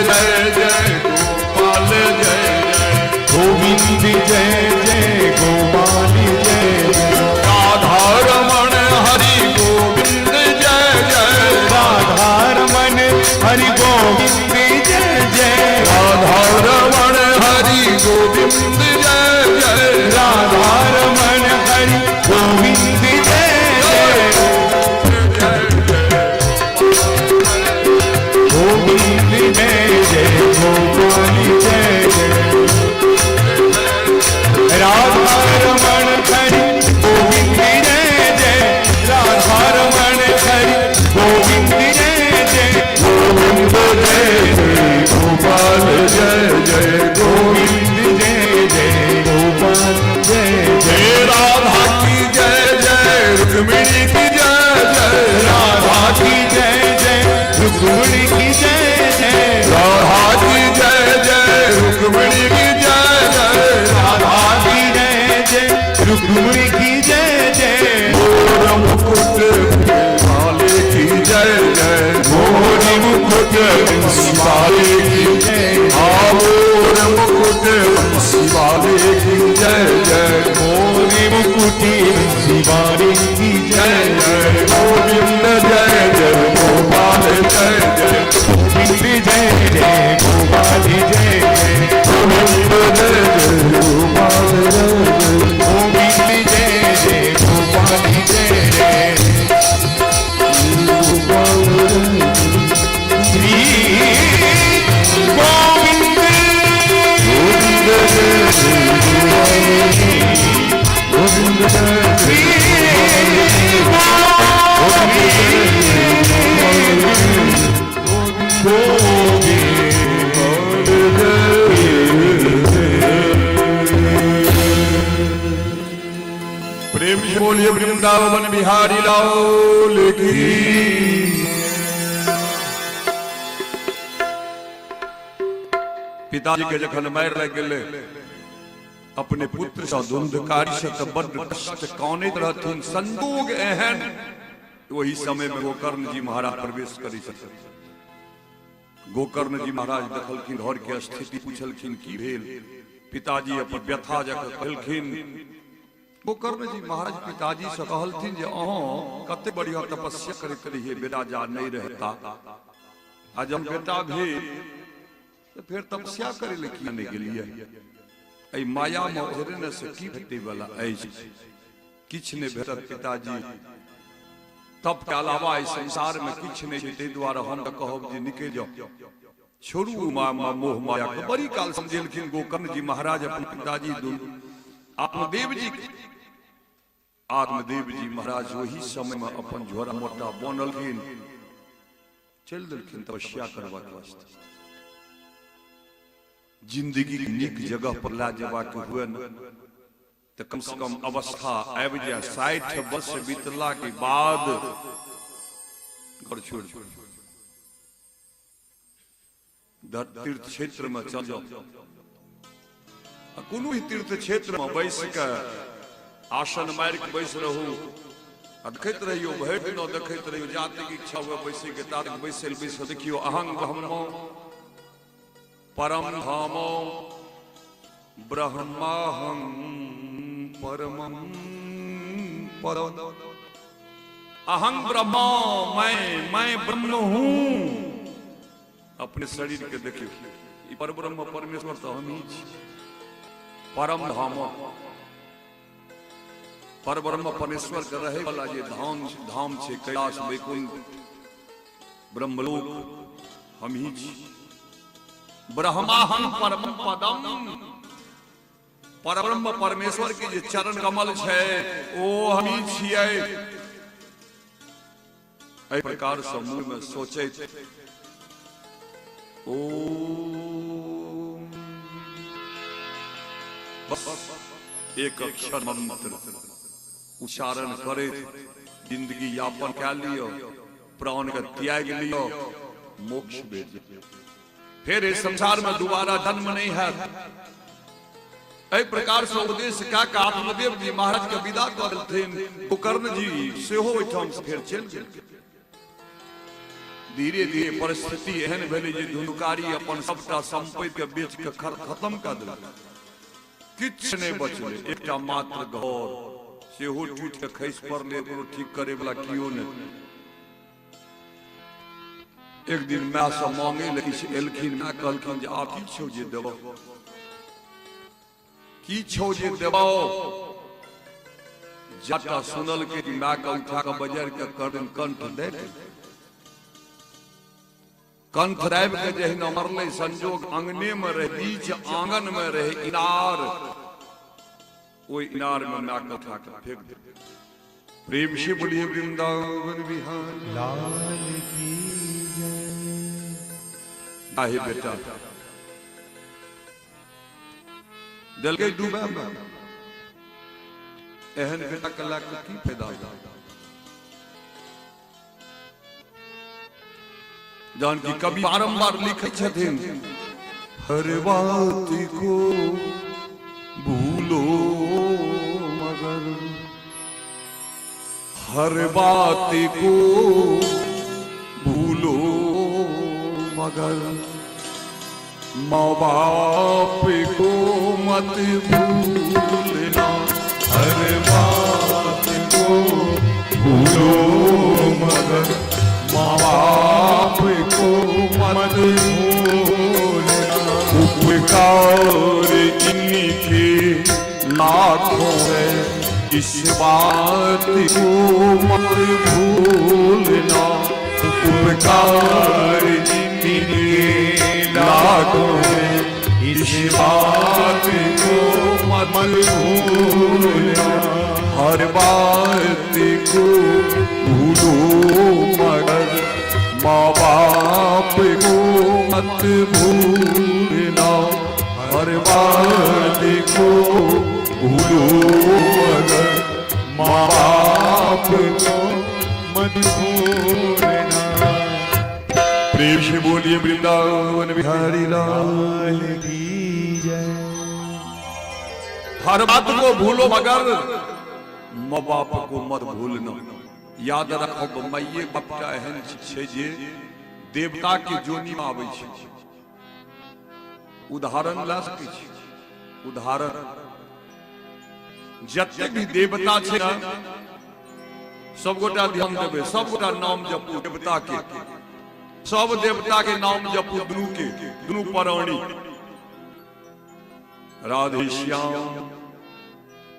जय गोपाल जय जय गोविंद जय जय गोपाल जय जय राधा रमण हरि गोविंद जय जय राधा रमन हरि गोविंद जय जय राधा रमण हरि गोविंद जय जय राधा रमन हरि गोविंद जय जय गोविंद जय जय गोपाल जय जय राधा रमण हरि गोविंद जय जय राधा रमण हरि गोविंद जय जय गोविंद जय जय गोपाल जय जय गोविंद गोविंद जय जय गोपाल जय जय जय राधा की जय जय रुक्मिणी की जय जय राधा की जय जय रुक्मिणी की जय जय राधा की जय जय रुक्मिणी की जय जय राधा की जय जय रुक्मिणी की जय जय मोर मुकुट वाले की जय जय मोर मुकुट वाले की जय मोर मुकुट वाले की जय जय मोर मुकुटी शिवारी की जय जय जय गोविंद जय जय गोपाल जय जय गोविंद जय जय गोपाल जय जय गोविंद जय जय गोपाल जय जय गोविंद जय जय गोपाल जय जय श्री गोविंद गोविंद जय श्री गोविंद प्रेम से बोलिए वृंदावन बिहारी लाल की पिताजी के जखन मारि लागि गेलै अपने पुत्र से धुंधकारी से तऽ बड्ड कष्ट कानैत रहथिन। संजोग एहन ओहि समय में गोकर्ण जी महाराज प्रवेश करै छथिन। गोकर्ण जी महाराज देखलखिन घर के स्थिति, पूछलखिन की भेल। पिताजी अपन व्यथा जकाँ कहलखिन। गोकर्ण जी महाराज पिताजी से कहलथिन जे अहाँ कते बढ़िया तपस्या करैत रहियै, बेटा जा नहीं रहता, आ जब बेटा भेल तऽ फेर तपस्या करै लए किया नहि गेलियै? एहि माया मे ओझरेने से की भेटै वाला अछि? किछु नहि भेटत पिताजी, तप के अलावा एहि संसार में किछु नहि छै। ताहि दुआरे हम तऽ कहब जे निकलि जाउ, छोड़ू मोह माया के। बड़ी काल समझेलखिन गोकर्ण जी महाराज अपन पिताजी दुनू आत्मदेव जी। आत्मदेव जी महाराज ओही समय में अपन झोरा मोटा बनलखिन, चलि देलखिन तपस्या करबाक वास्ते। जिंदगी नीक जगह पर ला जेबाक हुए न तऽ कम से कम अवस्था आबि जाय 60 वर्ष बीतला के बाद घर छोड़ तीर्थ क्षेत्र में चल जाओ। आ कोनो भी तीर्थ क्षेत्र में बैस के आसन मारि के बैस रहू आ देखैत रहियो, भरि दिन देखैत रहियो, जातिक इच्छा हुए बैसे के तातिक बैसल बैसल देखियो अहं ब्रह्म परम धाम ब्रह्माहं परमं परम। अहं ब्रह्म, मैं ब्रह्म हूं। अपने शरीर के देखियो, ई पर ब्रह्म परमेश्वर तो हम ही छी। परम धाम पर ब्रह्म परमेश्वर के रहे वाला जे धाम धाम छे कैलाश वैकुंठ ब्रह्मलोक हम ही छी। ब्रह्माहं परम पदम, परब्रह्म परमेश्वर के जे चरण कमल छै ओ हम ही छियै। एहि प्रकार से मुंह में सोचैत ओम बस एक अक्षर मंत्र उच्चारण करैत जिंदगी यापन कए लियौ, प्राण के त्याग लियौ, मोक्ष भेट जायत। फेर इस संसार में दोबारा जन्म नहीं है। एहि प्रकार से उपदेश कए कऽ आत्मदेव जी महाराज के विदा कऽ देलथिन। गोकर्ण जी सेहो ओहिठाम से फेर चलि गेल। धीरे धीरे परिस्थिति एहन भेलै जे धुंधुकारी अपन सबटा संपत्ति के बेच के खत्म कऽ देलक। किछु नहि बचलै, एकटा मात्र घर सेहो टूटि कऽ खसि पड़लै, ओकरो ठीक करे वाला केओ नहि। एक दिन माय से मांगे लए किछु एलखिन। माय कहलखिन जे आब की छौ जे देबौ, की छौ जे देबौ। जाटा सुनलकै कि माय के उठा कऽ बजार के करदन कंठ दे, कंठ दाबि के जहिना मरलै, संजोग अंगने में रहे, बीच आंगन में रहे इनार, ओहि इनार में माय के उठा के फेंक दे। प्रेम से बोलिए वृंदावन बिहारी लाल की जय। आहे बेटा देलकै डूबे में, एहन बेटा के लए के की फायदा? जहन कि कवि बारंबार लिखै छथिन, हर बात को भूलो मगर, हर बात को भूलो मगर माँ बाप को मत भूलना, हर बात को भूलो मगर माँ बाप को मत भूलना। उपकार इनके लाखों है, इस बात को मत भूलना। उपकार इनके लाखों है, इस बात को मत भूलना। हर बात को भूलो मगर माँ बाप को मत भूलना, हर बात को भूलो मगर माँ बाप को मत भूलना। प्रेम से बोलिए वृंदावन बिहारी लाल लाल की जय। हर बात को भूलो मगर माँ बाप को मत भूलना। याद रखब, माइये बापटा एहन छै जे देवता के जोनी में आबै छै। उदाहरण लऽ सकै छी, उदाहरण जते भी देवता छै ने, सबगोटा ध्यान देबै, सबगोटा नाम जपू देवता के, सब देवता के नाम जपू, दुनू के, दुनू प्राणी, राधे श्याम,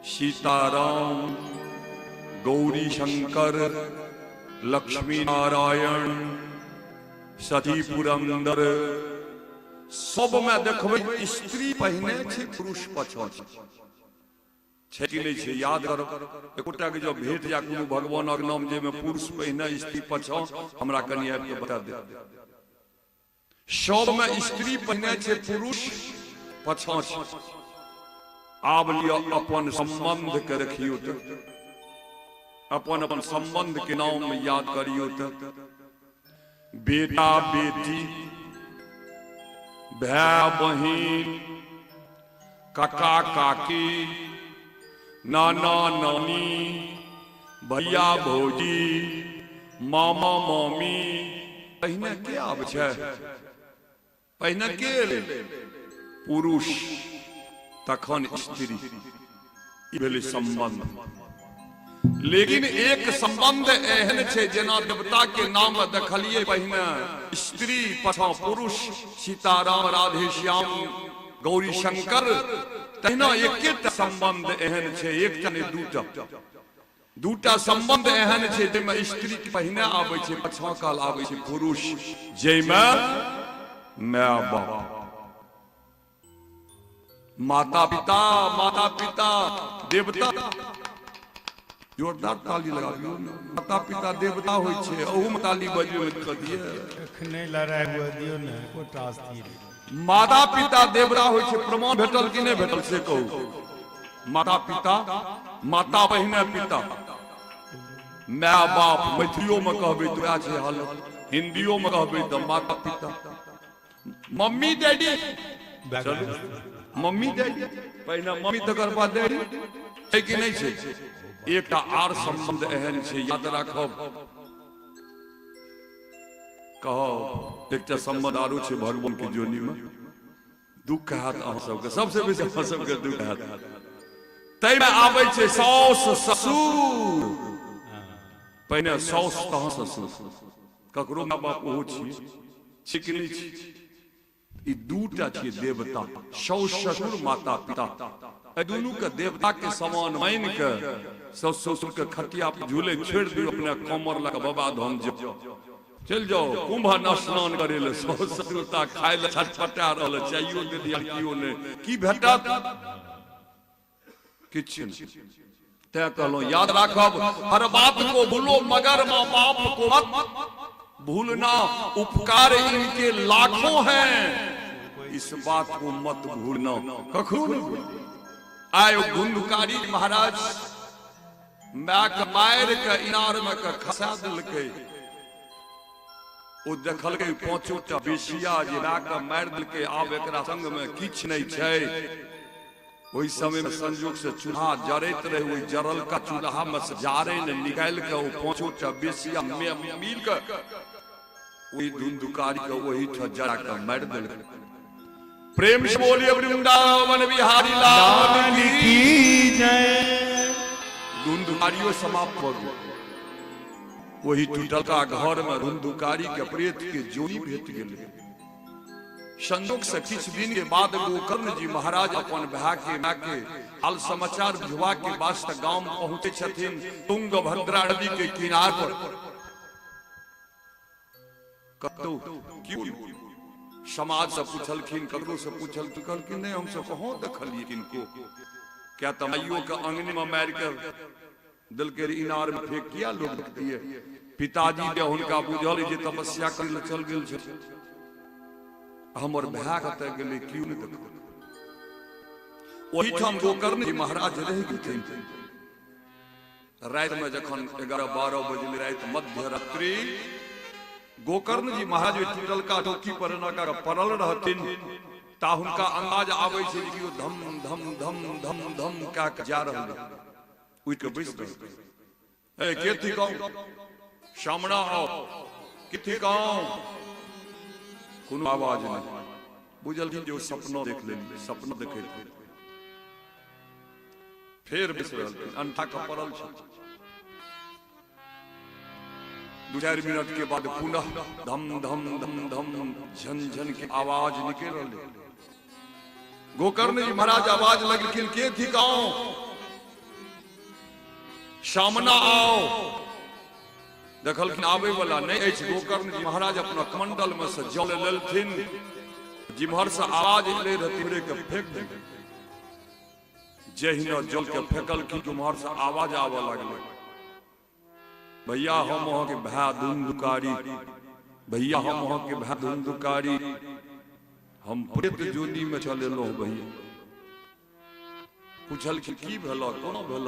सीताराम, गौरी शंकर, लक्ष्मी नारायण, सती पुरंदर, सब में देखबै स्त्री पहिने छै, पुरुष पाछाँ छै। छै कि नहि छै? याद करो, एकोटा के जब भेट जा कोनो भगवानक नाम जाहिमे पुरुष पहिने स्त्री पाछाँ, हमरा कनि आबि के बता दे। सब में स्त्री पहिने छै, पुरुष पाछाँ छै। आब लिअ अपन संबंध के रखियौ तऽ, अपन अपन संबंध के नाम याद करियौ तऽ, बेटा बेटी, भाय बहिन, काका काकी, नाना नानी, भैया भौजी, मामा मामी, पहिने के आबै छै? पहिने के एलै? पुरुष, तखन स्त्री। ई भेलै संबंध। लेकिन एक संबंध एहन छै, जेना देवता के नाम देखलिए पहिने स्त्री पाछाँ पुरुष, सीताराम, राधे श्याम, गौरी शंकर, तहिना एकेटा संबंध एहन छै, एकटा नहि दूटा, दूटा संबंध एहन छै जाहिमे स्त्री पहिने आबै छै, पाछाँ काल आबै छै पुरुष, जाहिमे माय बाप, माता पिता, माता पिता देवता। जोरदार ताली लगाबियौ ने। माता पिता देवता होइ छै, अहू मे ताली बजबै मे दिक्कत ये? एखने लड़ाइ हुए दियौ ने, एकोटा स्थिर। माता पिता देवता होइ छै, प्रमाण भेटल कि नहि भेटल से कहू। माता पिता, माता पहिने पिता, माय बाप, मैथिलियो मे कहबै तऽ वएह छै हालत, हिंदियो मे कहबै तऽ माता पिता, मम्मी डैडी। चलू। मम्मी डैडी, पहिने मम्मी तकर बाद डैडी छै कि नहि छै? एकटा आर संबंध एहन छै, याद राखब। कहो, एकटा संबंध आरो छै भगवान के जोनी में। दुख हैत अहाँ सबके, सबसे बेसी अहाँ सबके दुख हैत। ताहिमे आबै छै साउस ससुर। पहिने साउस तहन ससुर। ककरो माय बाप ओहो छियै, छी कि नहि छी? ई दूटा छियै देवता, साउस ससुर, माता पिता। एहि दुनू के देवता के समान मानि के साउस ससुर के खटिया पर झूले छोड़ि दियौ, अपने कमर लऽ कऽ बाबा धाम जाउ, चलि जाउ कुंभ न स्नान करे ले। साउस ससुर ता खाय ले छटपटा रहल, चाइयो देलियै कियो नहि, की भेटत? किछु नहि। तैं कहलहुँ याद राखब, हर बात को भूलो मगर माँ बाप को मत भूलना, उपकार इनके लाखों हैं, इस बात को मत भूलना। कखनो नहीं भूलना। आय धुंधुकारी महाराज my के मारि के इनार में के खसा देलकै। ओ देखलकै पांचो टा बेसिया जे my के मारि देलकै, आब एकरा संग में किछु नहि छै। ओहि समय में संजोग से चूल्हा जरैत रहे, ओहि जरलका चूल्हा में से जारैन निकालि के ओ पांचो टा बेसिया में मिल के ओहि धुंधुकारी के ओहि ठाम जरा के मारि देलकै। प्रेम से बोलिए वृंदावन बिहारी लाल की जय। धुंधुकारियो समाप्त भऽ गेल। ओहि टूटलका घर में धुंधुकारी के प्रेत के जोड़ी भेट गेलै। संजोग से किछु दिन के बाद गोकर्ण जी महाराज अपन भाय के माय के हाल समाचार बुझवा के वास्ते गाम पहुंचे छथिन तुंगभद्रा नदी के किनार पर। कतौ क्यों समाज से पूछलखिन, ककरो से पूछलखिन, कहलखिन नहीं हम सब कहाँ देखलिए किनको। क्या तऽ माइयो के अंगने में मारि के देलकै रे, इनार में फेंक किया लोग देखतिए। पिताजी के हुनका बुझल जे तपस्या करै लए चल गेल छै, हमर भाय कतऽ गेलै क्यों नहि देखल। ओहिठाम गोकर्ण जी महाराज रहि गेलथिन। राति में जखन 11-12 बजलै राति, मध्य रात्रि, गोकर्ण जी महाराज ओहि टूटलका चौकी पर एना कऽ पड़ल रहथिन ता हुनका अंदाज आबै छै जे केओ धम धम धम धम धम कए कऽ जा रहल। उठि कऽ बैस रहल, ए के थिकौ, सामना आओ, के थिकौ? कोनो आवाज नहि। बुझलखिन जे ओ सपना देख लेलियै, सपना देखैत फेर बैस रहलखिन, अंठा कऽ पड़ल छै। 2-4 मिनट के बाद पुनः धम धम धम धम झन झन के आवाज निकल रहलै। गोकर्ण जी महाराज आवाज लगलखिन, के थिकौ, सामना आओ। देखलखिन आबै वाला नहि अछि। गोकर्ण जी महाराज अपना कमंडल में से जल लेलथिन, जिम्हर से आवाज एलै रहै तिम्हरे के फेंक देलखिन। जहिना जल के फेंकलखिन उम्हर से आवाज आबऽ लगलै, भैया हम अहाँके भाय धुंधुकारी, भैया हम अहाँके भाय धुंधुकारी, हम प्रेत जोनी में चल एलहुँ भैया। पूछलखिन की भेल, कोना भेल?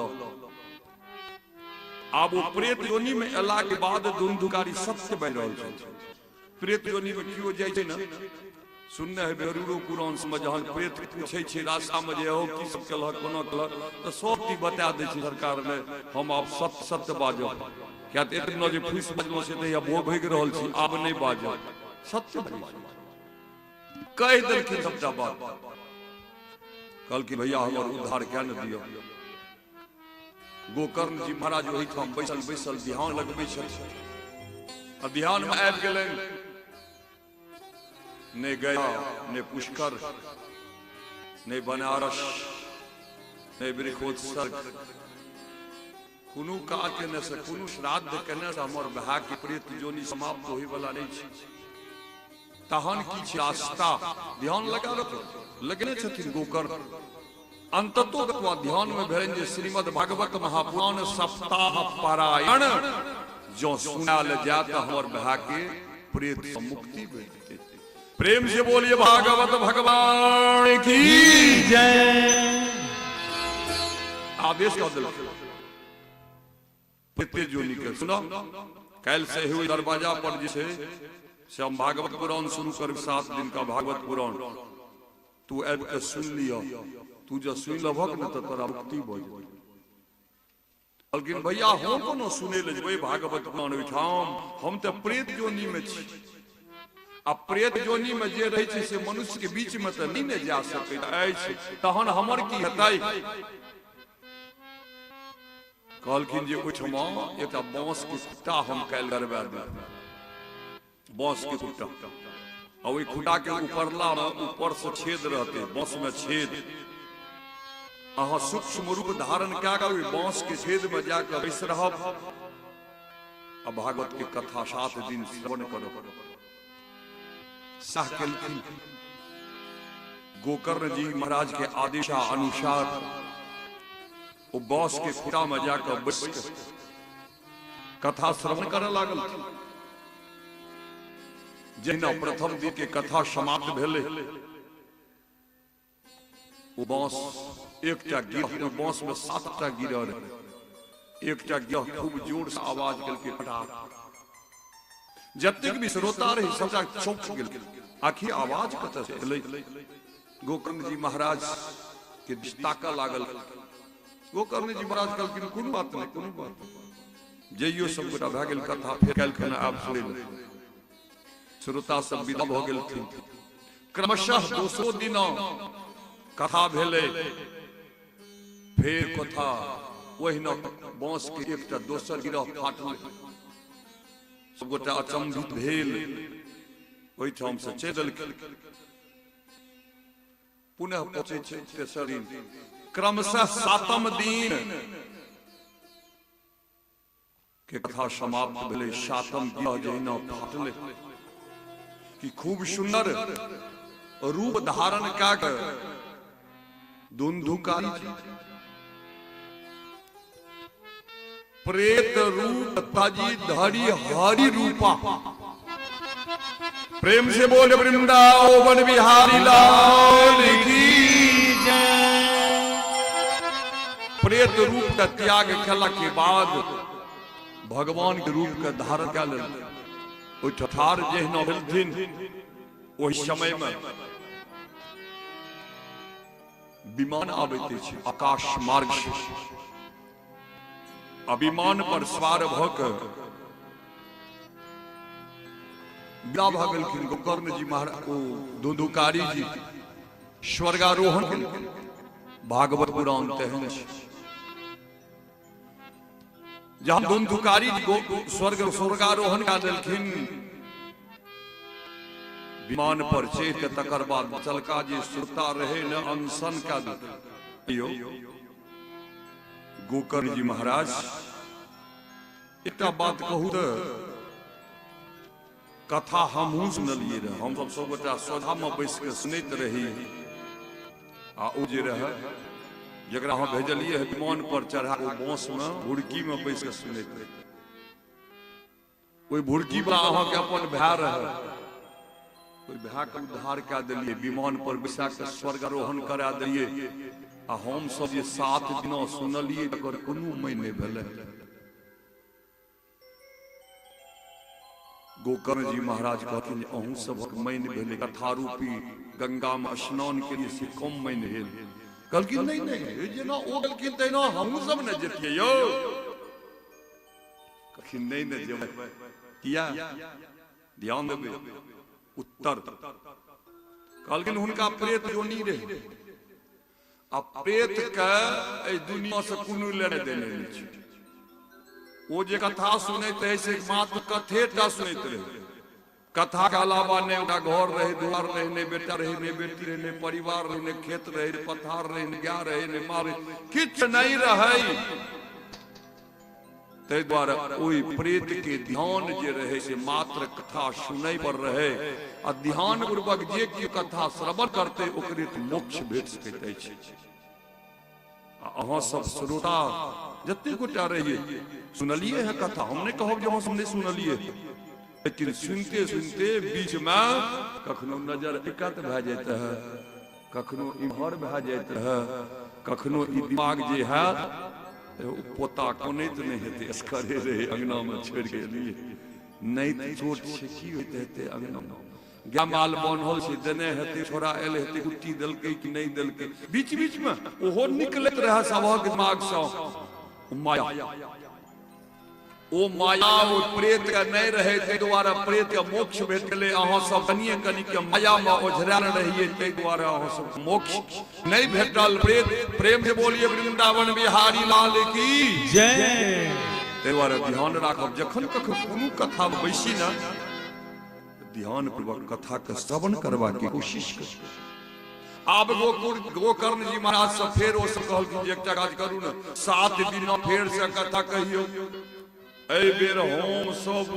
आब ओ प्रेत योनि में एला के बाद धुंधुकारी सत्य बनि रहल छै। प्रेत योनि में केओ जाइ छै ने, सुनने हेबै गरुड़ो पुराण सबमे, जहन प्रेत पूछै छै रास्ता में जे हो की सब केलहक कोना केलहक, तऽ सब चीज बता दै छै। सरकार ने हम आब सत्य सत्य बाजब, किया तऽ एतना जे फूसि बाजलहुँ से तऽ भोगि रहल छी, आब नहि बाजब, सत्य बाजै छी। कहि देलखिन सबटा बात। कहलखिन भैया हमर उद्धार कए ने दिअ। गोकर्ण जी महाराज ओहिठाम बैसल बैसल ध्यान लगबै छथिन आ ध्यान में आबि गेलनि, ने गया ने पुष्कर ने बनारस ने वृक्षोत्सर्ग, कोनो काज केने से, कोनो श्राद्ध केने से हमर भाय के प्रेत जोनी समाप्त होय वाला नहीं छै, तहन की छै रास्ता? ध्यान लगा लगने छथिन गोकर्ण। अंततो गत्वा ध्यान में भेलनि जे श्रीमद् भागवत महापुराण सप्ताह पारायण जँ सुनायल जाय तऽ हमर भाय के प्रेत से मुक्ति भेटतै। प्रेम से बोलिए भागवत भगवान की जय। आदेश कऽ देलखिन प्रेते जोनी के, सुनो काल्हि से हुई दरवाजा पर जे छै से हम भागवत पुराण शुरू करब, 7 दिन का भागवत पुराण। तू आबि कऽ सुनि लिअ, तू जँ सुनि लेबहक ने तऽ तोरा मुक्ति भऽ जेतौ। कहलखिन भैया हम कोनो सुनै लए जेबै भागवत पुराण ओहिठाम, हम तऽ प्रेत जोनी मे छी आ प्रेत जोनी मे जे रहै छै से मनुष्य के बीच मे तऽ नहि ने जा सकैत अछि, तहन हमर की हेतै? कहलखिन जे ओहिठमा एकटा बांस के खुट्टा हम काल्हि गड़बा देब, बांस के खुट्टा, आ ओहि खुट्टा के उपरला मे ऊपर से छेद रहते, बांस में छेद, अहाँ सूक्ष्म रूप धारण कए कऽ ओहि बांस के छेद में जाके बैस रहब आ भागवत के कथा 7 दिन श्रवण करब। साह केलखिन। गोकर्ण जी महाराज के आदेशा अनुसार ओ बांस के खुट्टा में जाकर बैस कऽ कथा श्रवण करऽ लागल। जहिना प्रथम दिन के कथा समाप्त भेलै, ओ बांस एकटा गिरह, बांस में 7टा गिरह रहे, एकटा गिरह खूब जोर से आवाज केलकै फटाक। जतेक भी श्रोता रहे सबटा चौंक गेल, आखिर आवाज कतऽ से एलै? गोकर्ण जी महाराज के दिस ताकऽ लागल। गोकर्ण जी महाराज कहलखिन कोनो बात नहि, कोनो बात नहि, जइयो सब गोटा भए गेल कथा, फेर काल्हि खना आब सुनै लए। श्रोता सब विदा भऽ गेलखिन। क्रमशः दोसरो दिन कथा भेलै, फेर कथा ओहिना बांस के एकटा दोसर गिरह फाटलै। सब गोटा अचंभित भेल ओहिठाम से चलि देलखिन। पुनः पहुँचै छै तेसर दिन, क्रमशः 7म दिन के कथा समाप्त भेलै। 7म गिरह जहिना फाटलै कि खूब सुंदर रूप धारण कए कऽ धुंधुकारी प्रेत रूप तजी धरि हरि रूपा। प्रेम से बोल वृंदावन बिहारी लाल की जय। प्रेत रूप का त्याग केला के बाद भगवान के रूप के धारण कए लेलखिन। ओहि ठाढ़ जहिना भेलथिन ओहि समय में विमान आबैत अछि आकाश मार्ग से, आ विमान पर सवार भऽ कऽ विदा भऽ गेलखिन गोकर्ण जी महाराज, ओ धुंधुकारी जी स्वर्गारोहण केलखिन। भागवत पुराण तेहन छै जहाँ धुंधुकारी जी स्वर्गारोहण कऽ देलखिन विमान पर चढ़ि कऽ, तकर बाद बचलका जे श्रोता रहे ने अनशन कऽ देलखिन। यौ गोकर्ण जी महाराज, एकटा बात कहू तऽ कथा हमहूँ सुनलियै रहे, हम सब गोटा सोझामे बैस कऽ सुनैत रही, आ ओ जे रहै जकरा अहाँ भेजलियै है विमान पर चढ़ा, ओ बाँसमे भुरकीमे बैस कऽ सुनैत रहै। ओहि भुरकी बला अहाँके अपन भाय रहै, ओहि भायके उद्धार कए देलियै, विमान पर बैसा कऽ स्वर्गारोहण करा देलियै, आ हम सब जे 7 दिना सुनलियै तकर कोनो मायने नहि भेलै। गोकर्ण जी महाराज कहथिन जे अहूँ सबक मानि भेलै, कथा रूपी गंगा में स्नान के लिए से कम मानि भेल। कहलखिन नहीं नहीं, जेना ओ गेलखिन तहिना हमहूँ सब ने जेतियै यौ। कहलखिन नहीं ने जेबै। किया? ध्यान देबै उत्तर। कहलखिन हुनका प्रेत जोनी रहे, आ प्रेत के एहि दुनिया से कोनो लेने देने नहि छै। ओ जे कथा सुनैत रहे से मात्र कथे टा सुनैत रहे, कथा के अलावा नहि ओकरा घर रहे, द्वार रहे, नहि बेटा रहे, नहि बेटी रहे, नहि परिवार रहे, नहि खेत रहे, नहि पथार रहे, नहि गाय रहे, नहि माल रहे, किछु नहि रहे। ताहि दुआरे ओहि प्रेत के ध्यान जे रहे से मात्र कथा सुनै पर रहे, आ ध्यान पूर्वक जे कियो कथा श्रवण करते ओकरे मोक्ष भेट सकैत अछि। आ अहाँ सब श्रोता जते गोटा रहिए सुनलिए है कथा, हम नहीं कहब जे अहाँ सब नहीं सुनलिए, लेकिन सुनते सुनते बीच में कखनो नजर एकात भए जाइत है, कखनो इम्हर भए जाइत है, कखनो ई दिमाग जे है पोता कनैत नहि हेतै, असकरे रहे अंगना में छोड़ि के एलियै, नहि चोट छै की होइत हेतै अंगना में। गाय माल बान्हल छै, देने हेतै, छोड़ा आयल हेतै, कुट्टी देलकै कि नहि देलकै। बीच बीच मे ओहो निकलैत रहै सभक दिमाग सँ माया। ओ माया ओ प्रेत के नहि रहै, ताहि दुआरे प्रेत के मोक्ष भेटलै। अहाँ सब कनिये कनि के माया मे ओझरायल रहियै, ताहि दुआरे अहाँ सब मोक्ष नहि भेटल। प्रेत प्रेम से बोलिए वृंदावन बिहारी लाल की जय। ताहि दुआरे ध्यान राखब, जखन कखन कोनो कथा मे बैसी ने, ध्यान पूर्वक कथा के श्रवण करबाक के कोशिश करी। आब गोकुल गोकर्ण जी महाराज से फेर ओ सब कहलखिन जे एकटा काज करू ने, 7 दिन फेर से कथा कहियौ। एहि बेर हम सब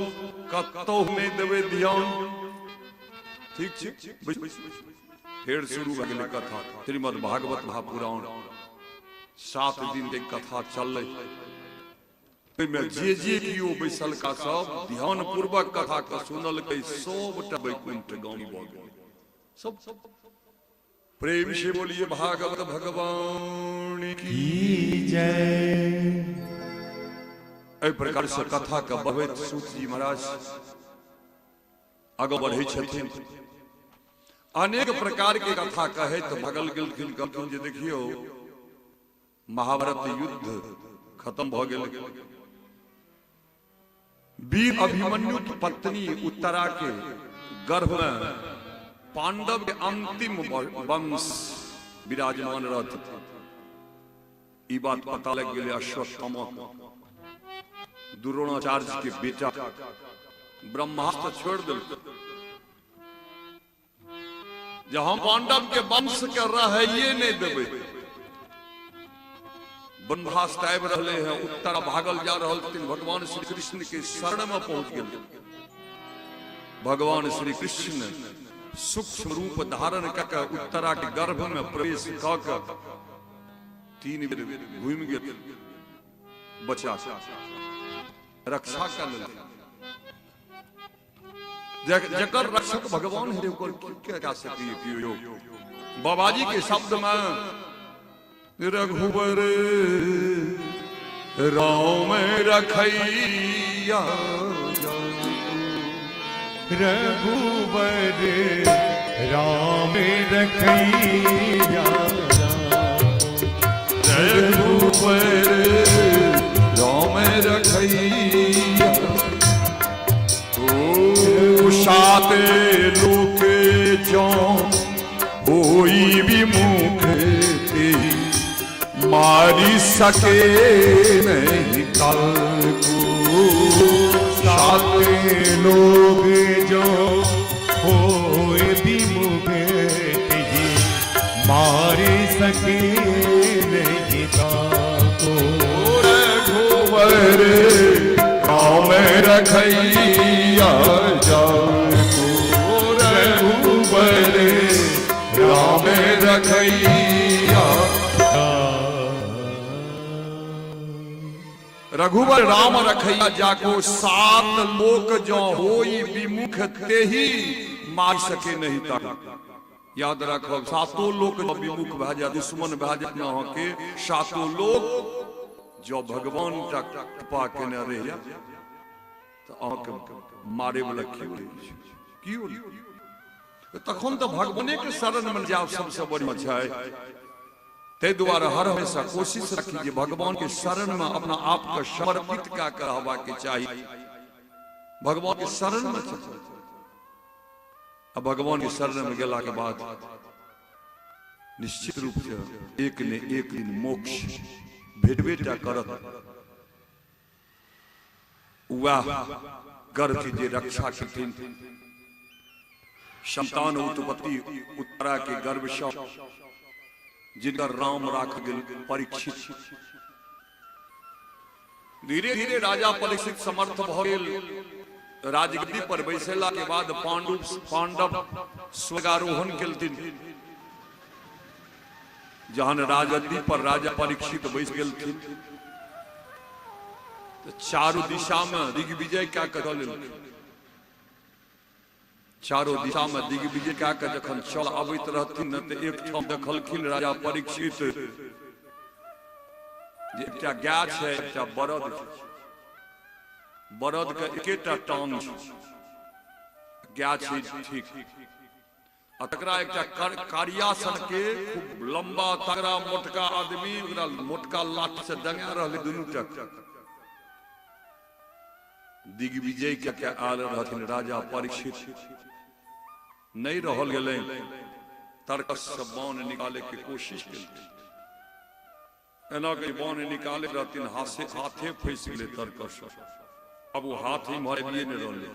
कतहु नहि देबै ध्यान। ठीक छै, फेर शुरू भए गेलै कथा श्रीमद् भागवत महापुराण। 7 दिन के कथा चललै। ओहिमे जे जे केओ बैसलका सब ध्यान पूर्वक कथा के सुनलकै, सबटा वैकुंठ गामी भऽ गेलै सब। प्रेम से बोलिए भागवत भगवान की जय। एहि प्रकार से कथा के बढ़बैत सूत जी महाराज आगाँ बढ़ै छथिन। अनेक प्रकार के कथा कहैत भगल गेलखिन। कहलखिन जे देखियौ, महाभारत युद्ध खत्म भऽ गेल। वीर अभिमन्यु की पत्नी उत्तरा के गर्भ में पांडव के अंतिम वंश विराजमान रहत। ई बात पता लग गेलै अश्वत्थामा के, द्रोणाचार्य के बेटा। ब्रह्मास्त्र छोड़ देलकै जे हम पांडव के वंश के रहैये नहीं देबै। वनवास आबि रहले हैं, उत्तर भागल जा रहल छथिन, भगवान श्री कृष्ण के शरण में पहुंच गेल। भगवान श्री कृष्ण सूक्ष्म रूप धारण कऽ के उत्तरा के गर्भ में प्रवेश कऽ के 3 बेर घूमि गेल, बचा रक्षा कर लेलखिन। जकर रक्षक भगवान है ओकर की कह सकैए केओ? बाबाजी के शब्द में रघुबर राम रखैया, रघुबर राम रखैया, रघुबर राम रखैया। ओ सात लोक जो होई विमुख ते मारी सके नहीं कल को। सात लोग जो होए विमुख ते मार सके नहीं ताको। रघुबर राम रखैया जाको, रघुबर राम रखैया। रघुबर राम रखैया जाको, सात लोक जो होई विमुख तेही मार सके नहीं ताको। याद राखब, सातो लोक जँ विमुख भए जाय, दुश्मन भए जाय अहाँके, सातो लोक जँ भगवान टा कृपा केने रहि जाय तऽ अहाँके मारे वाला केओ नहि छै, केओ नहि। तखन तऽ भगवाने के शरण मे जायब सबसे बढ़िया छै। ताहि दुआरे हर हमेशा कोशिश राखी जे भगवान के शरण मे अपना आप के समर्पित कए के रहबाक चाही। भगवान के शरण मे चल। आ भगवान के शरण में गेला के बाद निश्चित रूप से एक ने एक दिन मोक्ष भेटबे टा करत। वह गर्भ के जे रक्षा केलथिन, संतान उत्पत्ति उत्तरा के गर्भ से, जिनकर राम राख गेल परीक्षित। धीरे धीरे राजा परीक्षित समर्थ भऽ गेल। राजगद्दी पर बैसेला के बाद पांडु पांडव स्वर्गारोहण केलथिन। जहन राजगद्दी पर राजा परीक्षित बैस गेलथिन तऽ चारू दिशा में दिग्विजय कए कऽ चल एलखिन। चारू दिशा में दिग्विजय कए कऽ जखन चल अबैत रहथिन ने, तऽ एकठाम देखलखिन राजा परीक्षित जे एकटा गाय छै, एकटा बरद छै। बरद के एकेटा टांग छै, गाय छै ठीक आ तकरा एकटा कारिया सन के खूब लंबा तगड़ा मोटका आदमी ओकरा मोटका लाठी से डंगा रहलै दुनू टक। दिग्विजय के आयल रहथिन राजा परीक्षित, नहीं रहल गेलै, तर्कस से बाण निकाले के कोशिश केलकै। एना के बाण निकाले रहथिन, हाथे फंसि गेलै तर्कस। अब ओ हाथ इम्हर आबिए नहि रहलै।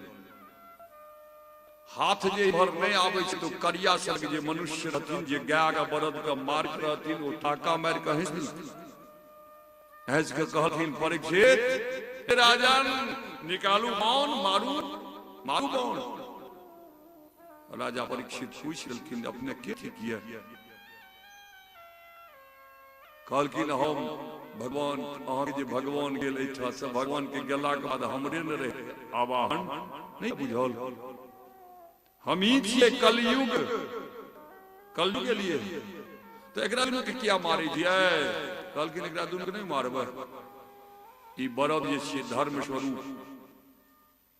हाथ जे इम्हर नहि आबै छै तऽ करिया सन जे मनुष्य रहथिन, जे गाय के बरद के मारैत रहथिन, ओ टाका मारि कऽ हँसि देलखिन। हँसि कऽ कहलखिन, परीक्षित राजन, निकालू बाण, मारू मारू बाण। राजा परीक्षित पूछि देलखिन, अपने के थिकियै? कहलखिन, हम भगवान, अहाँके जे भगवान गेल एहिठाम से, भगवान के गेलाके बाद हमरे ने रहे आवाहन नहि बुझल, हम ही छियै कलयुग, कलयुग एलियै तऽ एकरा दुनू के किया मारै छियै? कहलखिन, एकरा दुनू के नहि मारबै, ई बरद जे छियै धर्म स्वरूप,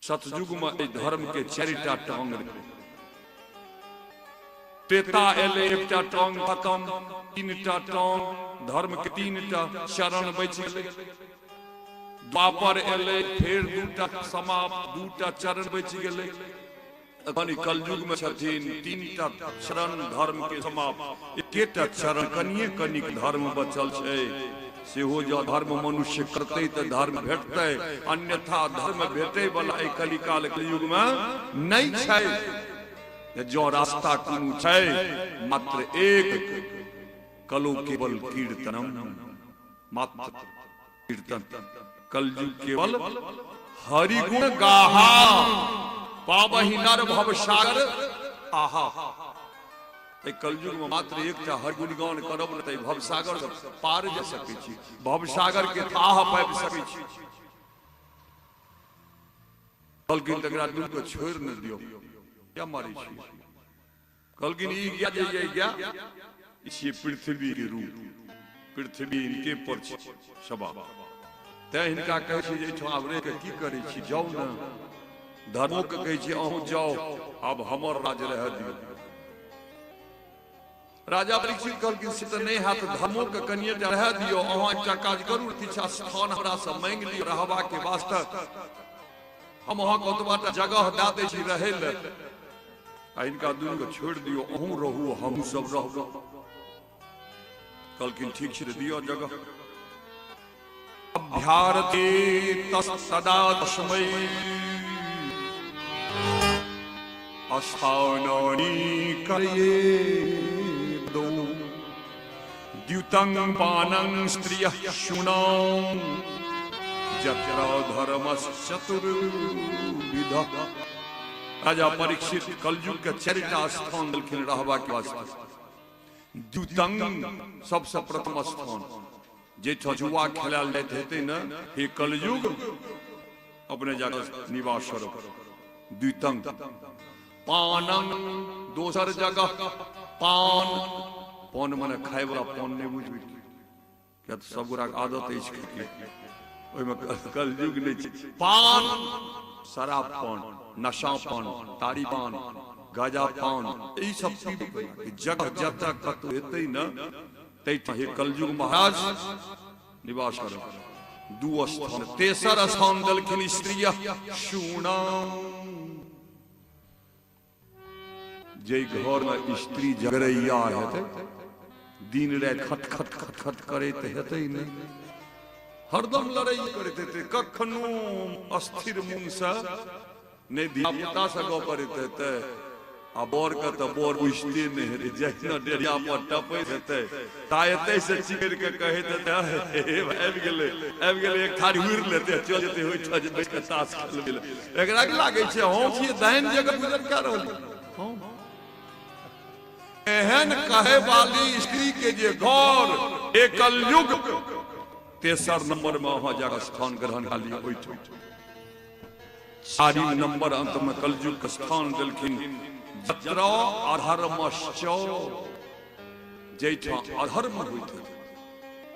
सतयुग में एहि धर्म के 4टा टांग रहे। त्रेता एलै, एकटा टांग खत्म, 3टा टांग धर्म के, 3टा चरण बचि गेलै। द्वापर एलै, फेर 2टा समाप्त, 2टा चरण बचि गेलै। अखन ई कलयुग में छथिन, 3टा चरण धर्म के समाप्त, एकेटा चरण कनिये कनिक धर्म बचल छै। सेहो जँ धर्म मनुष्य करतै तऽ धर्म भेटतै, अन्यथा धर्म भेटै वाला एहि कलिकाल कलयुग में नहि छै। जँ रास्ता कोनो छै मात्र एक, कलो केवल कीर्तनम, मात्र कीर्तन, कलयुग केवल हरि गुण गाहा, पाबहि नर भव सागर आहा। एहि कलयुग में मात्र एकटा हरि गुणगान करब ने तऽ भवसागर से पार जा सकै छी, भवसागर के थाह पाबि सकै छी। कहलखिन, तकरा दुनू के छोड़ि ने दियौ, किया मारै छी? कहलखिन, ई गया जे ये गया, ई छियै पृथ्वी के रूप, पृथ्वी इनके पर छै सभा, तैं हिनका कहै छी जे एहिठाम आब रहि के की करै छी, जाउ ने। धर्मो के कहै छी, अहूँ जाउ, आब हमर राज रहऽ दियौ। राजा परीक्षित कहलखिन, से तऽ नहि हैत, धर्मो के कनिये टा रहऽ दियौ, अहाँ एकटा काज करू, किछु स्थान हमरा से मांगि लियौ रहबा के वास्ते, हम अहाँके ओतबा टा जगह दऽ दै छी रहै लए, आ हिनका दुनू के छोड़ि दियौ, अहूँ रहू, हमहूँ सब रहब। कहलखिन, ठीक छै, दियौ जगह। अभ्यारते तदा तस्मै स्थानानि करये दौ द्युतं पानं स्त्रियः शुणां जत्र धर्मश्चतुर्विधः। राजा परीक्षित कलयुग के 4टा स्थान देलखिन रहबा के वास्ते। द्युतं सबसे प्रथम स्थान, जाहिठाम जुआ खेलायल जाइत हेतै ने, हे कलयुग अपने जाकर निवास करब, द्वितंग। पानंग दोसर जगह, पान, पान मने खाय वाला पान नहि बुझबै, किया तऽ सब गोटाके आदत अछि खायके, ओहिमे कलयुग नहि छै। पान, शराब पान, नशा पान, तारी पान, गाजा पान, ई सब पीबै जगह जतऽ कतौ हेतै ने, ताहिठाम हे कलयुग महाराज निवास करब। 2 स्थान। तेसर स्थान देलखिन स्त्रिय सुना, जे घर में स्त्री झगड़ैया हेतै, दिन राति खट खट खट खट करैत हेतै नहि, हरदम लड़ाई करैत हेतै, कखनो अस्थिर मन से नहि धियापुता से गप करैत हेतै, आ बर के तऽ बर बुझते नहि हेतै, जहिना डेढ़िया पर टपैत हेतै ता एतै से चिकरि के कहैत हेतै, हे आबि गेलै आबि गेलै, एक थारी उड़ि लेतै, चल जेतै ओहिठाम जे बैस कऽ ताश खेलबै लए। एकरा की लागै छै हम छियै दाहिन जगह गुजर कए रहल हम? एहन कहे वाली स्त्री के जे घर, एक कलयुग तेसर नंबर में अहाँ जाकर स्थान ग्रहण कऽ लिअ ओहिठाम। चारिम नंबर अंत में कलयुग के स्थान देलखिन जत्र अधर्मश्च, जाहिठाम अधर्म होइत हेतै।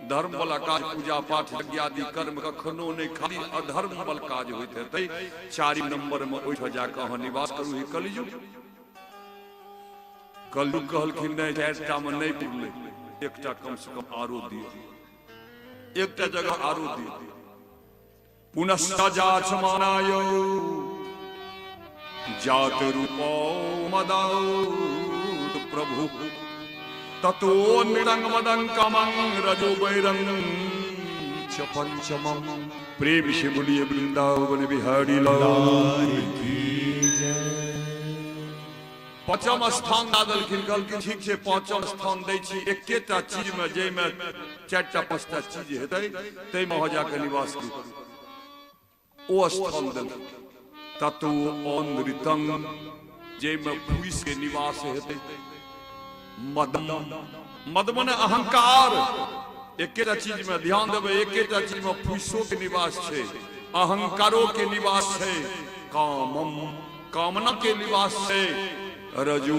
धर्म वाला काज पूजा पाठ यज्ञ आदि कर्म कखनो नहि, खाली अधर्म वाला काज होइत हेतै। 4 नंबर में ओहिठाम जाकऽ अहाँ निवास करू। हे कलयुग, कलयुग कहलखिन नहि, 4टा में नहि पुरलै, एकटा कम से कम आरो दियौ, एकटा जगह आरो दियौ। पुनश्च जाचमानाय जात रूपो मदाउ प्रभु ततो निरंग मदं कामं रजो बैरंग च पंचमं। प्रेम से बोलिए वृंदावन बिहारी लाल की जय। पांचम स्थान दऽ देलखिन। कहलखिन ठीक छै, पांचम स्थान दै छी, एकेटा चीज में जाहिमे 4टा 5टा चीज हेतै ताहिमे अहाँ जाके निवास करू। ओ स्थान देलखिन ततो अनृतं, जाहिमे फूसि के निवास हेतै। मदम, मद मने अहंकार। एकेटा चीज में ध्यान देबै, एकेटा चीज में फूसो के निवास छै, अहंकारो के निवास छै, कामम कामना के निवास छै, रजो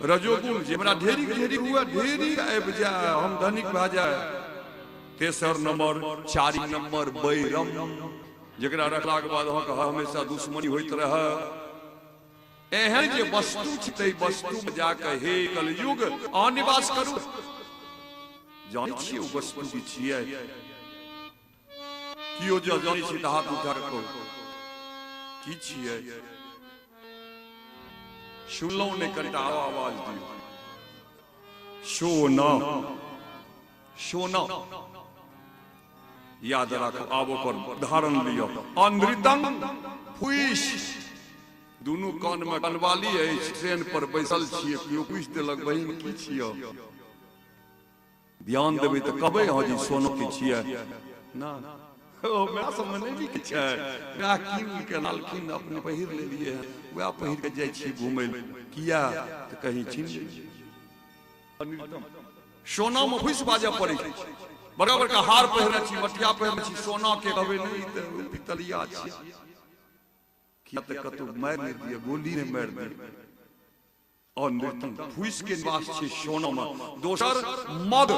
रजोगुण जे हमरा ढेरी ढेरी हुए, ढेरी आबि जाय, हम धनिक भए जाय। तेसर नंबर, 4 नंबर बैरम, जकरा रखलाके बाद अहाँके हमेशा दुश्मनी होइत रहै। एहन जे वस्तु छै ताहि वस्तु में जाके हे कलयुग अहाँ निवास करू। जानै छियै ओ वस्तु की छियै? कियो जे जानै छी तऽ हाथ उठा कऽ कहू की छियै? सुनलहुँ नहि, कनिटा आरो आवाज दियौ। सोना, सोना याद राखू। आब ओकर उदाहरण लिअ। अनृतं फुइस, दुनू कान में कनवाली अछि, ट्रेन पर बैसल छियै, केओ पूछि देलक बहिन की छियै? ध्यान देबै तऽ कहबै अहाँ जे सोना के छियै ना। ओ मेरा सबमे नहि बिकै छै, वएह कीन के लालखिन, अपने पहिर लेलियै हँ, वएह पहिर के जाइ छियै घुमै लए। किया तऽ कहीं छीन लै छै। सोना में फुसि बाजऽ पड़ै छै। बड़का बड़का हार पहिरने छी, मटिया पहिरने छी, सोना के कहबै नहि तऽ पितलिया छियै। किया तऽ कतहु मारि नहि दिअ, गोली नहि मारि दिअ। और फूसि के निवास छै सोना में। दोसर मद,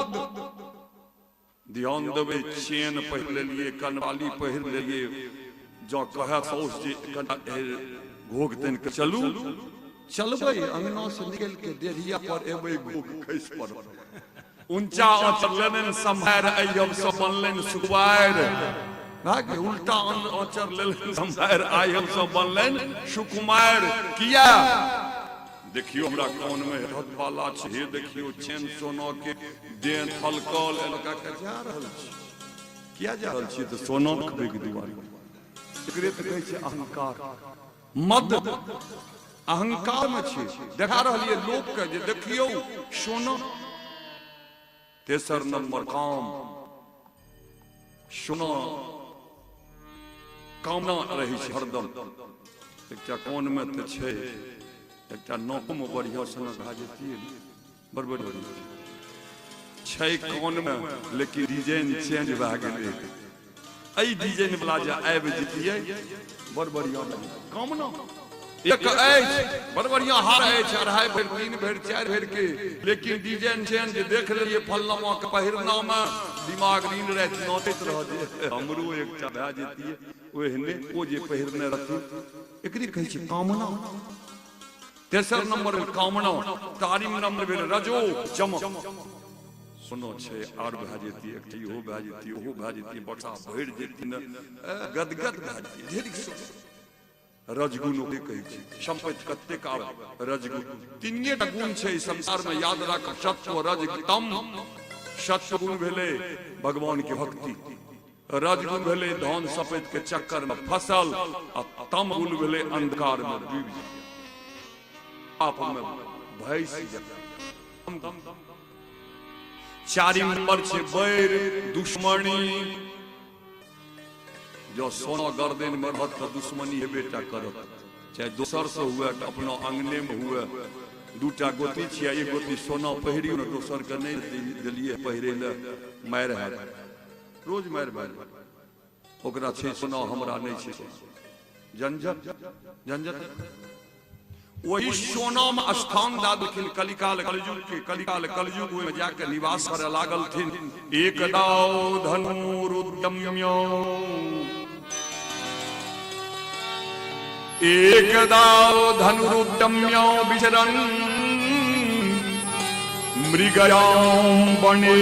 ध्यान देबै, चेन पहिर लेलियै, कनवाली पहिर लेलियै, जँ कहए साउस जे कनिटा घोघ तानि कऽ चलू, चलबै, अंगना से निकलि के डेढ़िया पर एबै, घोघ खसि पड़त। ऊंचा आँचर लेलनि सम्हारि, अइहब सब बनलनि सुकुमारि। भाग्य उल्टा आँचर लेलनि सम्हारि, आइहब सब बनलनि सुकुमारि। किया? देखियो हमरा कान में हथवाला छै, हे देखियो चेन सोना के देन फलकल एलका के जा रहल छी। किया जा रहल छी? तऽ सोना देखबै के दुआरे। एकरे तऽ कहै छै अहंकार, मद। अहंकार में छी, देखा रहलियै लोक के जे देखियौ सोना। तेसर नंबर काम, सोना कामना रहै छै हरदम। एकटा कान में तऽ छै, एकटा नाक में बढ़िया सोना भए जेतियै ने, बड़ बढ़िया छै कान में, लेकिन डिजाइन चेंज भए गेलै। एहि डिजाइन वाला जे आबि जेतियै बड़ बढ़िया। कामना एक अछि, बड़ बढ़िया हार अछि, 2.5 भरि, 3 भरि, 4 भरि के, लेकिन डिजाइन चेंज देख लेलियै फलनामा के पहिरना में, दिमाग दिन राति नाचैत रह जे हमरो एकटा भए जेतियै ओहने, ओ जे पहिरने रहथिन। एकरे कहै छै कामना। तेसर नंबर भेल कामना। चारिम नंबर भेल रजो जम। सुनो छै आर भए जेती, एकटा इहो भए जेती, ओहो भए जेती, बक्सा भरि जेती ने, गदगद भए जेती, ढेरी रजगुण ओकरे कहै छै। सम्पत्ति कतेक आबै, रजगुण। तीनिएटा गुण छै संसार में, याद राख, सत्व रज तम। सत्व गुण भेलै भगवान के भक्ति, रजगुण भेलै धन सफेद के चक्कर में फसल, आ तम गुण भेलै अंधकार में डूबि जाय, पाप में भैस जाय। चारिम नंबर छै बैर दुश्मनी। जँ सोना गर्दन में रहत तऽ दुश्मनी हेबे टा करत, चाहे दोसर से हुए कि अपना अंगने में हुए। दूटा गोती छियै, एक गोती सोना पहिरियो ने, दोसर के नहि देलियै पहिरे लए, मारि हैत, रोज मारि मारि। ओकरा छै सोना, हमरा नहि छै। झंझट झंझट। वही सोना में स्थान दऽ देलखिन कलिकाल कलयुग के। कलिकाल कलयुग ओहिमे जाके निवास करय लागलथिन। एक दाव धनुरुद्यम्य, एक दाव धनुरुद्यम्य विचरन् मृगयां बने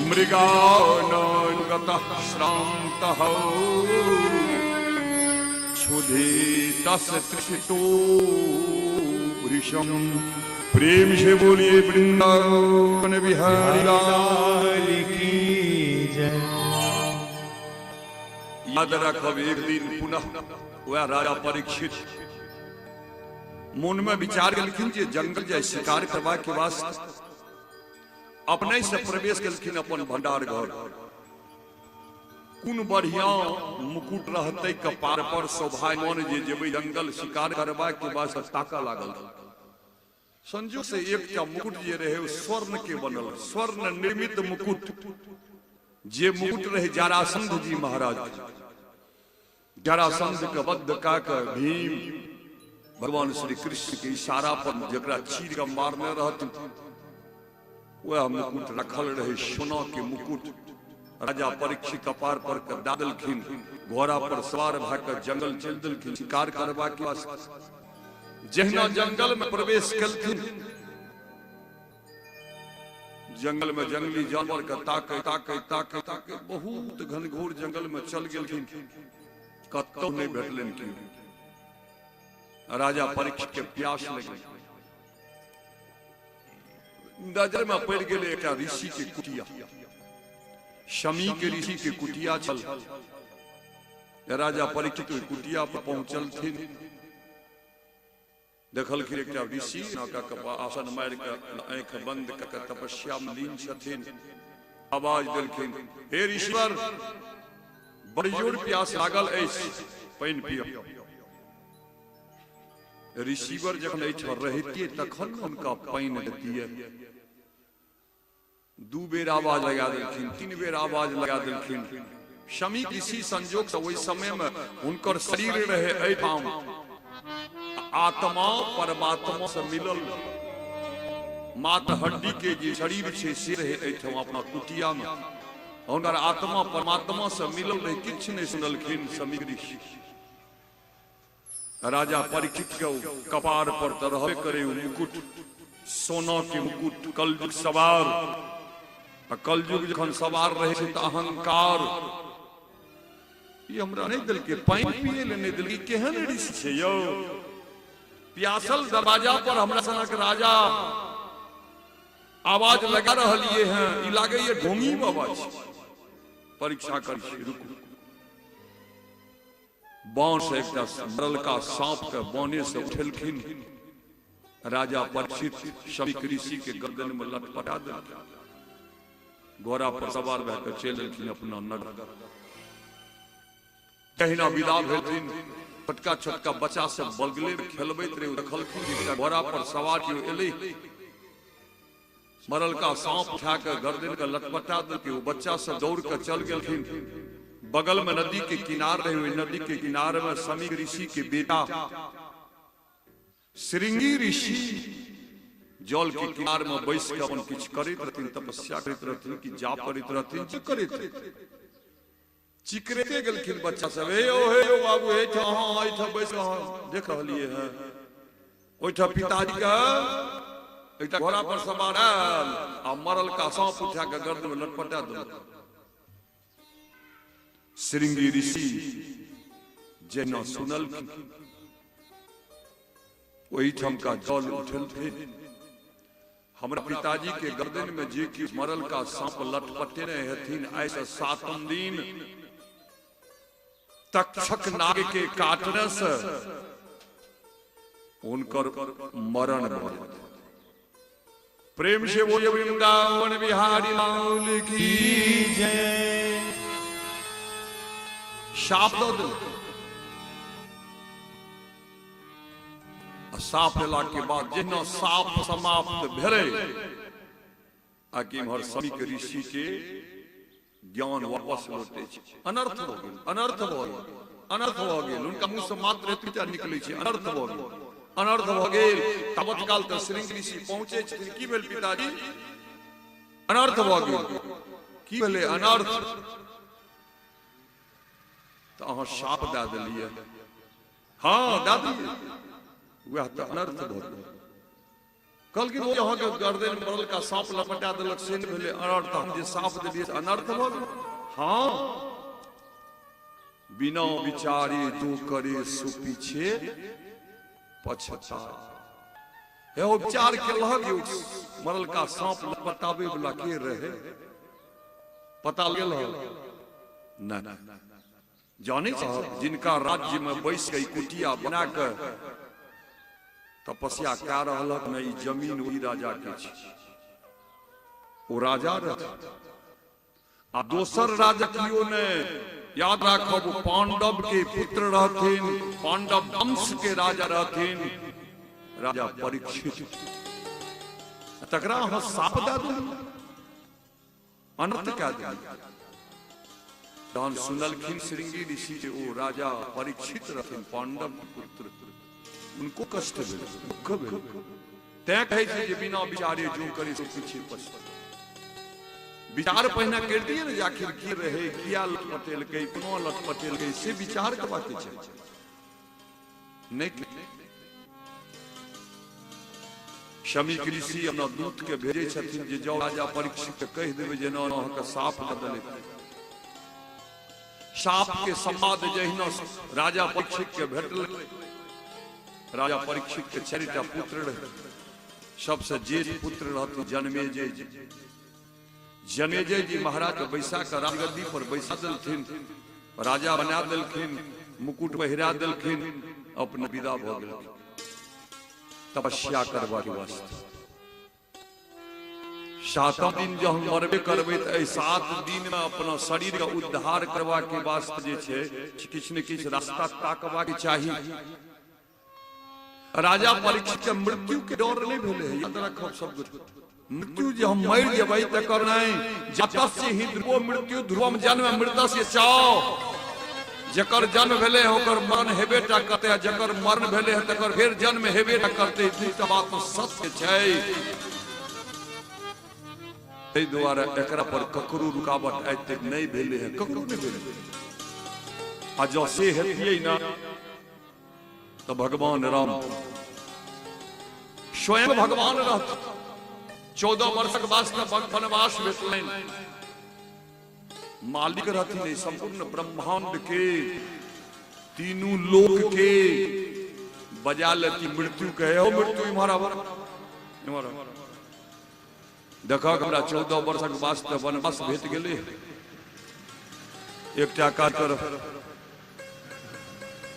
मृगानगतः श्रान्तः क्षुधितः तृषितो भृशम्। प्रेम से बोलिए वृंदावन बिहारी लाल की जय। याद रखब, एक दिन पुनः वह राजा परीक्षित मन में विचार केलखिन जे जंगल जाय शिकार करबा के वास्ते। अपने से प्रवेश केलखिन अपन भंडार घर। कोन बढ़िया मुकुट रहतै कपार पर शोभायमान जे जेबै जंगल शिकार करबा के वास्ते। ताकऽ लागल। संजोग से एकटा मुकुट जे रहे ओ स्वर्ण के बनल, स्वर्ण निर्मित मुकुट, जे मुकुट रहे जरासंध जी महाराज। जरासंध के बद्ध का के भीम भगवान श्री कृष्ण के इशारा पर जकरा चीर के मारने रहथिन, वह मुकुट रखल रहे, सोना के मुकुट। राजा परीक्षित कपार पर के दऽ देलखिन। घोड़ा पर सवार भए के जंगल चलि देलखिन शिकार करबा के वास्ते। जहिना जंगल में प्रवेश केलखिन, जंगल में जंगली जानवर के ताके ताके ताके ताके बहुत घनघोर जंगल में चल गेलखिन, कतौ नहि भेटलनि केओ। राजा परीक्षित के प्यास लगल। नजर में पड़ि गेलै एकटा ऋषि के कुटिया। शमी के ऋषि के कुटिया छल। राजा परीक्षित ओहि कुटिया पर पहुंचलथिन। देखलखिन एकटा ऋषि आसन मारि कऽ आँखि बंद कऽ के तपस्या में लीन छथिन। आवाज देलखिन, हे ऋषिवर, बड़ जोर प्यास लागल अछि, पानि पिअ। ऋषिवर जखन एहिठाम रहितियै तखन ने हुनका पानि दैतियै। दू बेर आवाज लगा देलखिन, तीन बेर आवाज लगा देलखिन। शमी ऋषि संजोग से ओहि समय में हुनकर शरीर रहे एहिठाम, आत्मा परमात्मा से मिलल, मात्र हड्डी के जे शरीर छै से रहे एहिठाम अपना कुटिया में। हुनकर आत्मा परमात्मा से मिलल रहे। किछु नहि सुनलखिन शमी ऋषि। राजा परीक्षित के कपार पर तऽ रहबे करे ओ मुकुट, सोना के मुकुट, कलयुग सवार। आ कलयुग जखन सवार रहे छै तऽ अहंकार। ई हमरा नहि देलकै, पानि पिए ले नहि देलकै, केहन ऋषि छै यौ? प्यासल दरवाजा पर हमरा सनक राजा आवाज लगा रहलिए हैं, ई लागैए ढोंगी बाबा छै। परीक्षा करै छी, रुकू। बाँस एकटा मरलका साँप के बाने से उठेलखिन। राजा परीक्षित शमीक ऋषि के गर्दन में लटपटा देलखिन। घोड़ा पर सवार भए कऽ चलि एलखिन अपना नगर। जहिना विदा भेलथिन, छोटका छोटका बच्चा सब बगले में खेलबैत रहे। देखलखिन जे एकटा घोड़ा पर सवार केओ एलै, मरलका सांप उठा के गर्दन के लटपटा देलकै। ओ बच्चा सब दौड़ के चल गेलखिन। बगल में नदी के किनार रहे। ओहि नदी के किनार में शमी ऋषि के बेटा श्रृंगी ऋषि जल के किनार में बैस के अपन किछु करैत रहथिन, तपस्या करैत रहथिन कि जाप करैत रहथिन, जे करैत रहथिन। चिकरैते गेलखिन बच्चा सब, हे यौ, हे यौ बाबू, हे ठाँ अहाँ एहिठाम बैस कऽ अहाँ देख रहलियै हेँ, ओहिठाम पिताजी के एकटा घोड़ा पर सवार आयल आ मरलका साँप उठा कऽ गर्दन में लटपटा देलक। श्रृंगी ऋषि जेना सुनलखिन, ओहिठामका जल उठेलथिन। हमरा पिताजी के गर्दन में जे कि मरल का सांप लटपटेने हेथिन आइ से सातम दिन, तक्षक नाग के काटने से हुनकर मरण भऽ जेतै। प्रेम से बोलिए वृंदावन बिहारी लाल की जय। शाप दऽ देलकै। आ साप लेला के बाद जहिना साप समाप्त भेलै आ कि इम्हर समीक ऋषि के ज्ञान वापस लौटे छै। अनर्थ भऽ गेल, अनर्थ भऽ गेल। अनर्थ भऽ गेल। हुनका मुँह से मात्र एतबीटा निकलै छै, अनर्थ भऽ गेल, अनर्थ भऽ गेल। तावत काल तऽ श्रृंग ऋषि पहुँचै छथिन। की भेल पिताजी? अनर्थ भऽ गेल। की भेलै अनर्थ? तऽ अहाँ शाप दए देलियै। हँ, दए देलियै, वएह तऽ अनर्थ भऽ गेल। कहलखिन ओ अहाँके गर्दन में बड़लका साँप लपटा देलक से नहि भेलै अनर्थ, हम जे साँप देलियै से अनर्थ भऽ गेल। हँ, बिना विचारे जो करे सो पीछे पछता। हे ओ विचार केलहक जे मरलका साँप लपटाबै वला के रहे, पता गेल? नहि जानै छहक जिनका राज्य में बैस के कुटिया बना के तपस्या कए रहलक ने, ई जमीन ओहि राजा के छै। ओ राजा रहथिन आ दोसर राजा कियो ने, याद राखब, ओ पांडव के पुत्र रहथिन, पांडव वंश के राजा रहथिन, राजा परीक्षित। तकरा अहाँ साप दए देलियै, अनर्थ कए देलियै। तहन सुनलखिन श्रृंगी ऋषि जे ओ राजा परीक्षित रहथिन, पांडव पुत्र, उनको कष्ट भेल, दुख भेल। तैं कहै छै जे बिना विचारे जो करे सो पीछे पछताए। विचार पहिने कर दिए ने जे आखिर की रहे, किया लटपटेलकै, कोनो लटपटेलकै, से विचार करबाक चाही। नहि शमीक ऋषि अपना दूत के भेजै छथिन जे जाउ राजा परीक्षित के कहि देबै जे एना अहाँके साप दऽ देलक। साप के संवाद जहिना राजा परीक्षित के भेटलै, राजा परीक्षित के चारिटा पुत्र रहे, सबसे जेठ पुत्र रहथिन जनमेजय जी। जनमेजय जी महाराज के बैसा के राजगद्दी पर बैसा देलथिन, राजा बना देलखिन, मुकुट पहिरा देलखिन, अपने विदा भऽ गेलखिन तपस्या करबा के वास्ते। सातम दिन जब हम मरबे करबै तऽ एहि 7 दिन में अपना शरीर के उद्धार करबा के वास्ते जे छै किछु ने किछु रास्ता ताकबा के चाही। राजा परीक्षित के मृत्यु के डर नहीं भेलै है, याद राखब सब गोटे। मृत्यु जे हम मरि जेबै तकर नहि, जातस्य ही ध्रुवो मृत्यु ध्रुवम जन्म मृतस्य च। जकर जन्म भेलै है ओकर मरण हेबे टा करतै, आ जकर मरण भेलै है तकर फेर जन्म हेबे टा करतै। दूटा बात सत्य छै। ताहि दुआरे एकरा पर ककरो रुकावट आइ तक नहि भेलै है, ककरो नहि भेलै। आ जँ से हेतियै ना तऽ भगवान राम स्वयं भगवान रहत। 14 वर्षक वास्ते वनवास भेटलनि, मालिक रहथिन एहि संपूर्ण ब्रह्मांड के, तीनू लोक के। बजा लेती मृत्यु के, हो मृत्यु इम्हर आब, इम्हर आब। देखक हमरा 14 वर्षक वास्ते वनवास भेट गेलै, एकटा काज कर,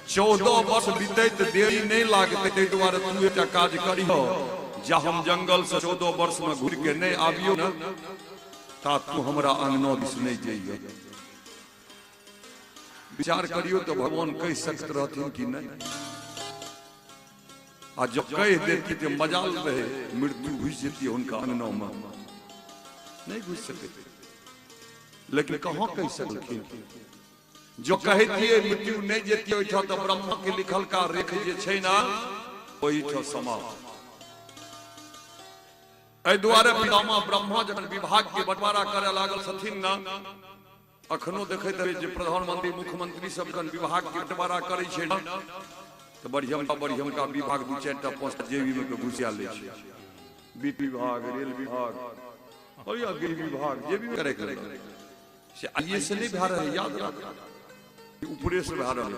14 वर्ष बीतैत देरी नहि लागतै, ताहि दुआरे तू एकटा काज करिह, जा हम जंगल से 14 वर्ष में घुरि के नहि आबियौ ने ता तू हमरा अंगना दिस नहि जइह। विचार करियौ तऽ भगवान कहि सकैत रहथिन कि नहि? आ जब कहि देती तऽ मजाल रहे मृत्यु घुसि जेती हुनका अंगना में, नहीं घुसि सकैत। लेकिन कहाँ कहि सकलखिन? जो कहतियै मृत्यु नहीं जेती ओहिठाम तऽ ब्रह्मा के लिखलका रेख जे छै ना ओहिठाम समाप्त। एहि दुआरे पितामह ब्रह्मा जखन विभाग के बंटवारा करय लागल छथिन ना, अखनो देखैत हेबै जे प्रधानमंत्री मुख्यमंत्री सब जखन विभाग के बंटवारा करै छै ने तऽ बढ़ियमका बढ़ियमका विभाग दू चारिटा पांचटा जेबी में के घुसिया लै छै। वित्त विभाग, रेल विभाग और या गृह विभाग जे भी करे के से आइए से नहीं भए रहल, याद राख, ऊपरे से भए रहल।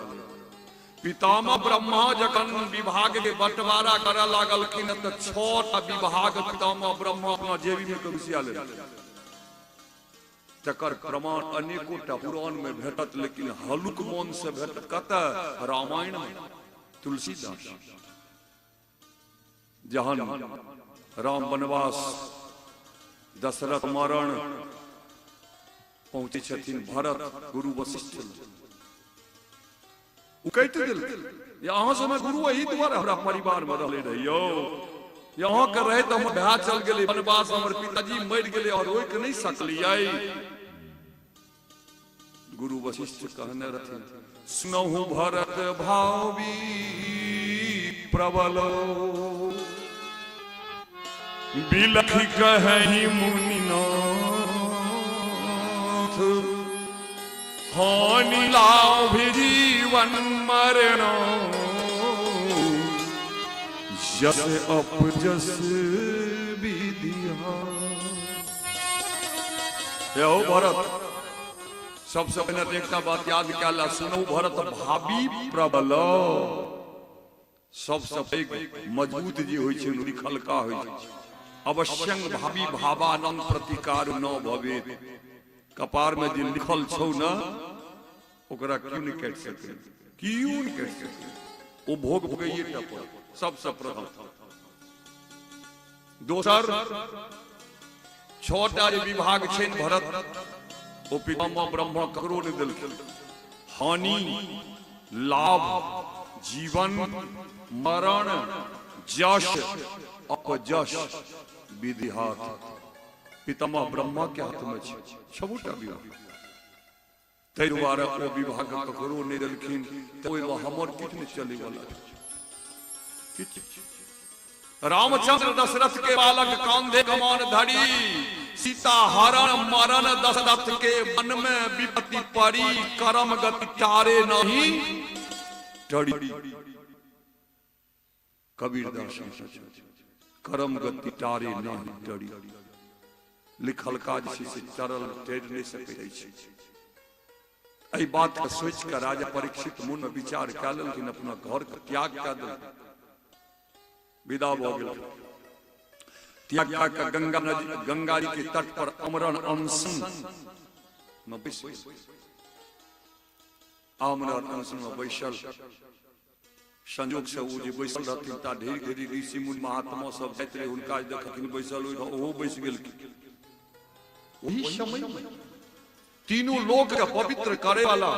पितामह ब्रह्मा जखन विभाग के बंटवारा करय लागलखिन तऽ 6टा विभाग पितामह ब्रह्मा अपना जेबी में के घुसिया लेलखिन। तकर प्रमाण अनेको टा पुराण में भेटत, लेकिन हलुक मन से भेटत कतऽ? रामायण में। तुलसीदास जहन राम वनवास, दशरथ मरण पहुंचे छथिन भरत गुरु वशिष्ठ लग, ओ कहि देलखिन जे अहाँ समय गुरु एहि दुआरे हमरा परिवार में रहले रहियौ, जे अहाँके रहैत हमर भाय चल गेलै वनवास, हमर पिताजी मरि गेलै और रोकि नहि सकलियै। गुरु वशिष्ठ कहने रहथिन, सुनहु भरत भावी प्रबल, बिलख कहि मुनिनाथ, हानि लाभ जीवन मरण, जस अपजस विधिया। हो भरत, सबसे पहले तो एकटा बात याद कयल, सुनू भरत भावी प्रबल। सबसे पैघ मजबूत जे होइ छै, लिखलका होइ छै। अवश्यं भावी भावानंद प्रतिकार न भवेत। कपार में जे लिखल छौ न, ओकरा क्यों नहि काटि सकै, क्यों नहि काटि सकै। ओ भोग भोगैये टा पड़त, सबसे प्रथम। दोसर, छटा जे विभाग छै भरत, ओ पितामह ब्रह्मा ककरो नहि देलखिन। हानि लाभ जीवन मरण जश अपजश विधि हाथ, पितामह ब्रह्मा के हाथ में छै छबूटा विभाग। ताहि दुआरे ओ विभाग ककरो नहि देलखिन, तऽ ओहिमे हमर किछु नहि चलैवला किछु। रामचंद्र दशरथ के बालक, कांधे कमान धरी, सीता हरण मरण दशरथ के मन में विपत्ति पड़ी, करम गति टारे नहीं टरी। कबीर दास, करम गति टारे नहीं टरी। लिखल काज छै से टरल टेर नहि सकैत अछि। एहि बात के सोचि कऽ राजा परीक्षित मन में विचार कए लेलखिन, अपना घर के त्याग कए देलखिन, विदा भऽ गेलखिन। त्याग कए कऽ गंगा नदी, गंगा जी के तट पर अमरण अनशन में बैस गेल। आमरण अनशन में बैसल, संयोग से ओ जे बैसल रहथिन ता ढेर ढेरी ऋषि मुनि महात्मा सब जाइत रहे, हुनका जे देखलखिन बैसल, ओहि ओहो बैस गेलखिन। ओही समय में तीनू लोक के पवित्र करे वाला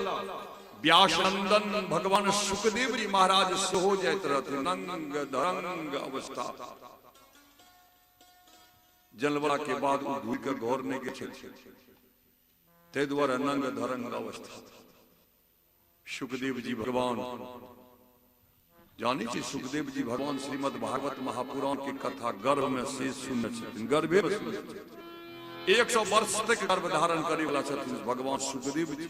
व्यासनंदन भगवान सुखदेव जी महाराज सेहो जाइत रहथिन। नंग धरंग अवस्था जनवरा के बाद ओ घुरि के घर नहि गेल छथिन, ताहि दुआरे नंग धरंग अवस्था। सुखदेव जी भगवान जानै छी, सुखदेव जी भगवान श्रीमद् भागवत महापुराण के कथा गर्भ में से सुनने छथिन, गर्भे में सुनने छथिन। 100 वर्ष तक गर्भ धारण करे वाला छथिन भगवान सुखदेव जी।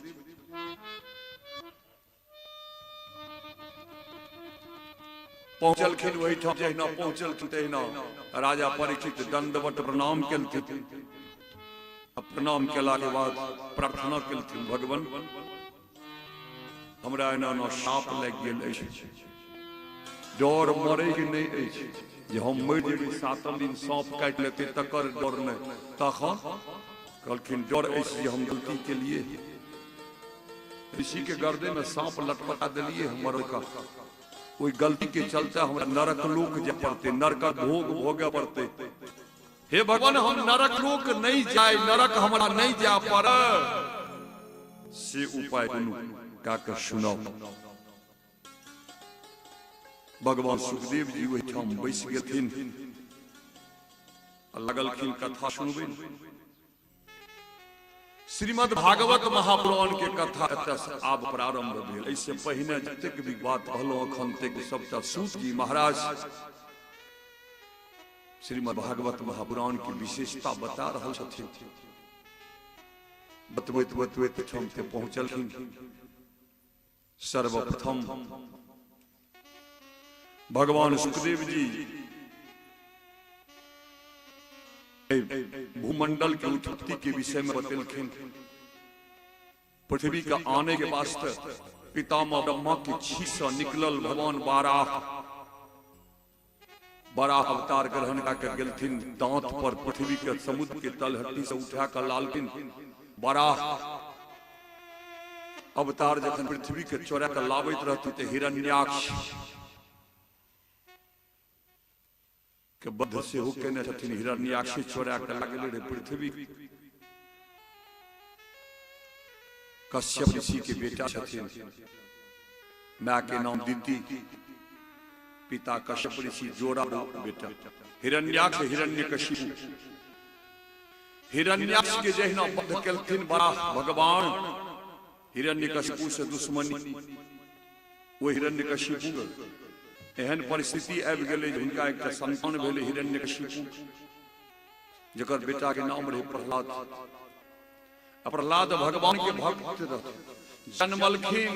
पहुंचलखिन ओहिठाम, जहिना पहुंचलखिन तहिना राजा परीक्षित दंडवत प्रणाम केलथिन। प्रणाम केला के बाद प्रार्थना केलथिन, भगवान हमरा एना एना साप लागि गेल अछि, डर मरे के नहि अछि जे हम मरि जेबै, सातम दिन साँप काटि लेतै तकर डर नहि। तखन कहलखिन डर अछि जे हम गलती केलिए, ऋषि के गर्दन में साँप लटपटा देलिए हमर का, ओहि गलती के चलते हमरा नरक लोक जाय पड़तै, नरकक भोग भोगे पड़तै। हे भगवान, हम नरक लोक नहीं जाए, नरक हमरा नहीं जाय पड़े, से उपाय कोनो का के सुनाओ। भगवान सुखदेव जी ओहिठाम बैस गेलखिन आ लगलखिन कथा सुनबै। श्रीमद् भागवत महापुराण के कथा एतऽ से आब प्रारंभ भेल। एहिसँ पहिने जतेक भी बात कहलहुँ अखन तक सबटा सूत जी महाराज श्रीमद् भागवत महापुराण के विशेषता बता रहल छथिन। बतबैत बतबैत ठाम ते पहुंचलखिन। सर्वप्रथम भगवान सुखदेव जी भूमंडल के उत्पत्ति के विषय में बतेलखिन। पृथ्वी के आने के वास्ते पितामह ब्रह्मा के छी से निकलल भगवान बाराह बड़ा अवतार ग्रहण कऽ गेलथिन। दांत पर पृथ्वी के समुद्र के तलहटी से उठा कऽ लालखिन। बराह अवतार जखन पृथ्वी के चोरा कऽ लाबैत रहथिन तऽ हिरण्याक्ष के बध सेहो केने छथिन। हिरण्याक्ष चोरा कऽ लागले रहे पृथ्वी। कश्यप ऋषि के बेटा छथिन, माय के नाम दिति, पिता कश्यप ऋषि, जोड़ा बेटा हिरण्याक्ष हिरण्यकशिपु। हिरण्याक्ष के जहिना वध केलथिन बड़ा भगवान, हिरण्यकशिपु से दुश्मनी। ओ हिरण्यकशिपु एहन परिस्थिति आबि गेलै जे हुनका एकटा संतान भेलै हिरण्यकशिपु, जकर बेटा के नाम रहै प्रहलाद। आ प्रहलाद भगवान के भक्त रहथिन। जन्मलखिन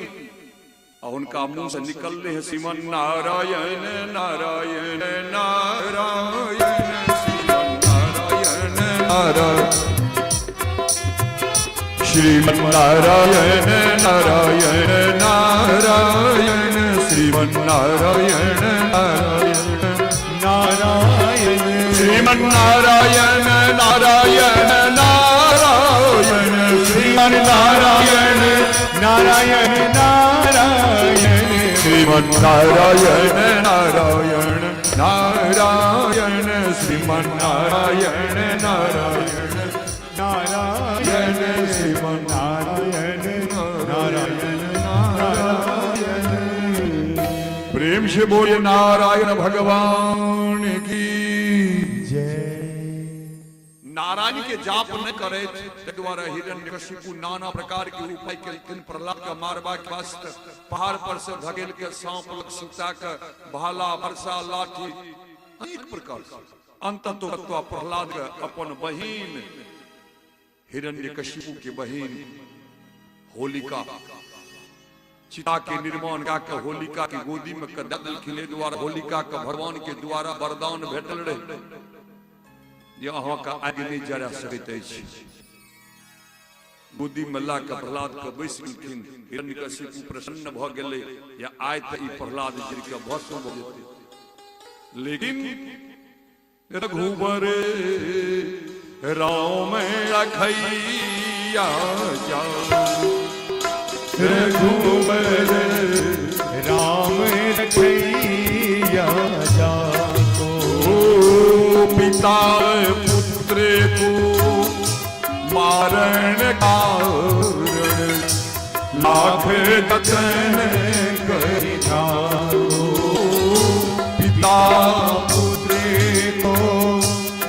आ हुनका मुंह से निकलले है श्रीमन नारायण नारायण नारायण श्रीमन नारायण नारायण श्रीमन नारायण नारायण नारायण श्रीमन नारायण नारायण नारायण श्रीमन नारायण नारायण नारायण श्रीमन नारायण नारायण नारायण श्रीमन नारायण नारायण नारायण श्रीमन नारायण नारायण नारायण श्रीमन नारायण नारायण नारायण। प्रेम से बोले नारायण भगवान की जय। नारायण के जाप न करे, ताहि द्वारा हिरण्यकशिपु नाना प्रकार के उपाय केलखिन प्रहलाद के मारबा के वास्ते। पहाड़ पर से धकेल के, सांप लग सुता के, भाला, फरसा, लाठी, अनेक प्रकार से। अंततः प्रहलाद के अपन बहिन, हिरण्यकशिपु के बहिन होलिका, चिता के निर्माण कऽ के होलिका के गोदी में के दऽ देलखिन। एहि द्वारा होलिका के भगवान के द्वारा वरदान भेटल रहे जे अहाँके आगि नहि जरा सकैत अछि। गोदी में ला के प्रहलाद के बैस गेलखिन। हिरण्यकशिपु प्रसन्न भऽ गेलै या आइ तऽ ई प्रहलाद जरि के भस्म भऽ जेतै, लेकिन रघुबर राम रखैया जा रघुबर राम रखैया जाको। ओ पिता पुत्र को मारण कारण लाख जतन करि ठाको। पिता पुत्र को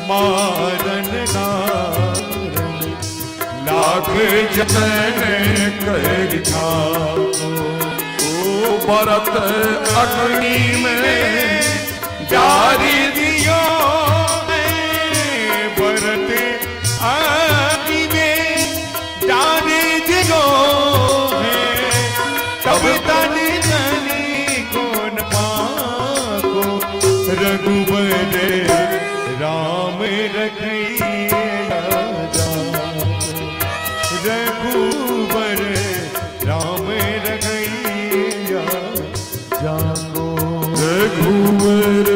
मारन कारण लाख जतन करि ठाको। ओ बरत अग्नि में जारी दियो बरत अग्नि में जारी दियो है, तब तन तनी को न पाको। रघुबर राम रखैया जाको। रघुबर राम रखैया जाको। रघुवर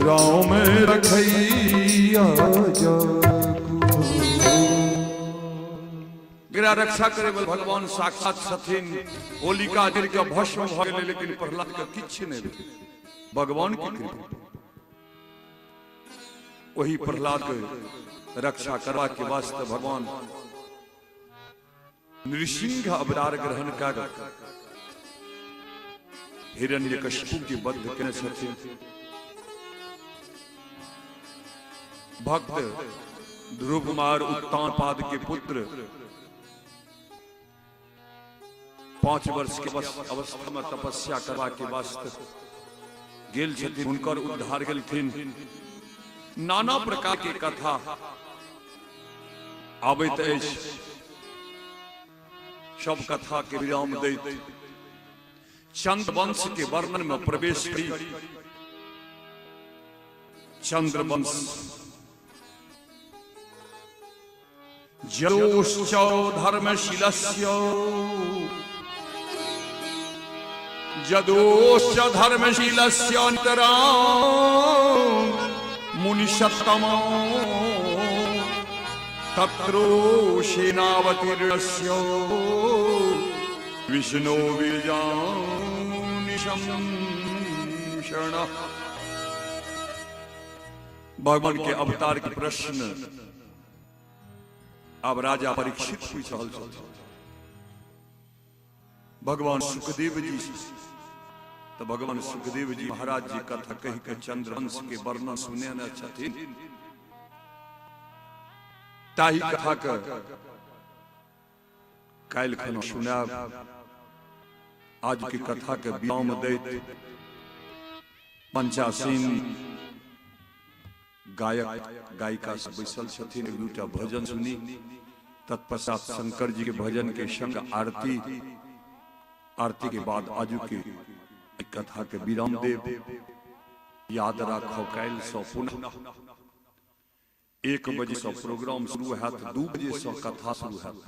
राम रखैया जाको। एकरा रक्षा करे वाला भगवान साक्षात छथिन। होलिका जरि के भस्म भऽ गेलै, लेकिन प्रहलाद के किछु नहि भेलै, भगवान के कृपा। वही प्रहलाद के रक्षा करबा के वास्ते भगवान नृसिंह अवतार ग्रहण कऽ हिरण्यकशिपु के वध केने छथिन। भक्त ध्रुव कुमार उत्तानपाद के पुत्र 5 वर्ष के अवस्था में तपस्या करबा के वास्ते गेल छथिन, हुनकर उद्धार गेलथिन। नाना प्रकार के कथा आबैत अछि। सब कथा के विराम दैत चंद्रवंश के वर्णन में प्रवेश करी। चंद्रवंश जलोश्च धर्मशीलस्य, जदोश्च धर्मशीलस्य अंतरा मुनिषत्तम तत्रो सेनावतीर्णस्य विष्णु विजानिशं शरण। भगवान के अवतार के प्रश्न अब राजा परीक्षित पूछ रहल छथिन भगवान सुखदेव जी से। तो भगवान सुखदेव जी महाराज जी कथा कहि के चंद्रवंश के वर्णन सुने न छथिन। ताही कथा के काल्हि खन सुनायब। आज के कथा के विराम दैत पंचासीन गायक गायिका सब बैसल छथिन, एक दूटा भजन सुनी, तत्पश्चात शंकर जी के भजन के संग आरती, आरती के बाद आजू के कथा के विराम देव। याद राखो काल्हि से पुनः 1 बजे से प्रोग्राम शुरू हैत, 2 बजे से कथा शुरू हैत।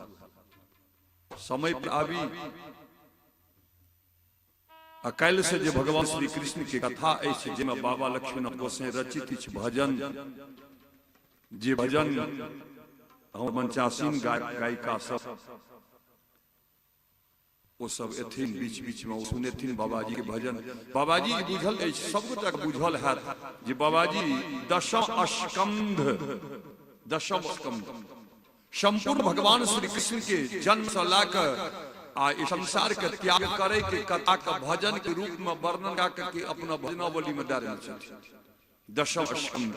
समय पर आबी। आ काल्हि से जे भगवान श्री कृष्ण के कथा अछि, जाहिमे बाबा लक्ष्मण गोसाई रचित अछि भजन, जे भजन हमर मंचासीन गायक गायिका सब ओ सब एथिन, बीच बीच में ओ सुनेथिन बाबाजी के भजन। बाबाजी ई बुझल अछि, सबगोटा के बुझल हैत जे बाबाजी दशम स्कंध, दशम स्कंध संपूर्ण भगवान श्री कृष्ण के जन्म से लऽ कऽ आ ई संसार के त्याग करे के कथा के भजन के रूप में वर्णन कऽ के अपना भजनावली में दऽ रहल छथिन। दशम स्कंध,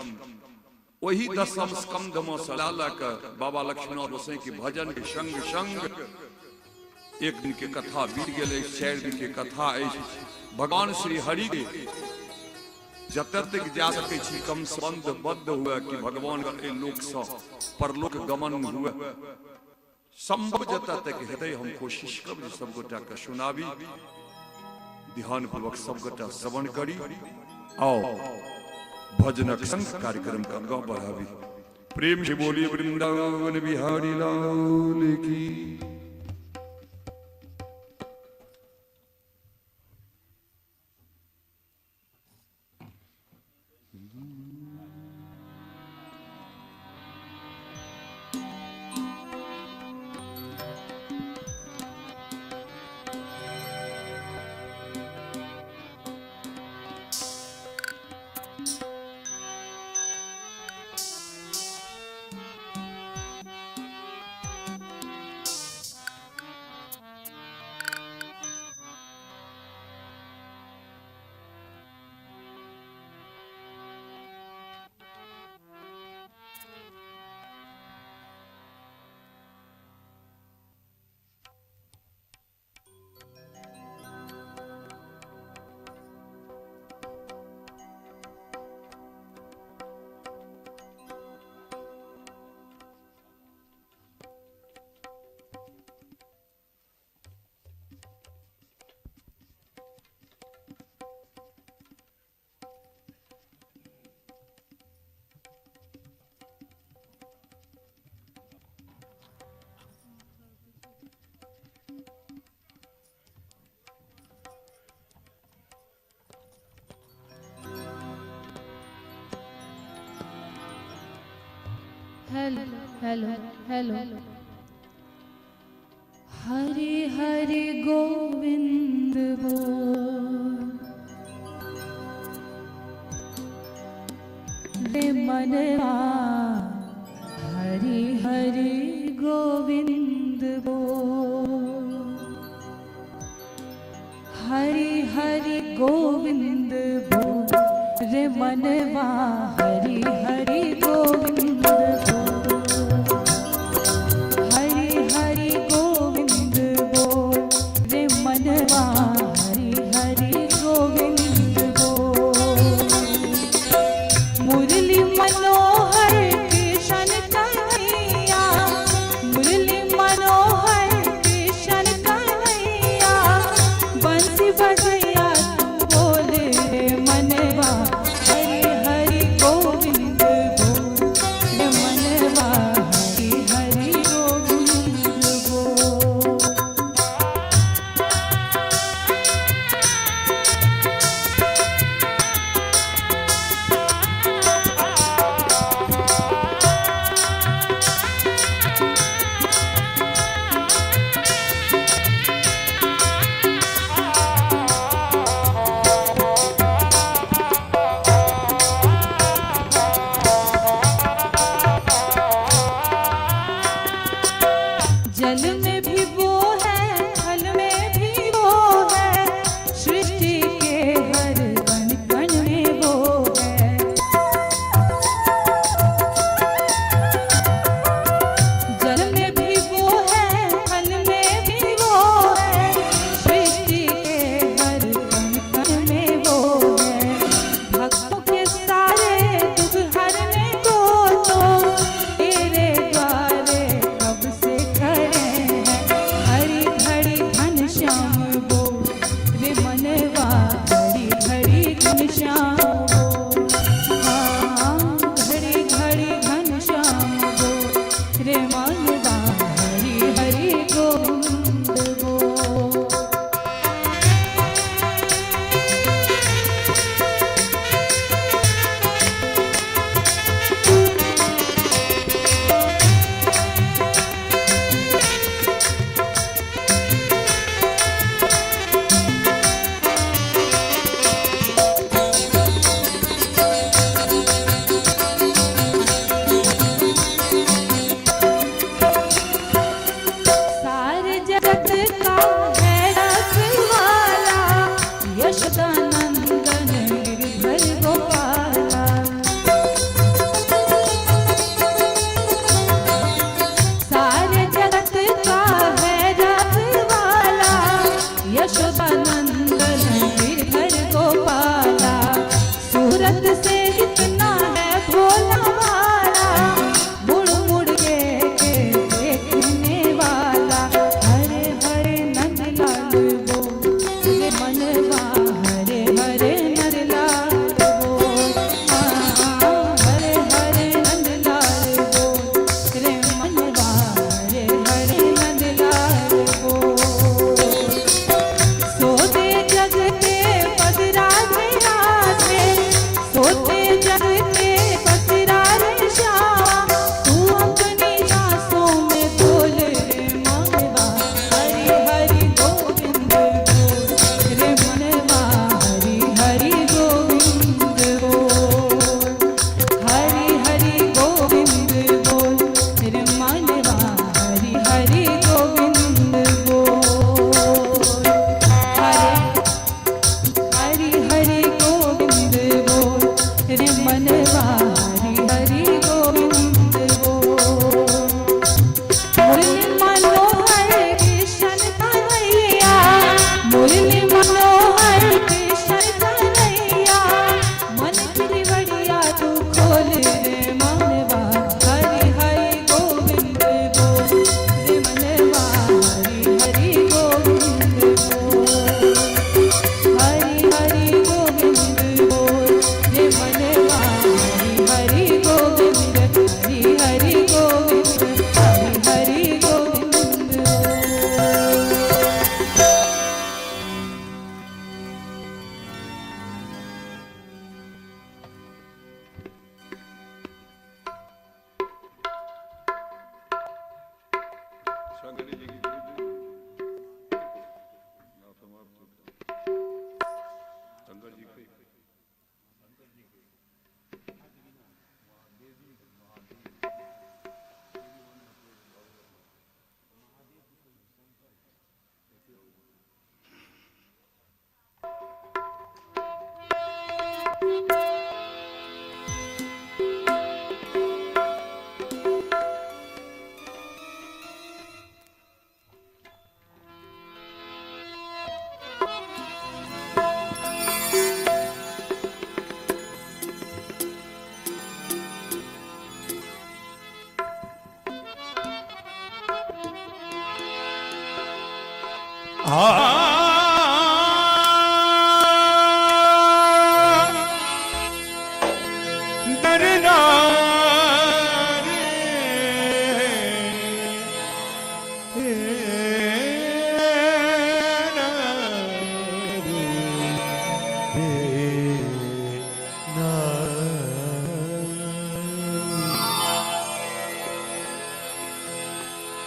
ओही दशम स्कंध में से लऽ कऽ बाबा लक्ष्मण गोसाई के भजन के संग संग 1 दिन के कथा बीत गेल अछि, 4 दिन के कथा अछि। भगवान श्री हरि के जतऽ तक जा सकै छी कम संबंध बद्ध हुए कि भगवान के लोक सँ परलोक गमन हुए, संभव जतऽ तक हेतै हम कोशिश करब जे सब गोटा के सुनाबी। ध्यान पूर्वक सब गोटा श्रवण करी आओ भजनक संग कार्यक्रम के आगाँ बढ़ाबी। प्रेम से बोलिए वृंदावन बिहारी लाल की। Hello hello hello. Hare Hare Govind बोल रे मनवा, हरे हरे गोविंद बोल, हरे हरे गोविंद बोल रे मनवा, हरे हरे गोविंद बोल, हरे हरे गोविंद बोल रे मनवा, हरे हरे गोविंद बोल। मुरली मनोहर कृष्ण कन्हैया, मुरली मनोहर कृष्ण कन्हैया, बंसी बजैया तू बोल रे मनवा, हरे हरे गोविंद बोल रे मनवा, हरे हरे गोविंद बोल।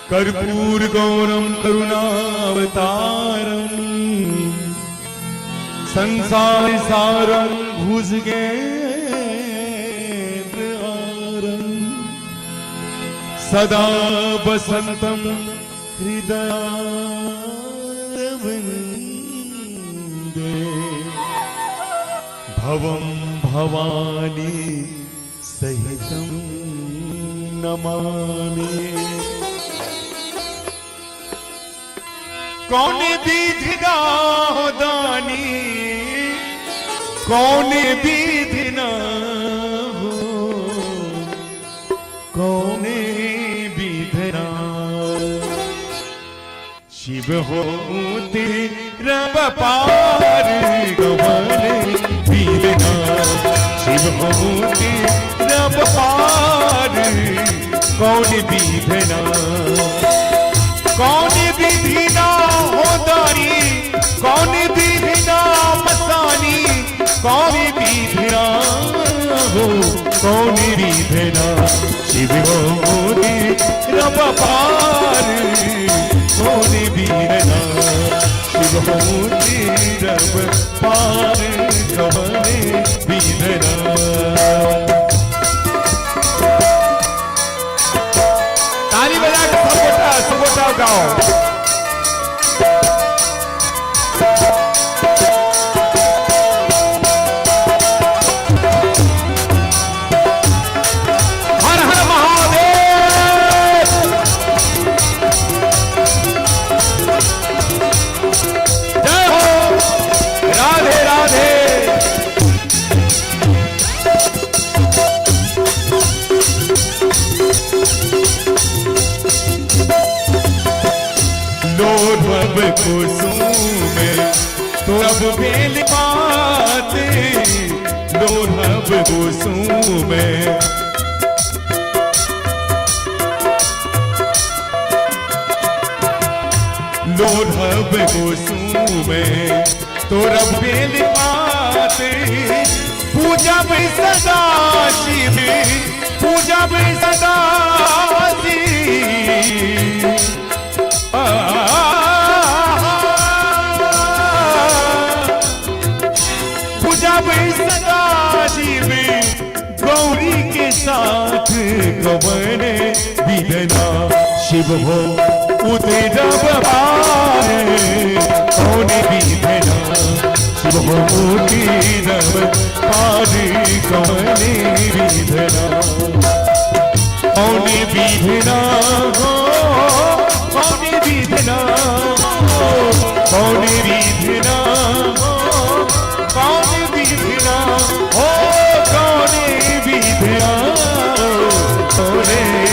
कर्पूर गौरम करुणावतारम संसार सारम भुजगेन्द्रहारम सदा बसंतम हृदयारविन्दे भवं भवानी सहितं नमामि। कौन विधि दानी, कौन विधि ना हो, कौन विधि ना शिव हो रब पार गवन विधना, शिव हो रब पार कौन विधना, कौन विधि ना हो दारी, कौन विधि ना मसानी, कौन विधि ना हो, कौन विधि ना शिव हो रब पार कौन विधना, शिव हो रब पार कौन विधना। ताली बजा के सब गोटा गाओ। हर हर महादेव। जय हो, राधे राधे। लोभ कुसुम तो अब बेल पाते, लोभ कुसुम लोभ कुसुम तो रब बेल पाते, पूजा में सदा शिव, पूजा में सदा शिव। पूजा में सदा शिव गौरी के साथ कवन विधना, शिव हो उतरब पार कौन विधना, शिव हो उतरब पार कौन विधना, कौन विधना हो, कौन विधना हो, कौन विधना हो, कौन विधना हो, कौन विधना हो, कौन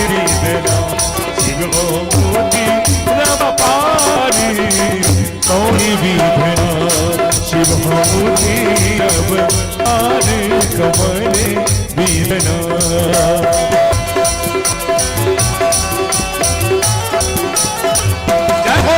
विधना शिव हो रब पार कौन विधना, शिव हो रब पार कौन विधना। जय हो।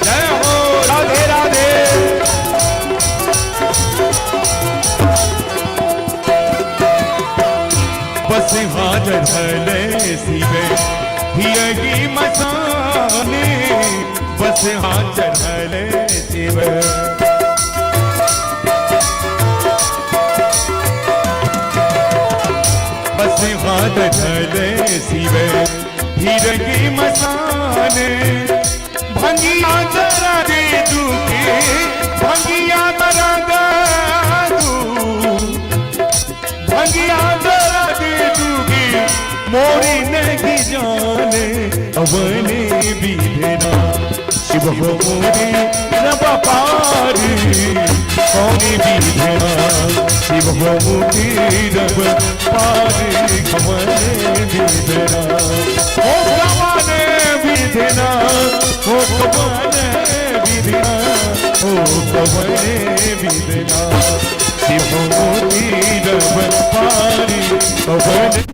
जय हो, राधे राधे। बस हाजर भले शिवे हियगी मसाने, बस हाथ चढ़ल शिव। बस हाथ चढ़ल शिव फिरंगी मसान, भंगिया जरा दे दुखे, भंगिया जरा दे दू, भंगिया जरा दे दुखे, मोरी नहीं जाने अवने विधना। शिव हो मोरे रब पारी कौन विधना, शिव हो मोरे रब पारी कौन विधना, ओ कौन विधना, ओ कौन विधना, ओ कौन विधना, शिव हो मोरे रब पारी कौन।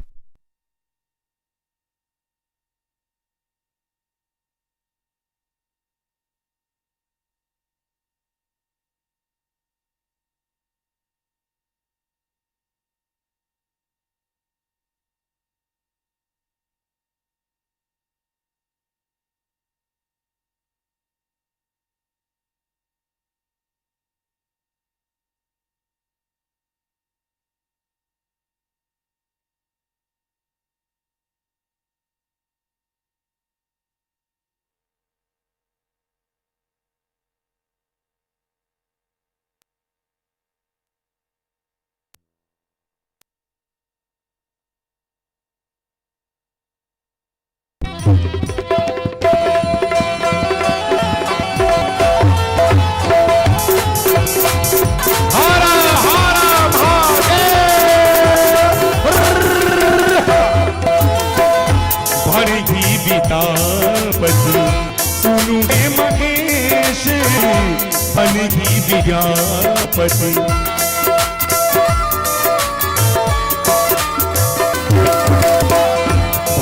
महेश अनघी विज्ञापति,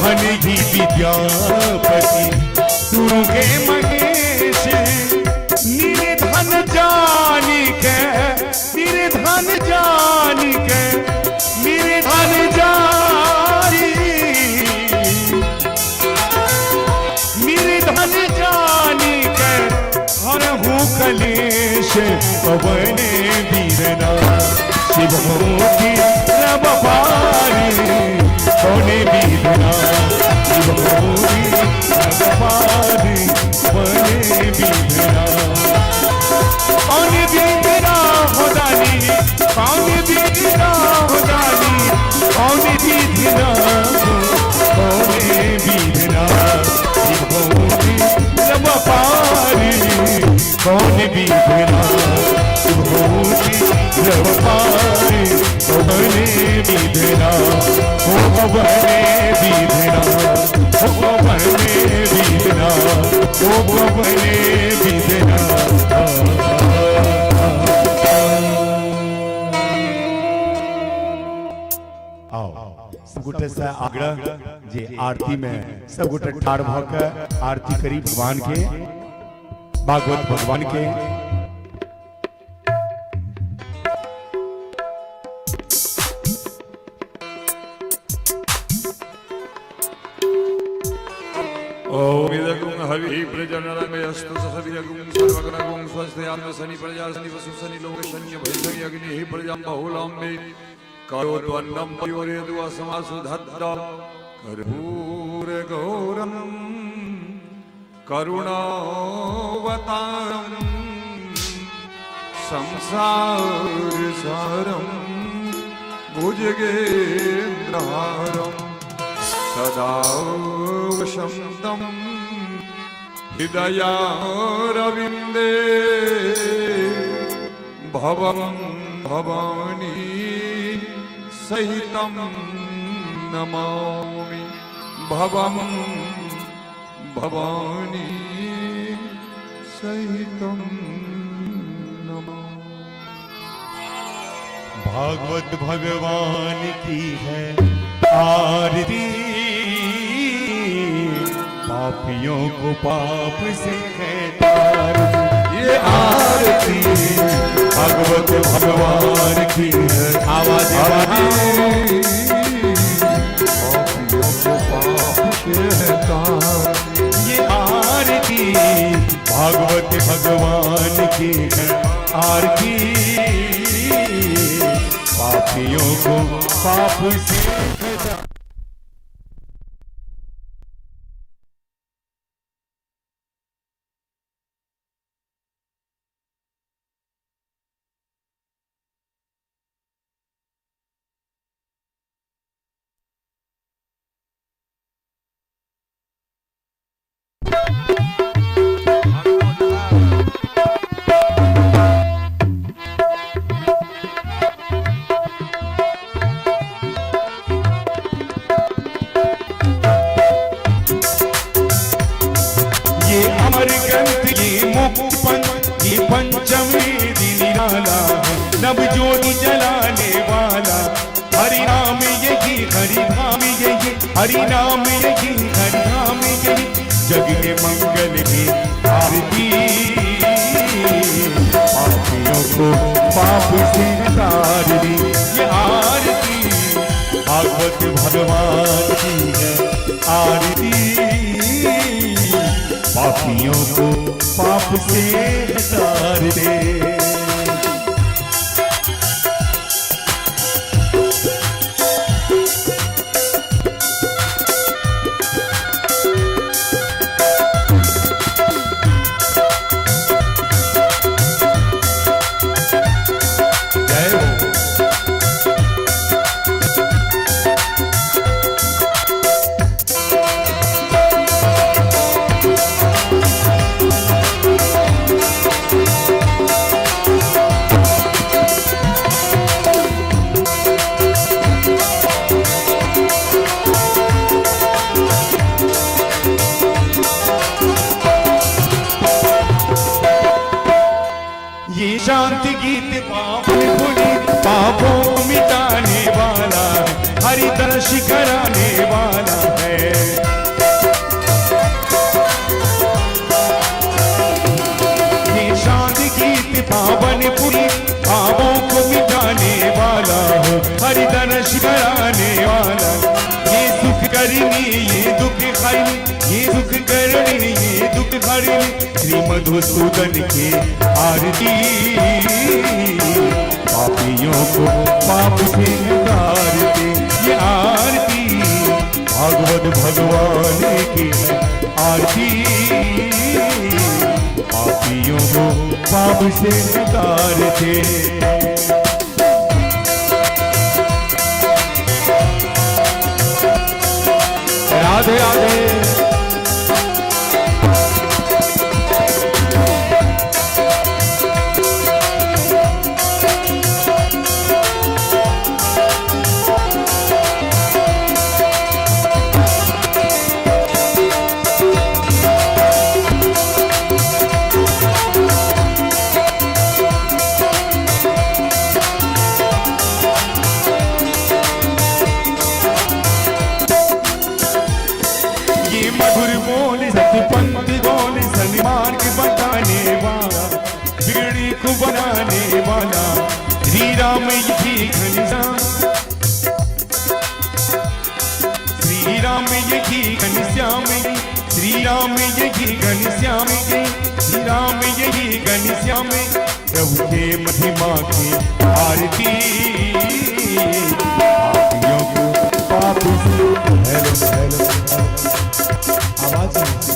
भनघी विद्यापति सुनु के महेश, निर्धन जानी के, निर्धन जानी के, निर्धन जानी, निर्धन जानी के हरहु कलेश पवन वीरना। शिव होती रब पारी कौन वीरना, शिव होती रब पारी कौन वीरना, कौन वीरना हो दानी, कौन वीरना हो दानी, कौन वीरना, कौन वीरना, शिव होती रब पारी कौन वीरना, शिव होती रब पारी कौन वीरना, ओ पवन वीरना, ओ पवन वीरना, ओ पवन वीरना। आओ सब गोटे से आग्रह जे आरती में सब गोटे ठाढ़ भ के आरती करी भगवान के, भागवत भगवान के। ओम इदगुं हरि प्रजननमयस्तु सविरगुं सर्वगुणगुं स्वस्त्याम शनि प्रजा शनि वसु शनि लोक शनि भय शनि अग्नि प्रजां बहुलां मे करोत्वन्नं परिवरेदु असमासु धत्त कर्पूर गौरं करुणावतारं संसार सारं भुजगेन्द्रहारं सदा वसन्तं हृदयारविन्दे भवं भवानी सहितं नमामि, भवं भवानी सहितं नमामि। भागवत भगवान की है आरती, पापियों को पाप से है तार। ये आरती भागवत भगवान की है आवाज, पापियों को पाप से है तार। ये आरती भागवत भगवान की है आरती, पापियों को पाप से बचा। ये अमर ग्रंथ, ये मुक्त पंथ, ये पंचवेदी निराला है, नव ज्योति जलाने वाला। हरि नाम यही हरि धाम यही, हरि नाम यही हरि धाम यही, जग के मंगल की आरती। पापियों को पाप से तार दी ये आरती, भागवत भगवान की है आरती। पापियों को पाप से तार दे। जय हो। ये शांति गीत पावन पुनीत, पापों को मिटाने वाला है, हरि दर्श कराने वाला है। ये शांति गीत पावन पुनीत, पापों को मिटाने वाला हो, हरि दर्श कराने वाला। ये सुख करनी ये दुख हरनी, ये सुख करनी ये दुख हरनी, श्री मधुसूदन की आरती। पापियों को पाप से तार दे ये आरती, भागवत भगवान की आरती। पापियों को पाप से तार दे। राधे राधे। ये मधुर बोल सतपंथ बोल, सन्मार्ग बताने वाला, बिगड़ी को बनाने वाला। श्री राम यही घनश्याम, श्री राम यही घनश्याम, श्री राम यही घनश्याम, श्री राम यही घनश्याम, प्रभु के महिमा की आरती। पापियों को पाप से हेलो हेलो आवाज नहीं।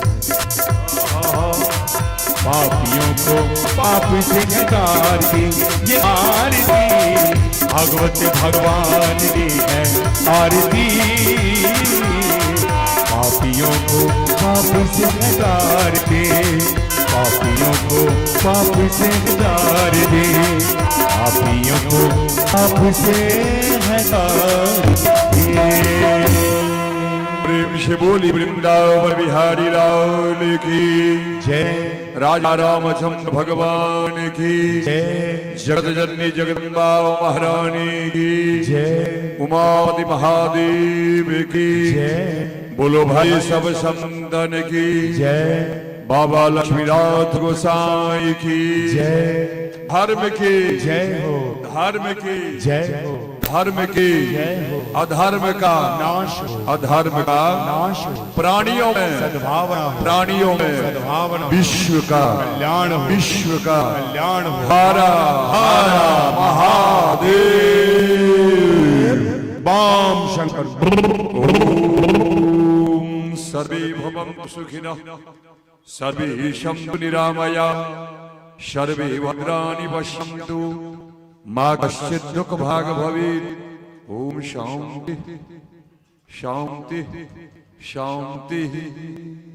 पापियों को पाप से उतार दे ये आरती, भागवत भगवान दी है आरती। पापियों को पाप से उतार दे, पापियों को पाप से उतार दे, पापियों को पाप से उतार दे। प्रेम से बोली वृंदावन बिहारी लाल की जय। राजा रामचंद्र भगवान की जय। जगत जननी जगदम्बा महारानी की जय। उमापति महादेव की जय। बोलो भाई सब संतन की जय। बाबा लक्ष्मीनाथ गोसाई की जय। धर्म की जय हो। धर्म की जय हो। धर्म की, जय हो। अधर्म का नाश हो। अधर्म का नाश हो। प्राणियों में, सद्भावना हो। प्राणियों में सद्भावना हो। विश्व का कल्याण हो। विश्व का कल्याण हो। हरा हरा महादेव। बाम शंकर। ॐ सर्वे भवन्तु सुखिनः, सर्वे सन्तु निरामया, सर्वे भद्राणि पश्यन्तु, मा कश्चित् दुःखभाग् भवेत्। ॐ शान्ति शान्ति शान्तिः।